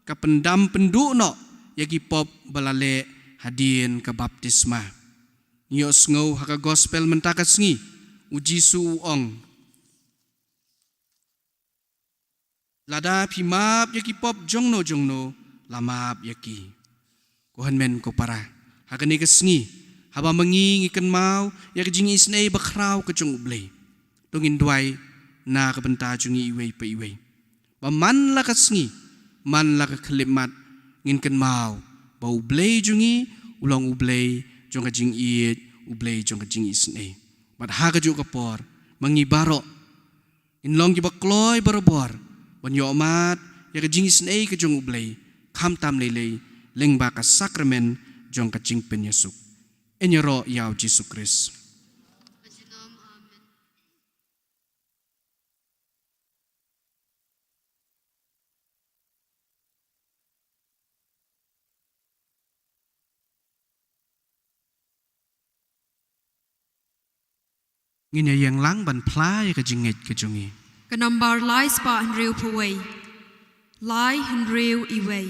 ka pyndam pynduh noh ïa ki pop ba la leh hadien ka baptisma. Ngi ïohsngew ha ka Gospel mynta ka sngi, U Jisu u ong, "Lada phi map ïa ki pop jongno jongno, la map ïa ki." Ko hynmen ko para, ha kane ka sngi, haba ma ngi ngi kynmaw ïa ka jingisynei bakhraw ka jong U Blei, to ngin duwai na ka bynta jong ngi iwei pa iwei, ba man la ka sngi, man la ka khyllipmat, ngin kynmaw ba U Blei jong ngi u long U Blei jong ka jingïeit, U Blei jong ka jingisynei. Bad ha kajuh ka por, ma ngi baroh ngin long kiba kloi barabor ban ïohmad ïa ka jingisynei ka jong U Blei, khamtam lei lei lyngba ka sakramen jong ka jingpynïasuk. Ngin ïaroh ïa U Jisu Khrist. Ngin ïa ïeng lang ban phla ïa ka jingngeit ka jong ngi. Ka nombar lai spah hynriew phew wei. Lai hynriew iwei.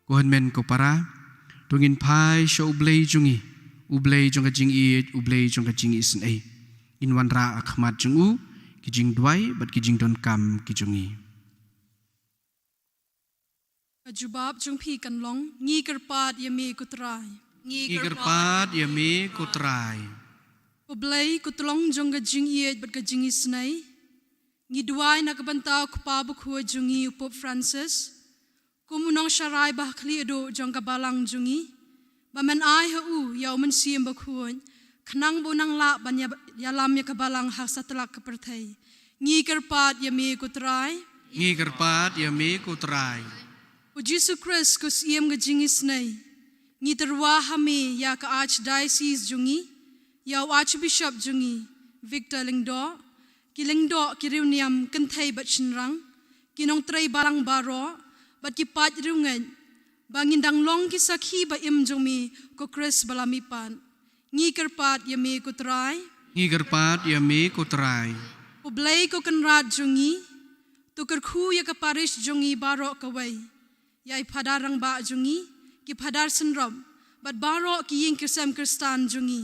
Ko hynmen ko para, to ngin phai sha U Blei jong ngi, U Blei jong ka jingïeit, U Blei jong ka jingisynei. Ngin wanrah ha khmat jong u ki jingduwai bad ki jingdonkam ki jong ngi. Ka jubab jong phi kan long, ngi kyrpad ïa me ko Trai. Ngi kyrpad ïa me ko Trai. Ko Blei, ko Tlong jong ka jingïeit bad ka jingisynei, ngi duwai na ka bynta u Kpa bakhuid jong ngi u Pope Francis, kum u nongsharai bakhlieh duh jong ka balang jong ngi, ba men ai ha u ïa u Mynsiem Bakhuid, khnang ba u nang lah ban ïa, ïalam ïa ka balang ha satlak ka pyrthei. Ngi kyrpad ïa me ko Trai. Ngi kyrpad ïa me ko Trai. Ko Jisu Khrist ko Siem ka jingisynei, ngi tyrwa ha me ïa ka Archdiocese jong ngi, ïa u Archbishop jong ngi, Victor Lyngdoh, ki lyngdoh, ki riewniam kynthei bad shynrang, ki nongtrei balang baroh, bad ki paid riewngeit, ba ngin dang long ki sakhi ba im jong me ko Khrist ba la mihpat. Ngi kyrpad ïa me ko Trai. Ngi kyrpad ïa me ko Trai. Ko Blei ko Kynrad jong ngi, to kyrkhu ïa ka parish jong ngi baroh kawei, ïa i Phadar rangbah jong ngi, ki Phadar synrop, bad baroh ki ïing ki sem Khristan jong ngi.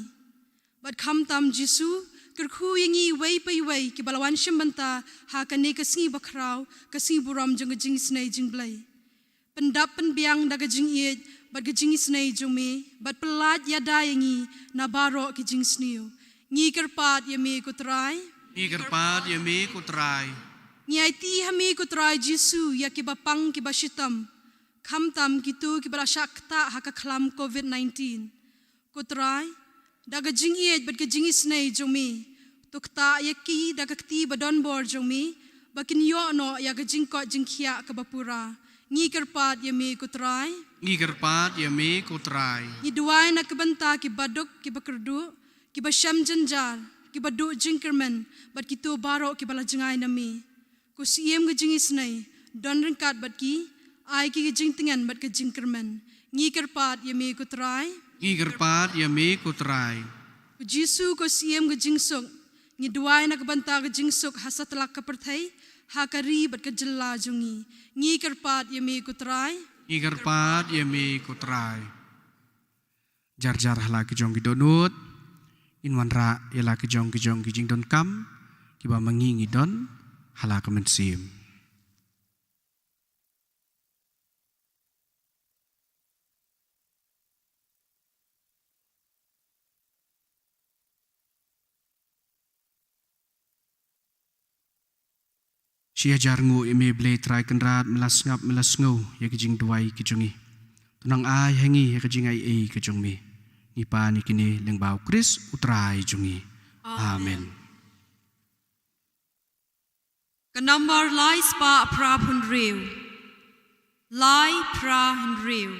Bad khamtam Jisu, kyrkhu ïa ngi iwei pa iwei kiba la wan shim bynta ha kane ka sngi bakhraw, ka sngi burom jong ka jingisynei jong U Blei. Pyndap pynbiang da ka jingïeit bad ka jingisynei jong me, bad pyllait ïada ïa ngi na baroh ki jingsniew. Ngi kyrpad ïa me ko Trai. Ngi kyrpad ïa me ko Trai. Ngi aiti ha me ko Trai Jisu ïa kiba pang kiba shitom, khamtam kito kiba la shah ktah ha ka khlam covid nineteen. Ko Trai, da ka jingïeit bad ka jingisynei jong me, to ktah ïa ki da ka kti ba donbor jong me, ba kin ïoh noh ïa ka jingkoit jingkhiah kaba pura. Ngi kyrpad ïa me ko Trai. Ngi kyrpad ïa me ko Trai. Ngi duwai na ka bynta kiba duk, kiba kyrduh, kiba shem jynjar, kiba duh jingkyrmen, bad kito baroh kiba la jngai na me. Ko Siem ka jingisynei, don ryngkat bad ki, ai ki ka jingtngen bad ka jingkyrmen. Ngi kyrpad ïa me ko Trai. Ngi kyrpad ïa me ko Trai. Ko Jisu ko Siem ka jingsuk, ngi duwai na ka bynta ka jingsuk ha satlak ka pyrthei, ha ka ri bad ka jylla jong ngi. Ngi kyrpad ïa me ko Trai. Ngi kyrpad ïa me ko Trai. Jar jar ha la ki jong ki dohnud, ngin wanrah ïa la ki jong ki jong ki jingdonkam kiba ma ngi ngi don ha la ka mynsiem. Shi hajar nguh ïa me Blei Trai Kynrad, me la sngap, me la sngew ïa ki jingduwai ki jong ngi. To nang ai ha ngi ïa ka jingaiei ka jong me. Ngi pan ïa kine lyngba u Khrist u Trai jong ngi. Amen. Amen. Ka number lai spah phra phew hynriew. Lai phra hynriew.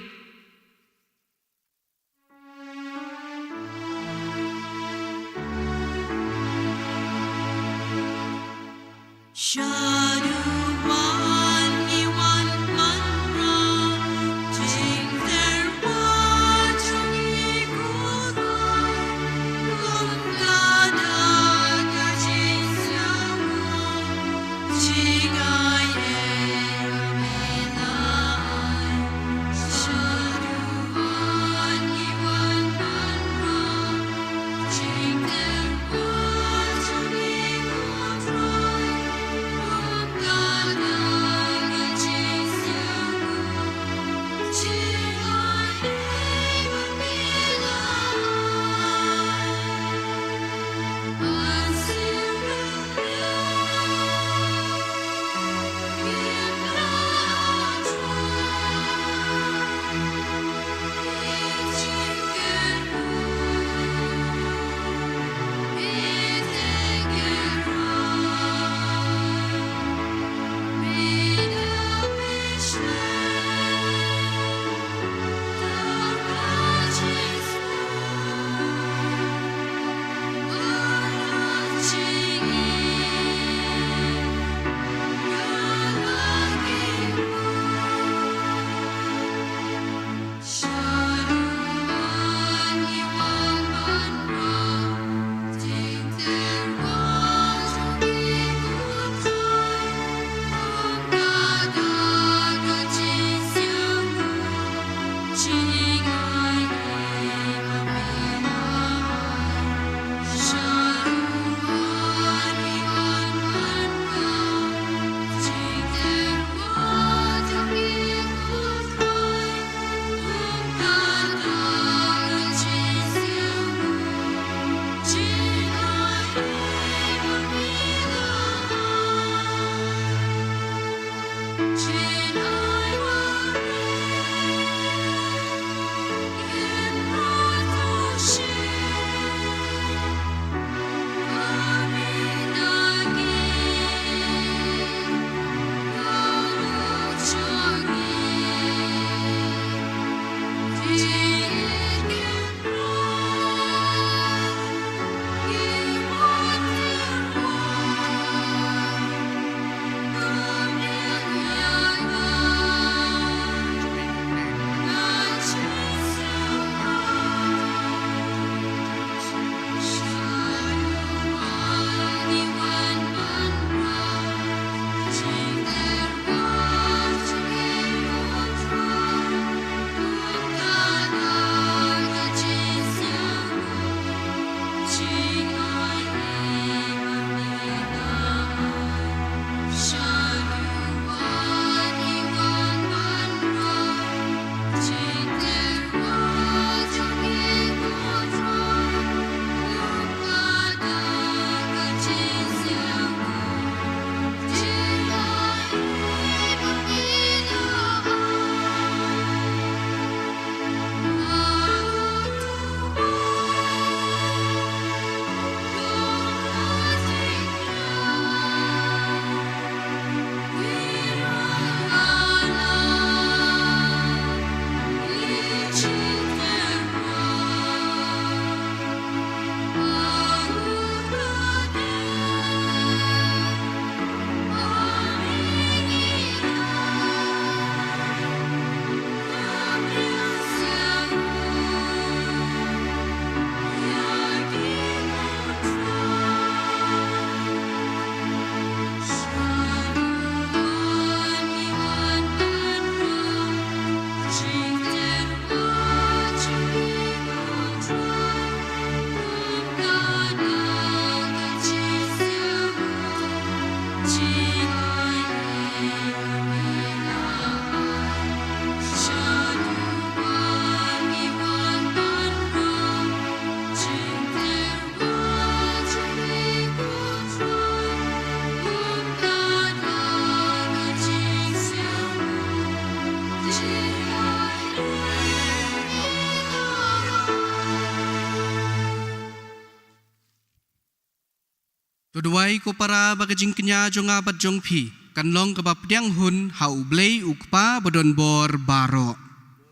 To duwai ko para ba ka jingkñia jong nga bad jong phi kan long kaba pdiang hun ha U Blei U Kpa ba don bor baroh.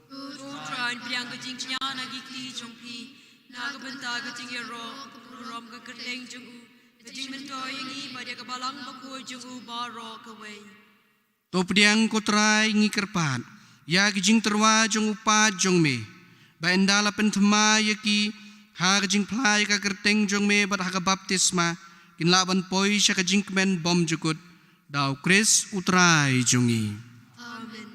To Trai, pdiang ka jingkñia na ki kti jong phi na ka bynta ka jingïaroh, ka burom, ka kyrteng jong u, ka jingmyntoi ïa ngi bad ïa ka balang bakhuid jong u baroh kawei. To pdiang ko Trai, ngi kyrpad ïa ki jingtyrwa jong u paid jong me, ba ynda la pynthame ïa ki ha ka jingphla ïa ka kyrteng jong me bad ha ka baptisma, kin lah ban poi sha ka jingkmen bymjukut, da U Khrist U Trai jong ngi. Amen.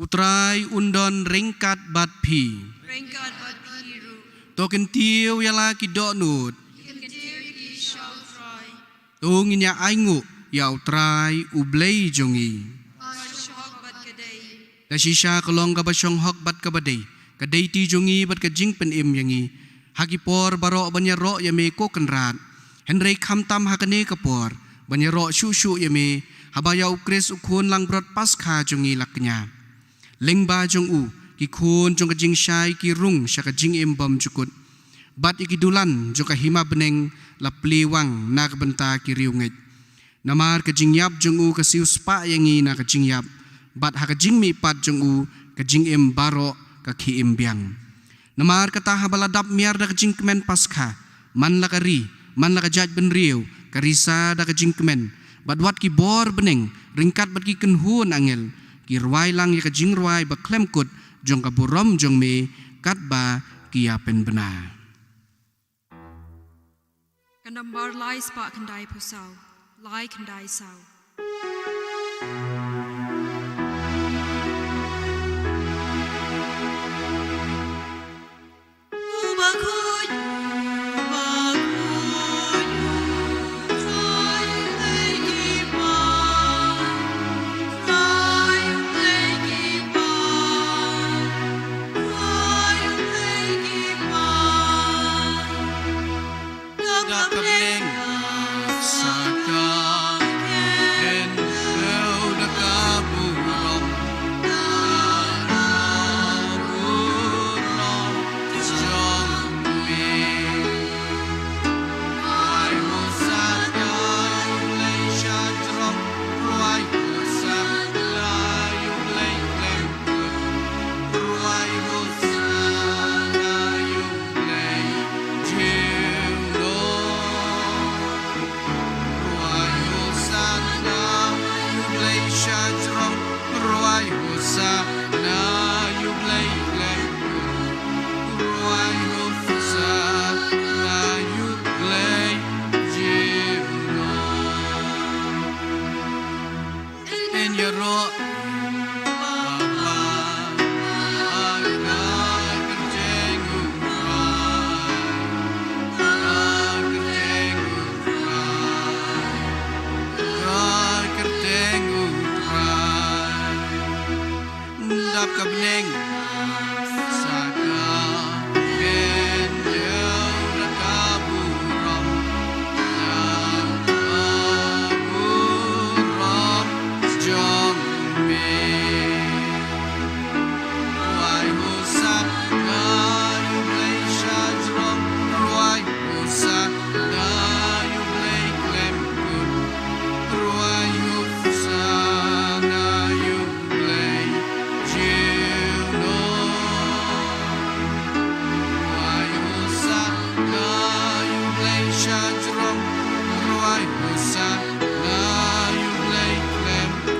U Trai un don ryngkat bad phi. Ryngkat bad phi ruh. To kyntiew ïa la ki dohnud. Kyntiew ïa ki sha U Trai. To ngin ïa ainguh ïa U Trai U Blei jong ngi. Ka shong hok bad ka dei. Da shisha ka long kaba shong hok bad kaba dei, ka dei ti jong ngi bad ka jingpynim ïa ngi ha ki por baroh ban ïaroh ïa me ko Kynrad. Hynrei khamtam ha kane ka por ban ïaroh shuh shuh ïa me, haba ïa U Khrist U Khun langbrot Paskha jong ngi la kñia. Lyngba jong u ki khun jong ka jingshai ki rung sha ka jingim bymjukut, bad ïa ki dulan jong ka hima bneng la plie wang na ka bynta ki riewngeit. Namar ka jingïap jong u ka siewspah ïa ngi na ka jingïap, bad ha ka jingmihpat jong u ka jingim baroh ka khie im biang. Namar kata, haba la dap miar da ka jingkmen Paskha, man la ka ri, man la ka jaitbynriew ka risa da ka jingkmen, bad wat ki bor bneng ryngkat bad ki kynhun angel ki rwai lang ïa ka jingrwai bakhlem kut jong ka burom jong me, katba ki ïa pynbna. Ka nambar lai spah khyndai phew saw, lai khyndai saw. Dap ka bneng sa ka bneng, da ka burom, da ka burom jong me. Rwai Hosana ïa U Blei shajrong, rwai Hosana ïa U Blei khlem kut, rwai Hosana ïa U Blei junom. Rwai Hosana ïa U Blei shajrong, rwai Hosana ïa U Blei khlem kut,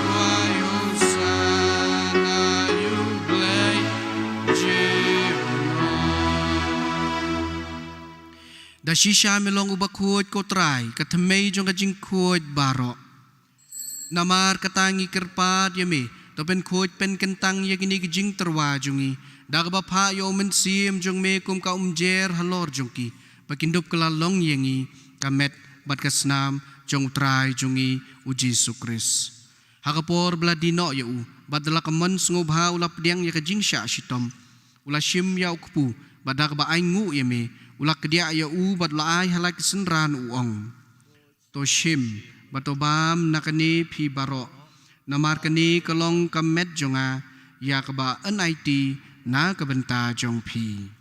rwai Hosana ïa U Blei junom. Da shisha me long uba khuid ko Trai, ka thymmei jong ka jingkhuid baroh. Namar kata ngi kyrpad ïa me, to pynkhuid pynkyntang ïa kine ki jingtyrwa jong ngi da kaba phah ïa U Mynsiem jong me kum ka umjer halor jong ki, ba kin dup kylla long ïa ngi ka met bad ka snam jong U Trai jong ngi U Jisu Khrist. Ha ka por ba la die noh ïa u bad da la ka mon sngewbha u la pdiang ïa ka jingshah shitom, u la shim ïa u kpu, bad da kaba ainguh ïa me u la kdiah ïa u bad u la ai ha la ki synran, u ong: To shim bad to bam na kane phi baroh, namar kane ka long ka met jong nga, ïa kaba yn aiti na ka bynta jong phi.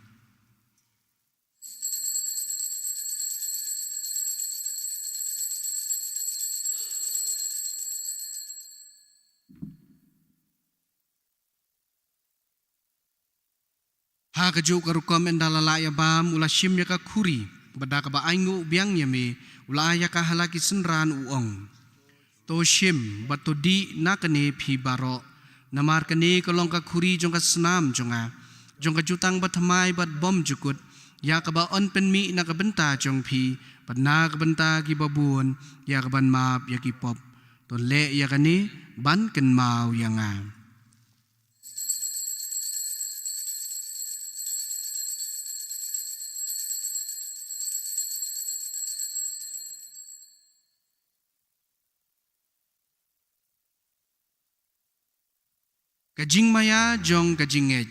Ha kajuh ka rukom ynda la lah ïa bam, u la shim ïa ka khuri, bad da kaba ainguh biang ïa me, u la ai ïa ka ha la ki synran, u ong: To shim bad to dih na kane phi baroh, namar kane ka long ka khuri jong ka snam jong nga, jong ka jutang bathymmai bad bymjukut, ïa kaba yn pynmih na ka bynta jong phi bad na ka bynta kiba bun, ïa kaban map ïa ki pop. To leh ïa kane ban kynmaw ïa nga. Ka jingmaïa jong ka jingngeit.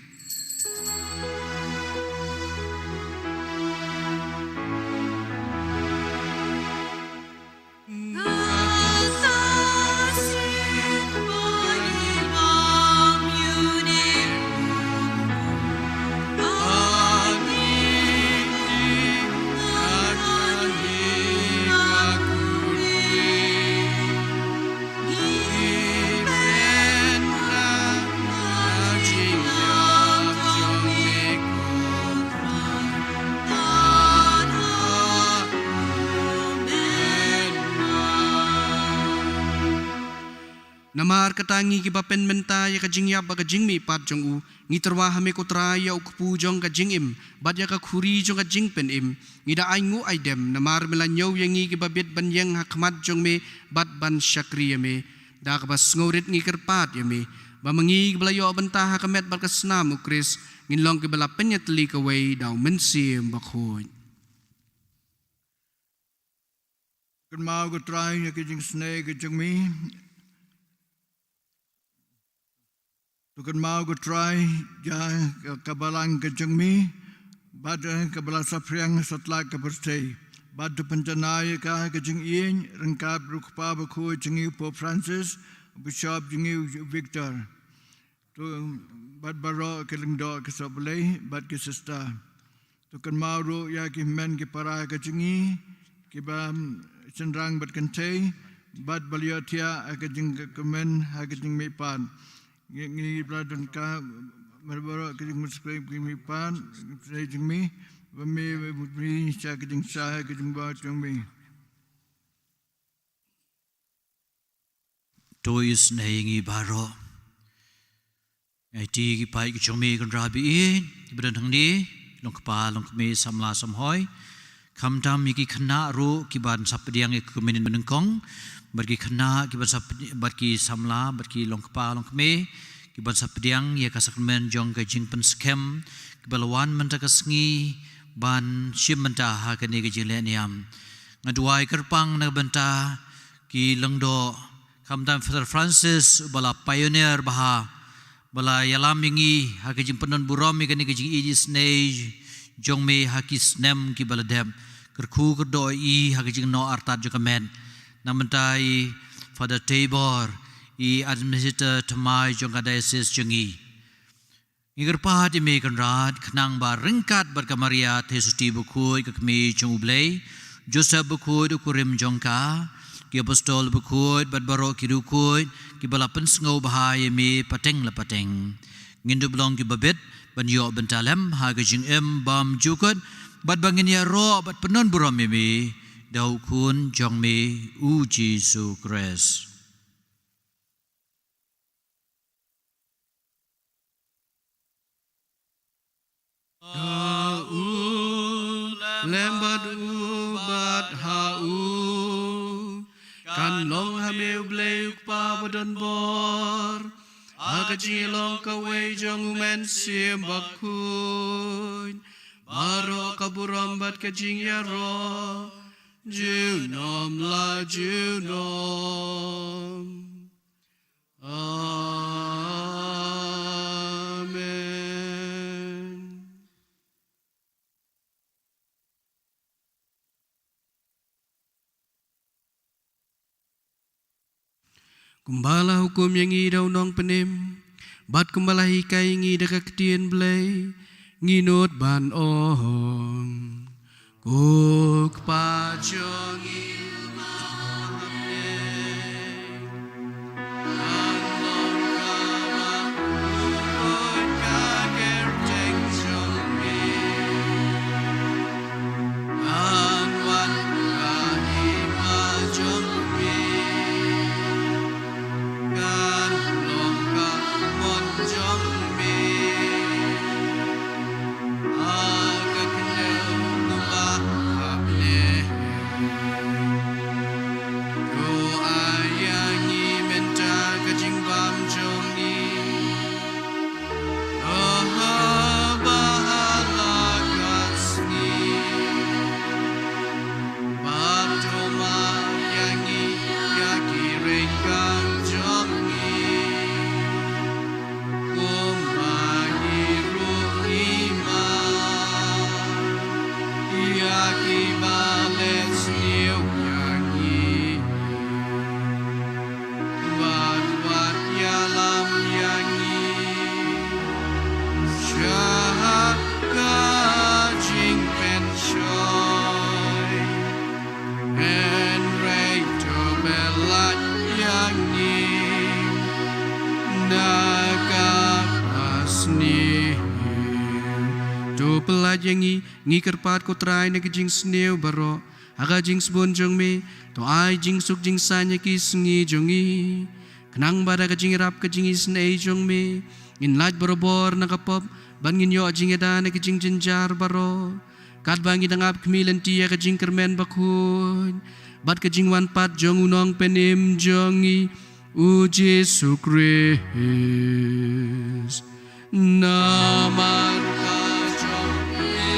Namar kata ngi kiba pynmynta ïa ka jingïap bad ka jingmihpat jong u, ngi tyrwa ha me ko Trai ïa u kpu jong ka jingim, bad ïa ka khuri jong ka jingpynim. Ngi da ainguh aidem, namar me la ñiew ïa ngi kiba bit ban ïeng ha khmat jong me, bad ban shakri ïa me. Da kaba sngewrit ngi kyrpad ïa me, ba ma ngi kiba la ïoh bynta ha ka met bad ka snam u Khrist, ngin long kiba la pynïatylli kawei da u Mynsiem Bakhuid. Kynmaw ko Trai ïa ka jingsnei ka jong me. To kynmaw ko Trai ïa ka balang ka jong me, bad, eh, kaba la saphriang satlak ka pyrthei. Bad to pynjanai ïa ka ka jingïeit ryngkat bad u Kpa Bakhuid jong ngi u Pope Francis, u Bishop jong ngi u Victor. To bad baroh ki lyngdoh ki sohblei bad ki sister. To kynmaw ruh ïa ki hynmen ki para ka jong ngi, kiba, mm, shynrang bad kynthei, bad ba la ïohthiah ha ka jingkmen ha ka jingmihpat. Ngi, ngi ba la don ka, bad baroh ka jingmynsiem ka jingmihpat, ka jong me, ba me, me, me, sha ka jingshai, ka jingbaw jong me. To isynei ïa ngi baroh. Ngi aiti ki paid ki jong me Kynrad ba ïeit kiba don hangne, long kpa, long kmie, samla, samhoi. Khamtam ïa ki khynnah ruh kiban sa pdiang ïa ka mynnin mynnyngkong, bad ki khynnah kiban sa pdi-, bad ki samla, bad ki long kpa, long kmie, kiban sa pdiang ïa ka sakramen jong ka jingpynskhem, kiba la wan mynta ka sngi ban shim bynta ha kane ka jingleh niam. Nga duwai kyrpang na ka bynta ki lyngdoh, khamtam Father Francis, uba la pioneer bha, ba la ïalam ïa ngi ha ka jingpyndonburom ïa kane ka jingïeit isynei jong me ha ki snem kiba la dep. Kyrkhu kyrdoh ïa i ha ka jingnoh artat jong ka met. Na ka bynta i Father Teibor, i administrator thymmai jong ka diocese jong ngi. Ngi kyrpad ïa me Kynrad, khnang ba ryngkat bad ka Maria Theisotti bakhuid ka Kmie jong U Blei, Joseph bakhuid u kurim jong ka, ki apostol bakhuid bad baroh ki riewkhuid kiba la pynsngewbha ïa me pateng la pateng, ngin dup long kiba bit ban ïoh bynta lem ha ka jingim bymjukut, bad ba ngin ïaroh bad pyndonburom ïa me da U Khun jong me, U Jisu Khrist. Ha u, lem bad u, bad ha u, kan long ha me U Blei U Kpa badonbor, ha ka jinglong kawei jong U Mynsiem Bakhuid, baroh ka burom bad ka jingïaroh junom la junom. Amen. Kumba la hukum ïa ngi da u Nongpynim, bad kumba la hikai ïa ngi da ka Ktien Blei, ngi nud ban ong. Ko Kpa jong ngi, ba ha bneng, kan long ka ba, ko ka kyrteng jong na ka sniew. To pyllait ïa ngi, ngi kyrpad ko Trai na ka jingsniew baroh, ha ka jingsbun jong me, to ai jingsuk jingsaiñ ïa ki sngi jong ngi. Khnang ba da ka jingïarap ka jingisynei jong me, ngin lait barabor na ka pop, bad ngin ïoh jingïada na ka jingjynjar baroh. Katba ngi dang ap khmih lynti ïa ka jingkyrmen bakhuid bad ka jingwan pat jong u Nongpynim jong ngi, u Jisu Khrist. Namar ka jong me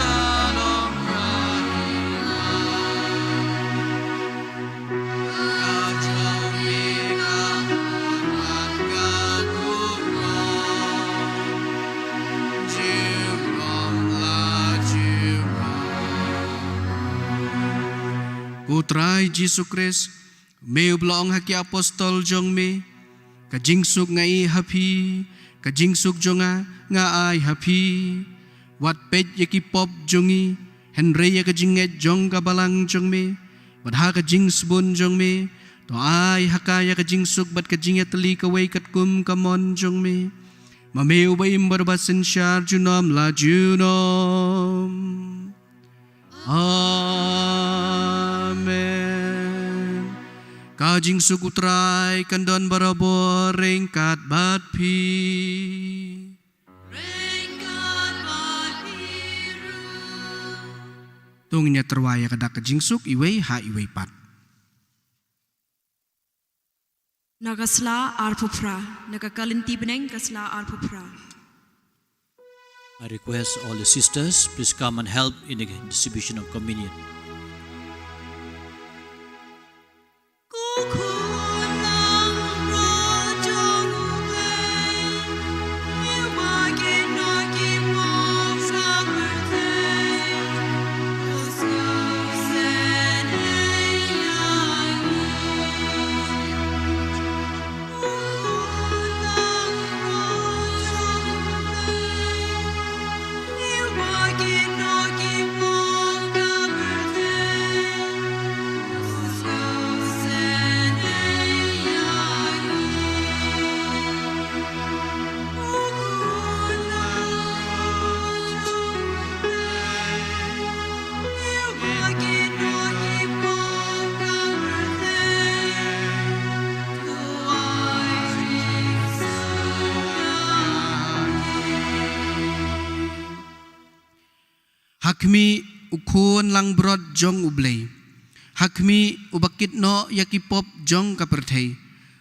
ka long ka jong me ka long ka jong la jong. Ko Trai Jisu Khrist, me uba la ong ha ki apostol jong me, ka jingsuk nga ai ha phi, ka jingsuk jong nga nga ai ha phi. Wat peit ïa ki pop jong ngi, hynrei ïa ka jingngeit jong ka balang jong me, bad ha ka jingsbun jong me, to ai ha ka ïa ka jingsuk bad ka jingïatylli kawei katkum ka mon jong me. Ma me uba im bad uba synshar junom la junom. Amen. Ka jingsuk u Trai kan don barabor ryngkat bad phi. To ngin ïa tyrwa ïa ka dak ka jingsuk iwei ha iwei pat. Na ka sla arphew phra, na ka Korinthi bneng ka sla arphew phra. I request all the sisters, please come and help in the distribution of communion. Ha khmih u Khun langbrot jong U Blei, ha khmih uba kit noh ïa ki pop jong ka pyrthei,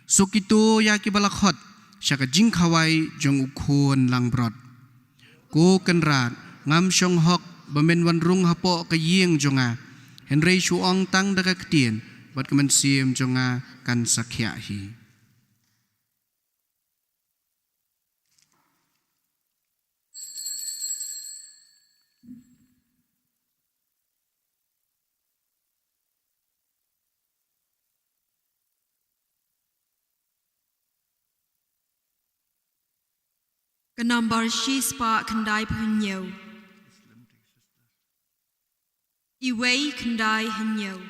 suk kito ïa kiba la khot sha ka jingkhawai jong u Khun langbrot. Ko Kynrad, ngam shong hok ba men wan rung hapoh ka ïing jong nga, hynrei shu ong tang da ka ktien bad ka mynsiem jong nga kan sa khiah hi. Ka nambar shispah khyndai phew hynñiew. Iwei khyndai hynñiew.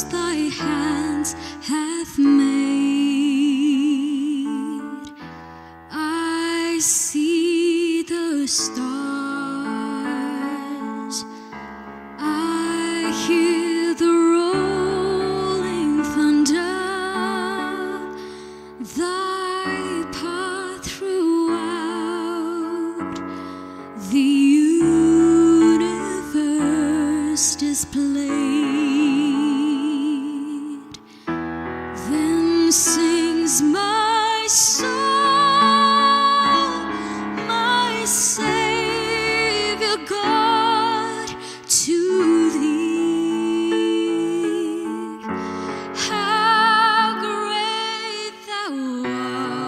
thy hands have made. I see the stars, I hear the rolling thunder. Thy path throughout the universe displayed. Then sings my soul, my Savior God, to thee. How great thou art!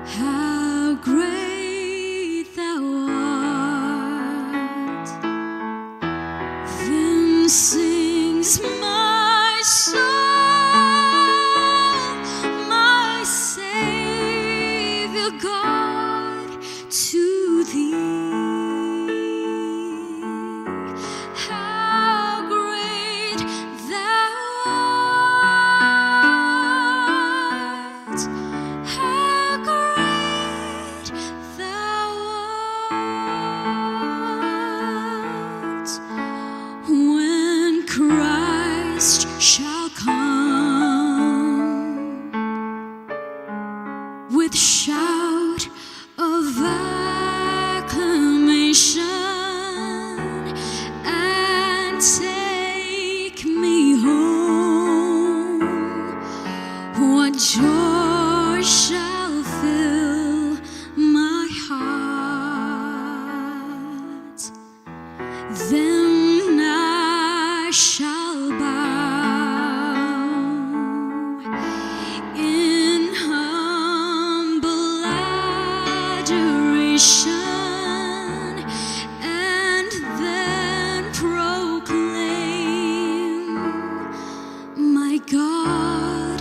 How great thou art! Then sings my soul, my Savior God, to thee. How great thou art! How great thou art! When Christ shall come with shout of acclamation and take me home, what joy shall fill my heart! Then I shall bow in humble adoration and then proclaim, my God,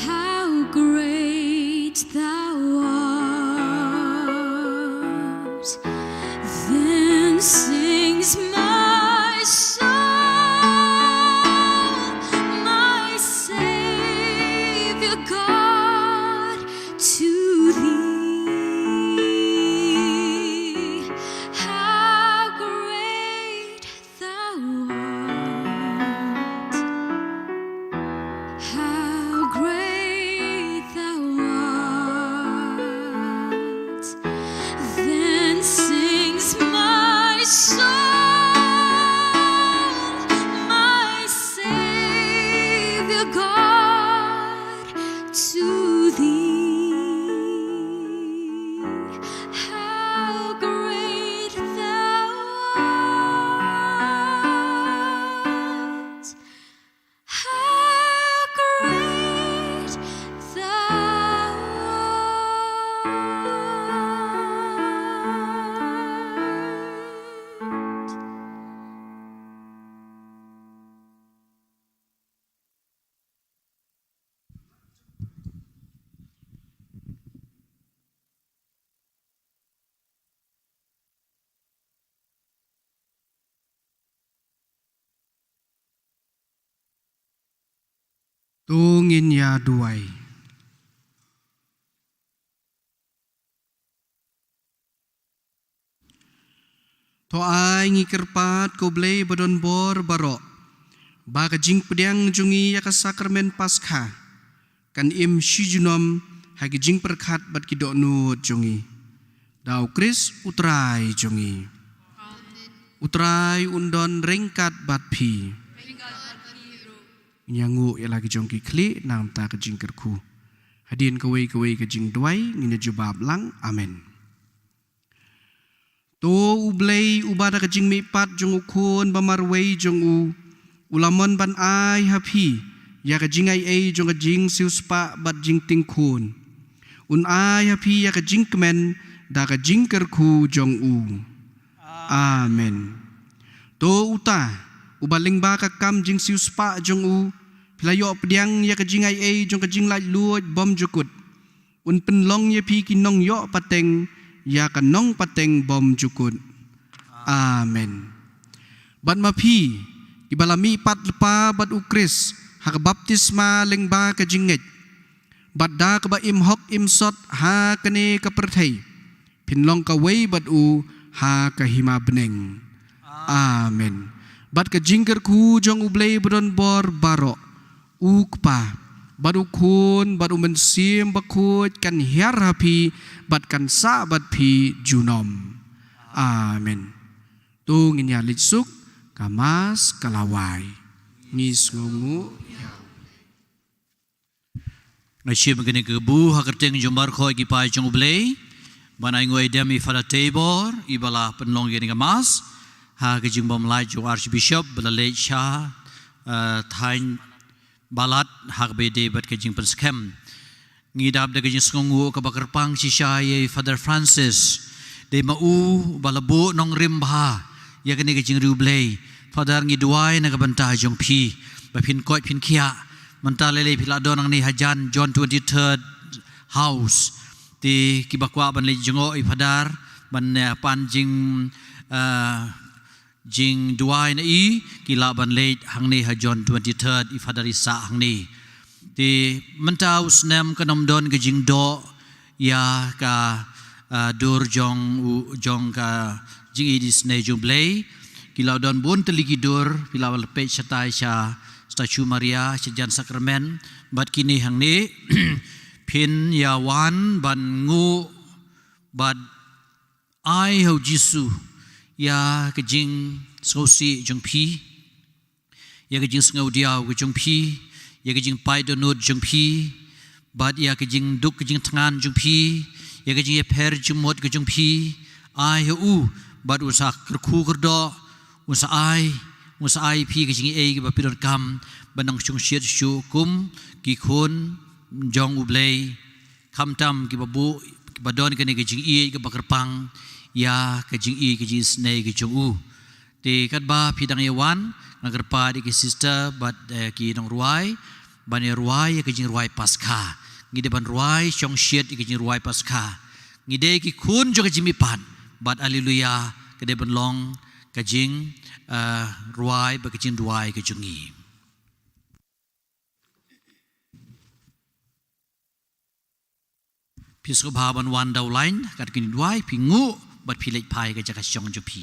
how great thou art! Then sings my soul, my Savior God, to thee. How great thou art! How great thou art! Then sings my soul, my Savior God, to thee. How great thou art! How great thou art! To ngin ïa duwai. To ai ngi kyrpad ko Blei ba don bor baroh, ba ka jingpdiang jong ngi ïa ka sakramen Paskha kan im shi junom ha ki jingpyrkhat bad ki dohnud jong ngi. Da u Khrist u Trai jong ngi. U Trai un don ryngkat bad phi. Ngin ïa nguh ïa la ki jong ki khlieh namar ka jingkyrkhu. Hadien kawei kawei ka jingduwai ngin ïa jubab lang. Amen. To u Blei uba da ka jingmihpat jong u Khun ba marwei jong u, u la mon ban ai ha phi ïa ka jingai ei jong ka jingsiewspah bad jingtingkhun. Un ai ha phi ïa ka jingkmen da ka jingkyrkhu jong u. Amen. To uta uba lyngba ka kam jingsiewspah jong u phi la ïoh pdiang ïa ka jingai ei jong ka jinglaitluid bymjukut, un pynlong ïa phi ki nongïoh pateng ïa ka nongpateng bymjukut. Amen. Bad ma phi Iba la mihpat lypa bad u Khrist ha ka baptisma lyngba ka jingngeit, bad da kaba im hok im sot ha kane ka pyrthei, phin long kawei bad u ha ka hima bneng. Amen. Bad ka jingkyrkhu jong U Blei badonbor baroh, U Kpa, bad U Khun, bad U Mynsiem Bakhuid kan hiar ha phi, bad kan sah bad phi junom. Amen. To ngin ïa leit suk, ka Mass ka la wai. Ngi sngewnguh. Nga shim kane ka kabu ha ka kyrteng jong U Baroh ki paid jong U Blei. Ban ai nguh ai dem ïa Father Tabor, iba la pynlong ïa kane ka Mass ha ka jingbym lait jong u Archbishop ba la leit sha, eh, thaiñ Balat ha kaba ïadei bad ka jingpynskhem. Ngi dap da ka jingsngewnguh kaba kyrpang shisha ïa i Father Francis. Dei ma u ba la buh nongrim bha ïa kane ka jingriewblei. Father, ngi duwai na ka bynta jong phi ba phin koit phin khiah. Mynta lei lei phi la don hangne hajan John twenty-third house. Te kiba kwah ban leit jngoh ïa i Father ban, eh, pan jing, eh, jingduwai na i, ki lah ban leit hangne ha John twenty-third, i Father i sah hangne. Te mynta u snem kan ym don ka jingdoh ïa ka, ah, dur jong u, jong ka jingïeid isynei jong U Blei. Ki la don bun tylli ki dur, phi la wan peit shatai sha Statue Maria, sha jan Sakramen, bad kine hangne phin ïa wan ban nguh bad ai ha u Jisu ïa ka jingsngewsih jong phi, ïa ka jingsngewdiaw ka jong phi, ïa ka jingpait dohnud jong phi, bad ïa ka jingduk ka jingthngan jong phi, ïa ka jingïapher jingmut ka jong phi. Ai ha u, bad un sa kyrkhu kyrdoh, un sa ai, un sa ai phi ka jingaiei kaba phi donkam ban nang shongshit shuh kum ki khun jong U Blei. Khamtam kiba buh, kiba don kane ka jingïeid kaba kyrpang ïa ka jingïeid ka jingisynei ka jong u. Te katba phi dang ïa wan, nga kyrpad ïa ki sister bad, eh, ki nongrwai ban ïa rwai ïa ka jingrwai Paskha. Ngi dei ban rwai shongshit ïa ka jingrwai Paskha. Ngi dei ki khun jong ka jingmihpat bad Alleluia ka dei ban long ka jing, eh, rwai bad ka jingduwai ka jong ngi. Phi sngewbha ban wan da u lain, katba kin duwai, phi nguh bad phi leit phai ka jaka shong jong phi.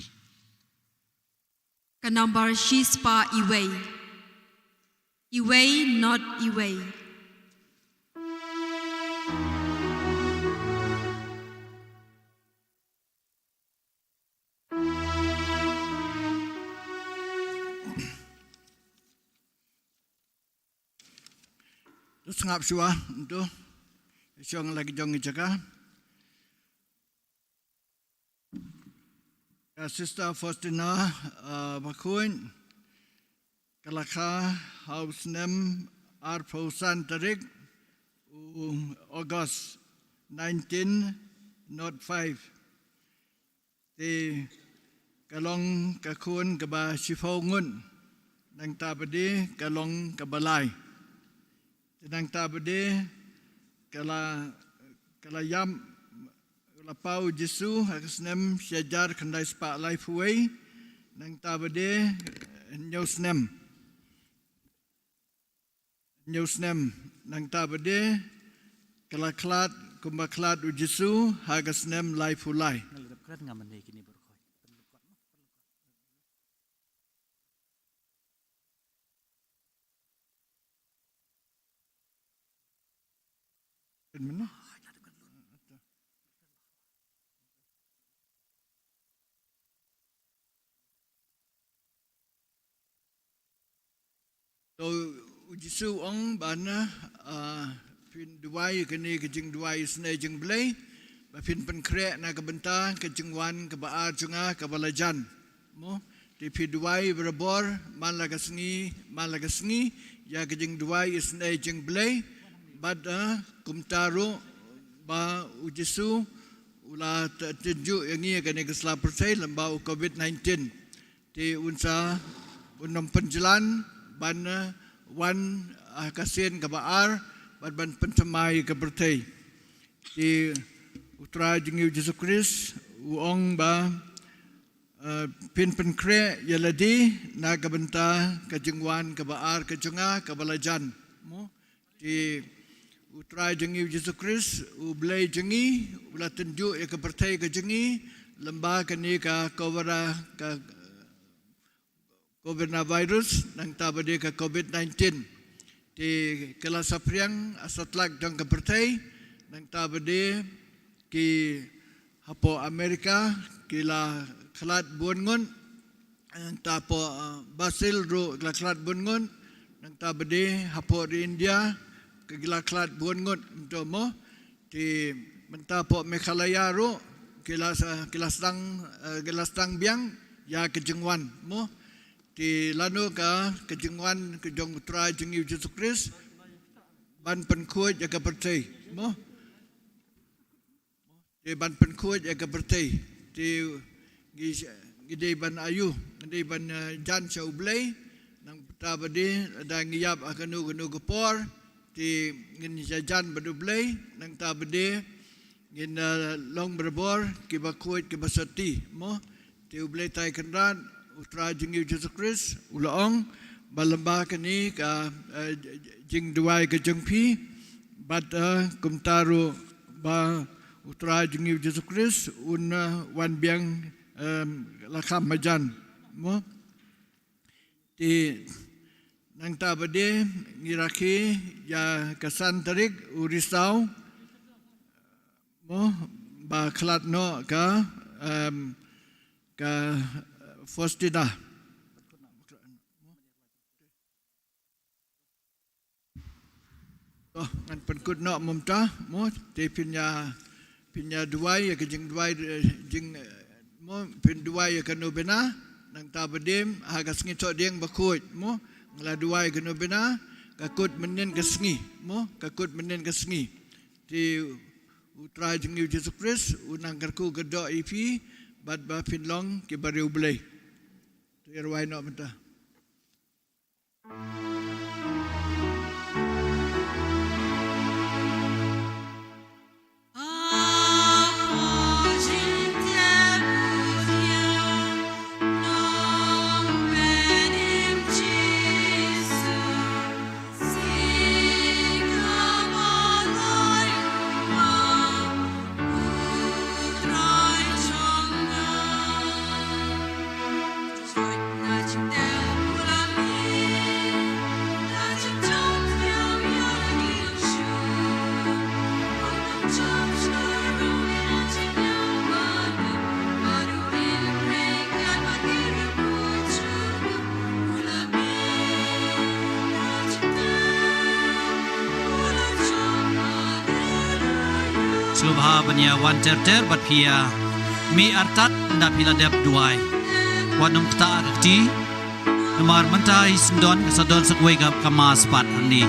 Ka nambar shispah iwei. Iwei not iwei. To sngap shuwa, to. Shong la ki jong ki jaka. Ka Sister Faustina, ah, Bakhuid, ka la kha ha u snem arphew san tarik u August nineteen nought five. Te ka long ka khun kaba shiphew ngut. Nangta ba dei ka long kaba lai. Te nangta ba dei ka la, ka la ïap, ka la pau Jisu ha ka snem shi hajar khyndai spah laiphew wei. Nangta ba dei hynñiew snem. Hynñiew snem, nangta ba dei ka la khlad kumba khlad u Jisu ha ka snem laiphew lai. To u Jisu u ong ba na, ah, phin duwai kane ka jingduwai isynei jong U Blei, ba phin pynkhreh na ka bynta ka jingwan kaba ar jong nga kaba la jan. Mo, te phi duwai barabor, man la ka sngi, man la ka sngi, ïa ka jingduwai isynei jong U Blei, bad, ah, kumta ruh ba u Jisu u la t-, tynjuh ïa ngi ïa kane ka sla pyrthei lyngba u covid nineteen. Te un sa, un ym pynjlan ban, eh, wan, eh, ka sien kaba ar, bad ban pynthymmai ka pyrthei. Te u Trai jong ngi u Jisu Khrist u ong ba, Eh, phin pynkhreh ïa lade na ka bynta ka jingwan kaba ar ka jong nga kaba la jan. Mo, te U Trai jong ngi U Jisu Khrist, U Blei jong ngi, u la tynjuh ïa ka pyrthei ka jong ngi lyngba kane ka covera-, ka coronavirus, nangta ba dei ka covid nineteen. Te ka la saphriang ha satlak jong ka pyrthei, nangta ba dei ki hapoh America ki la khlad bun ngut, nangta hapoh, eh, Brazil ruh ki la khlad bun ngut, nangta ba dei hapoh ri India ki la khlad bun ngut, mynta mo. Te mynta hapoh Meghalaya ruh ki la sa-, ki la sdang, eh, ki la sdang biang ïa ka jingwan mo. Te lano ka, ka jingwan ka jong U Trai jong ngi U Jisu Khrist ban pynkhuid ïa ka pyrthei mo. Te ban pynkhuid ïa ka pyrthei, te ngi, ngi dei ban aïu, ngi dei ban, eh, jan sha U Blei. Nangta ba dei lada ngi ïap ha kano kano ka por, te ngin ïajan bad U Blei. Nangta ba dei ngin, eh, long barabor kiba khuid kiba syrti mo. Te U Blei Trai Kynrad, U Trai jong ngi U Jisu Khrist u la ong ba lyngba kane ka, eh, jingduwai ka jong phi, bad, eh, kumta ruh ba U Trai jong ngi U Jisu Khrist un, eh, wan biang, em, la kham hajan mo. Te nangta ba dei ngi rakhe ïa ka san tarik u Risaw mo, ba khlad noh ka, em, ka Faustina. Oh, ngan pynkut noh mo mynta mo, te phin ïa, phin ïa duwai ïa ka jingduwai, eh, jing, eh, mo, phin duwai ïa ka novena. Nangta ba dei ha ka sngi Thohdieng Bakhuid mo, ngi la duwai ïa ka novena, ka kut mynnin ka sngi mo, ka kut mynnin ka sngi. Te U Trai jong ngi U Jisu Khrist un nang kyrkhu kyrdoh ïa phi bad ba phin long kiba riewblei. To ïa rwai noh mynta. Sngewbha ban ïa wan ter ter bad phi ïa mih artat ynda phi la dep duwai. Wat nym ktah ka kti. Namar mynta i syndon ka sa don sa kawei ka, ka mass pat hangne.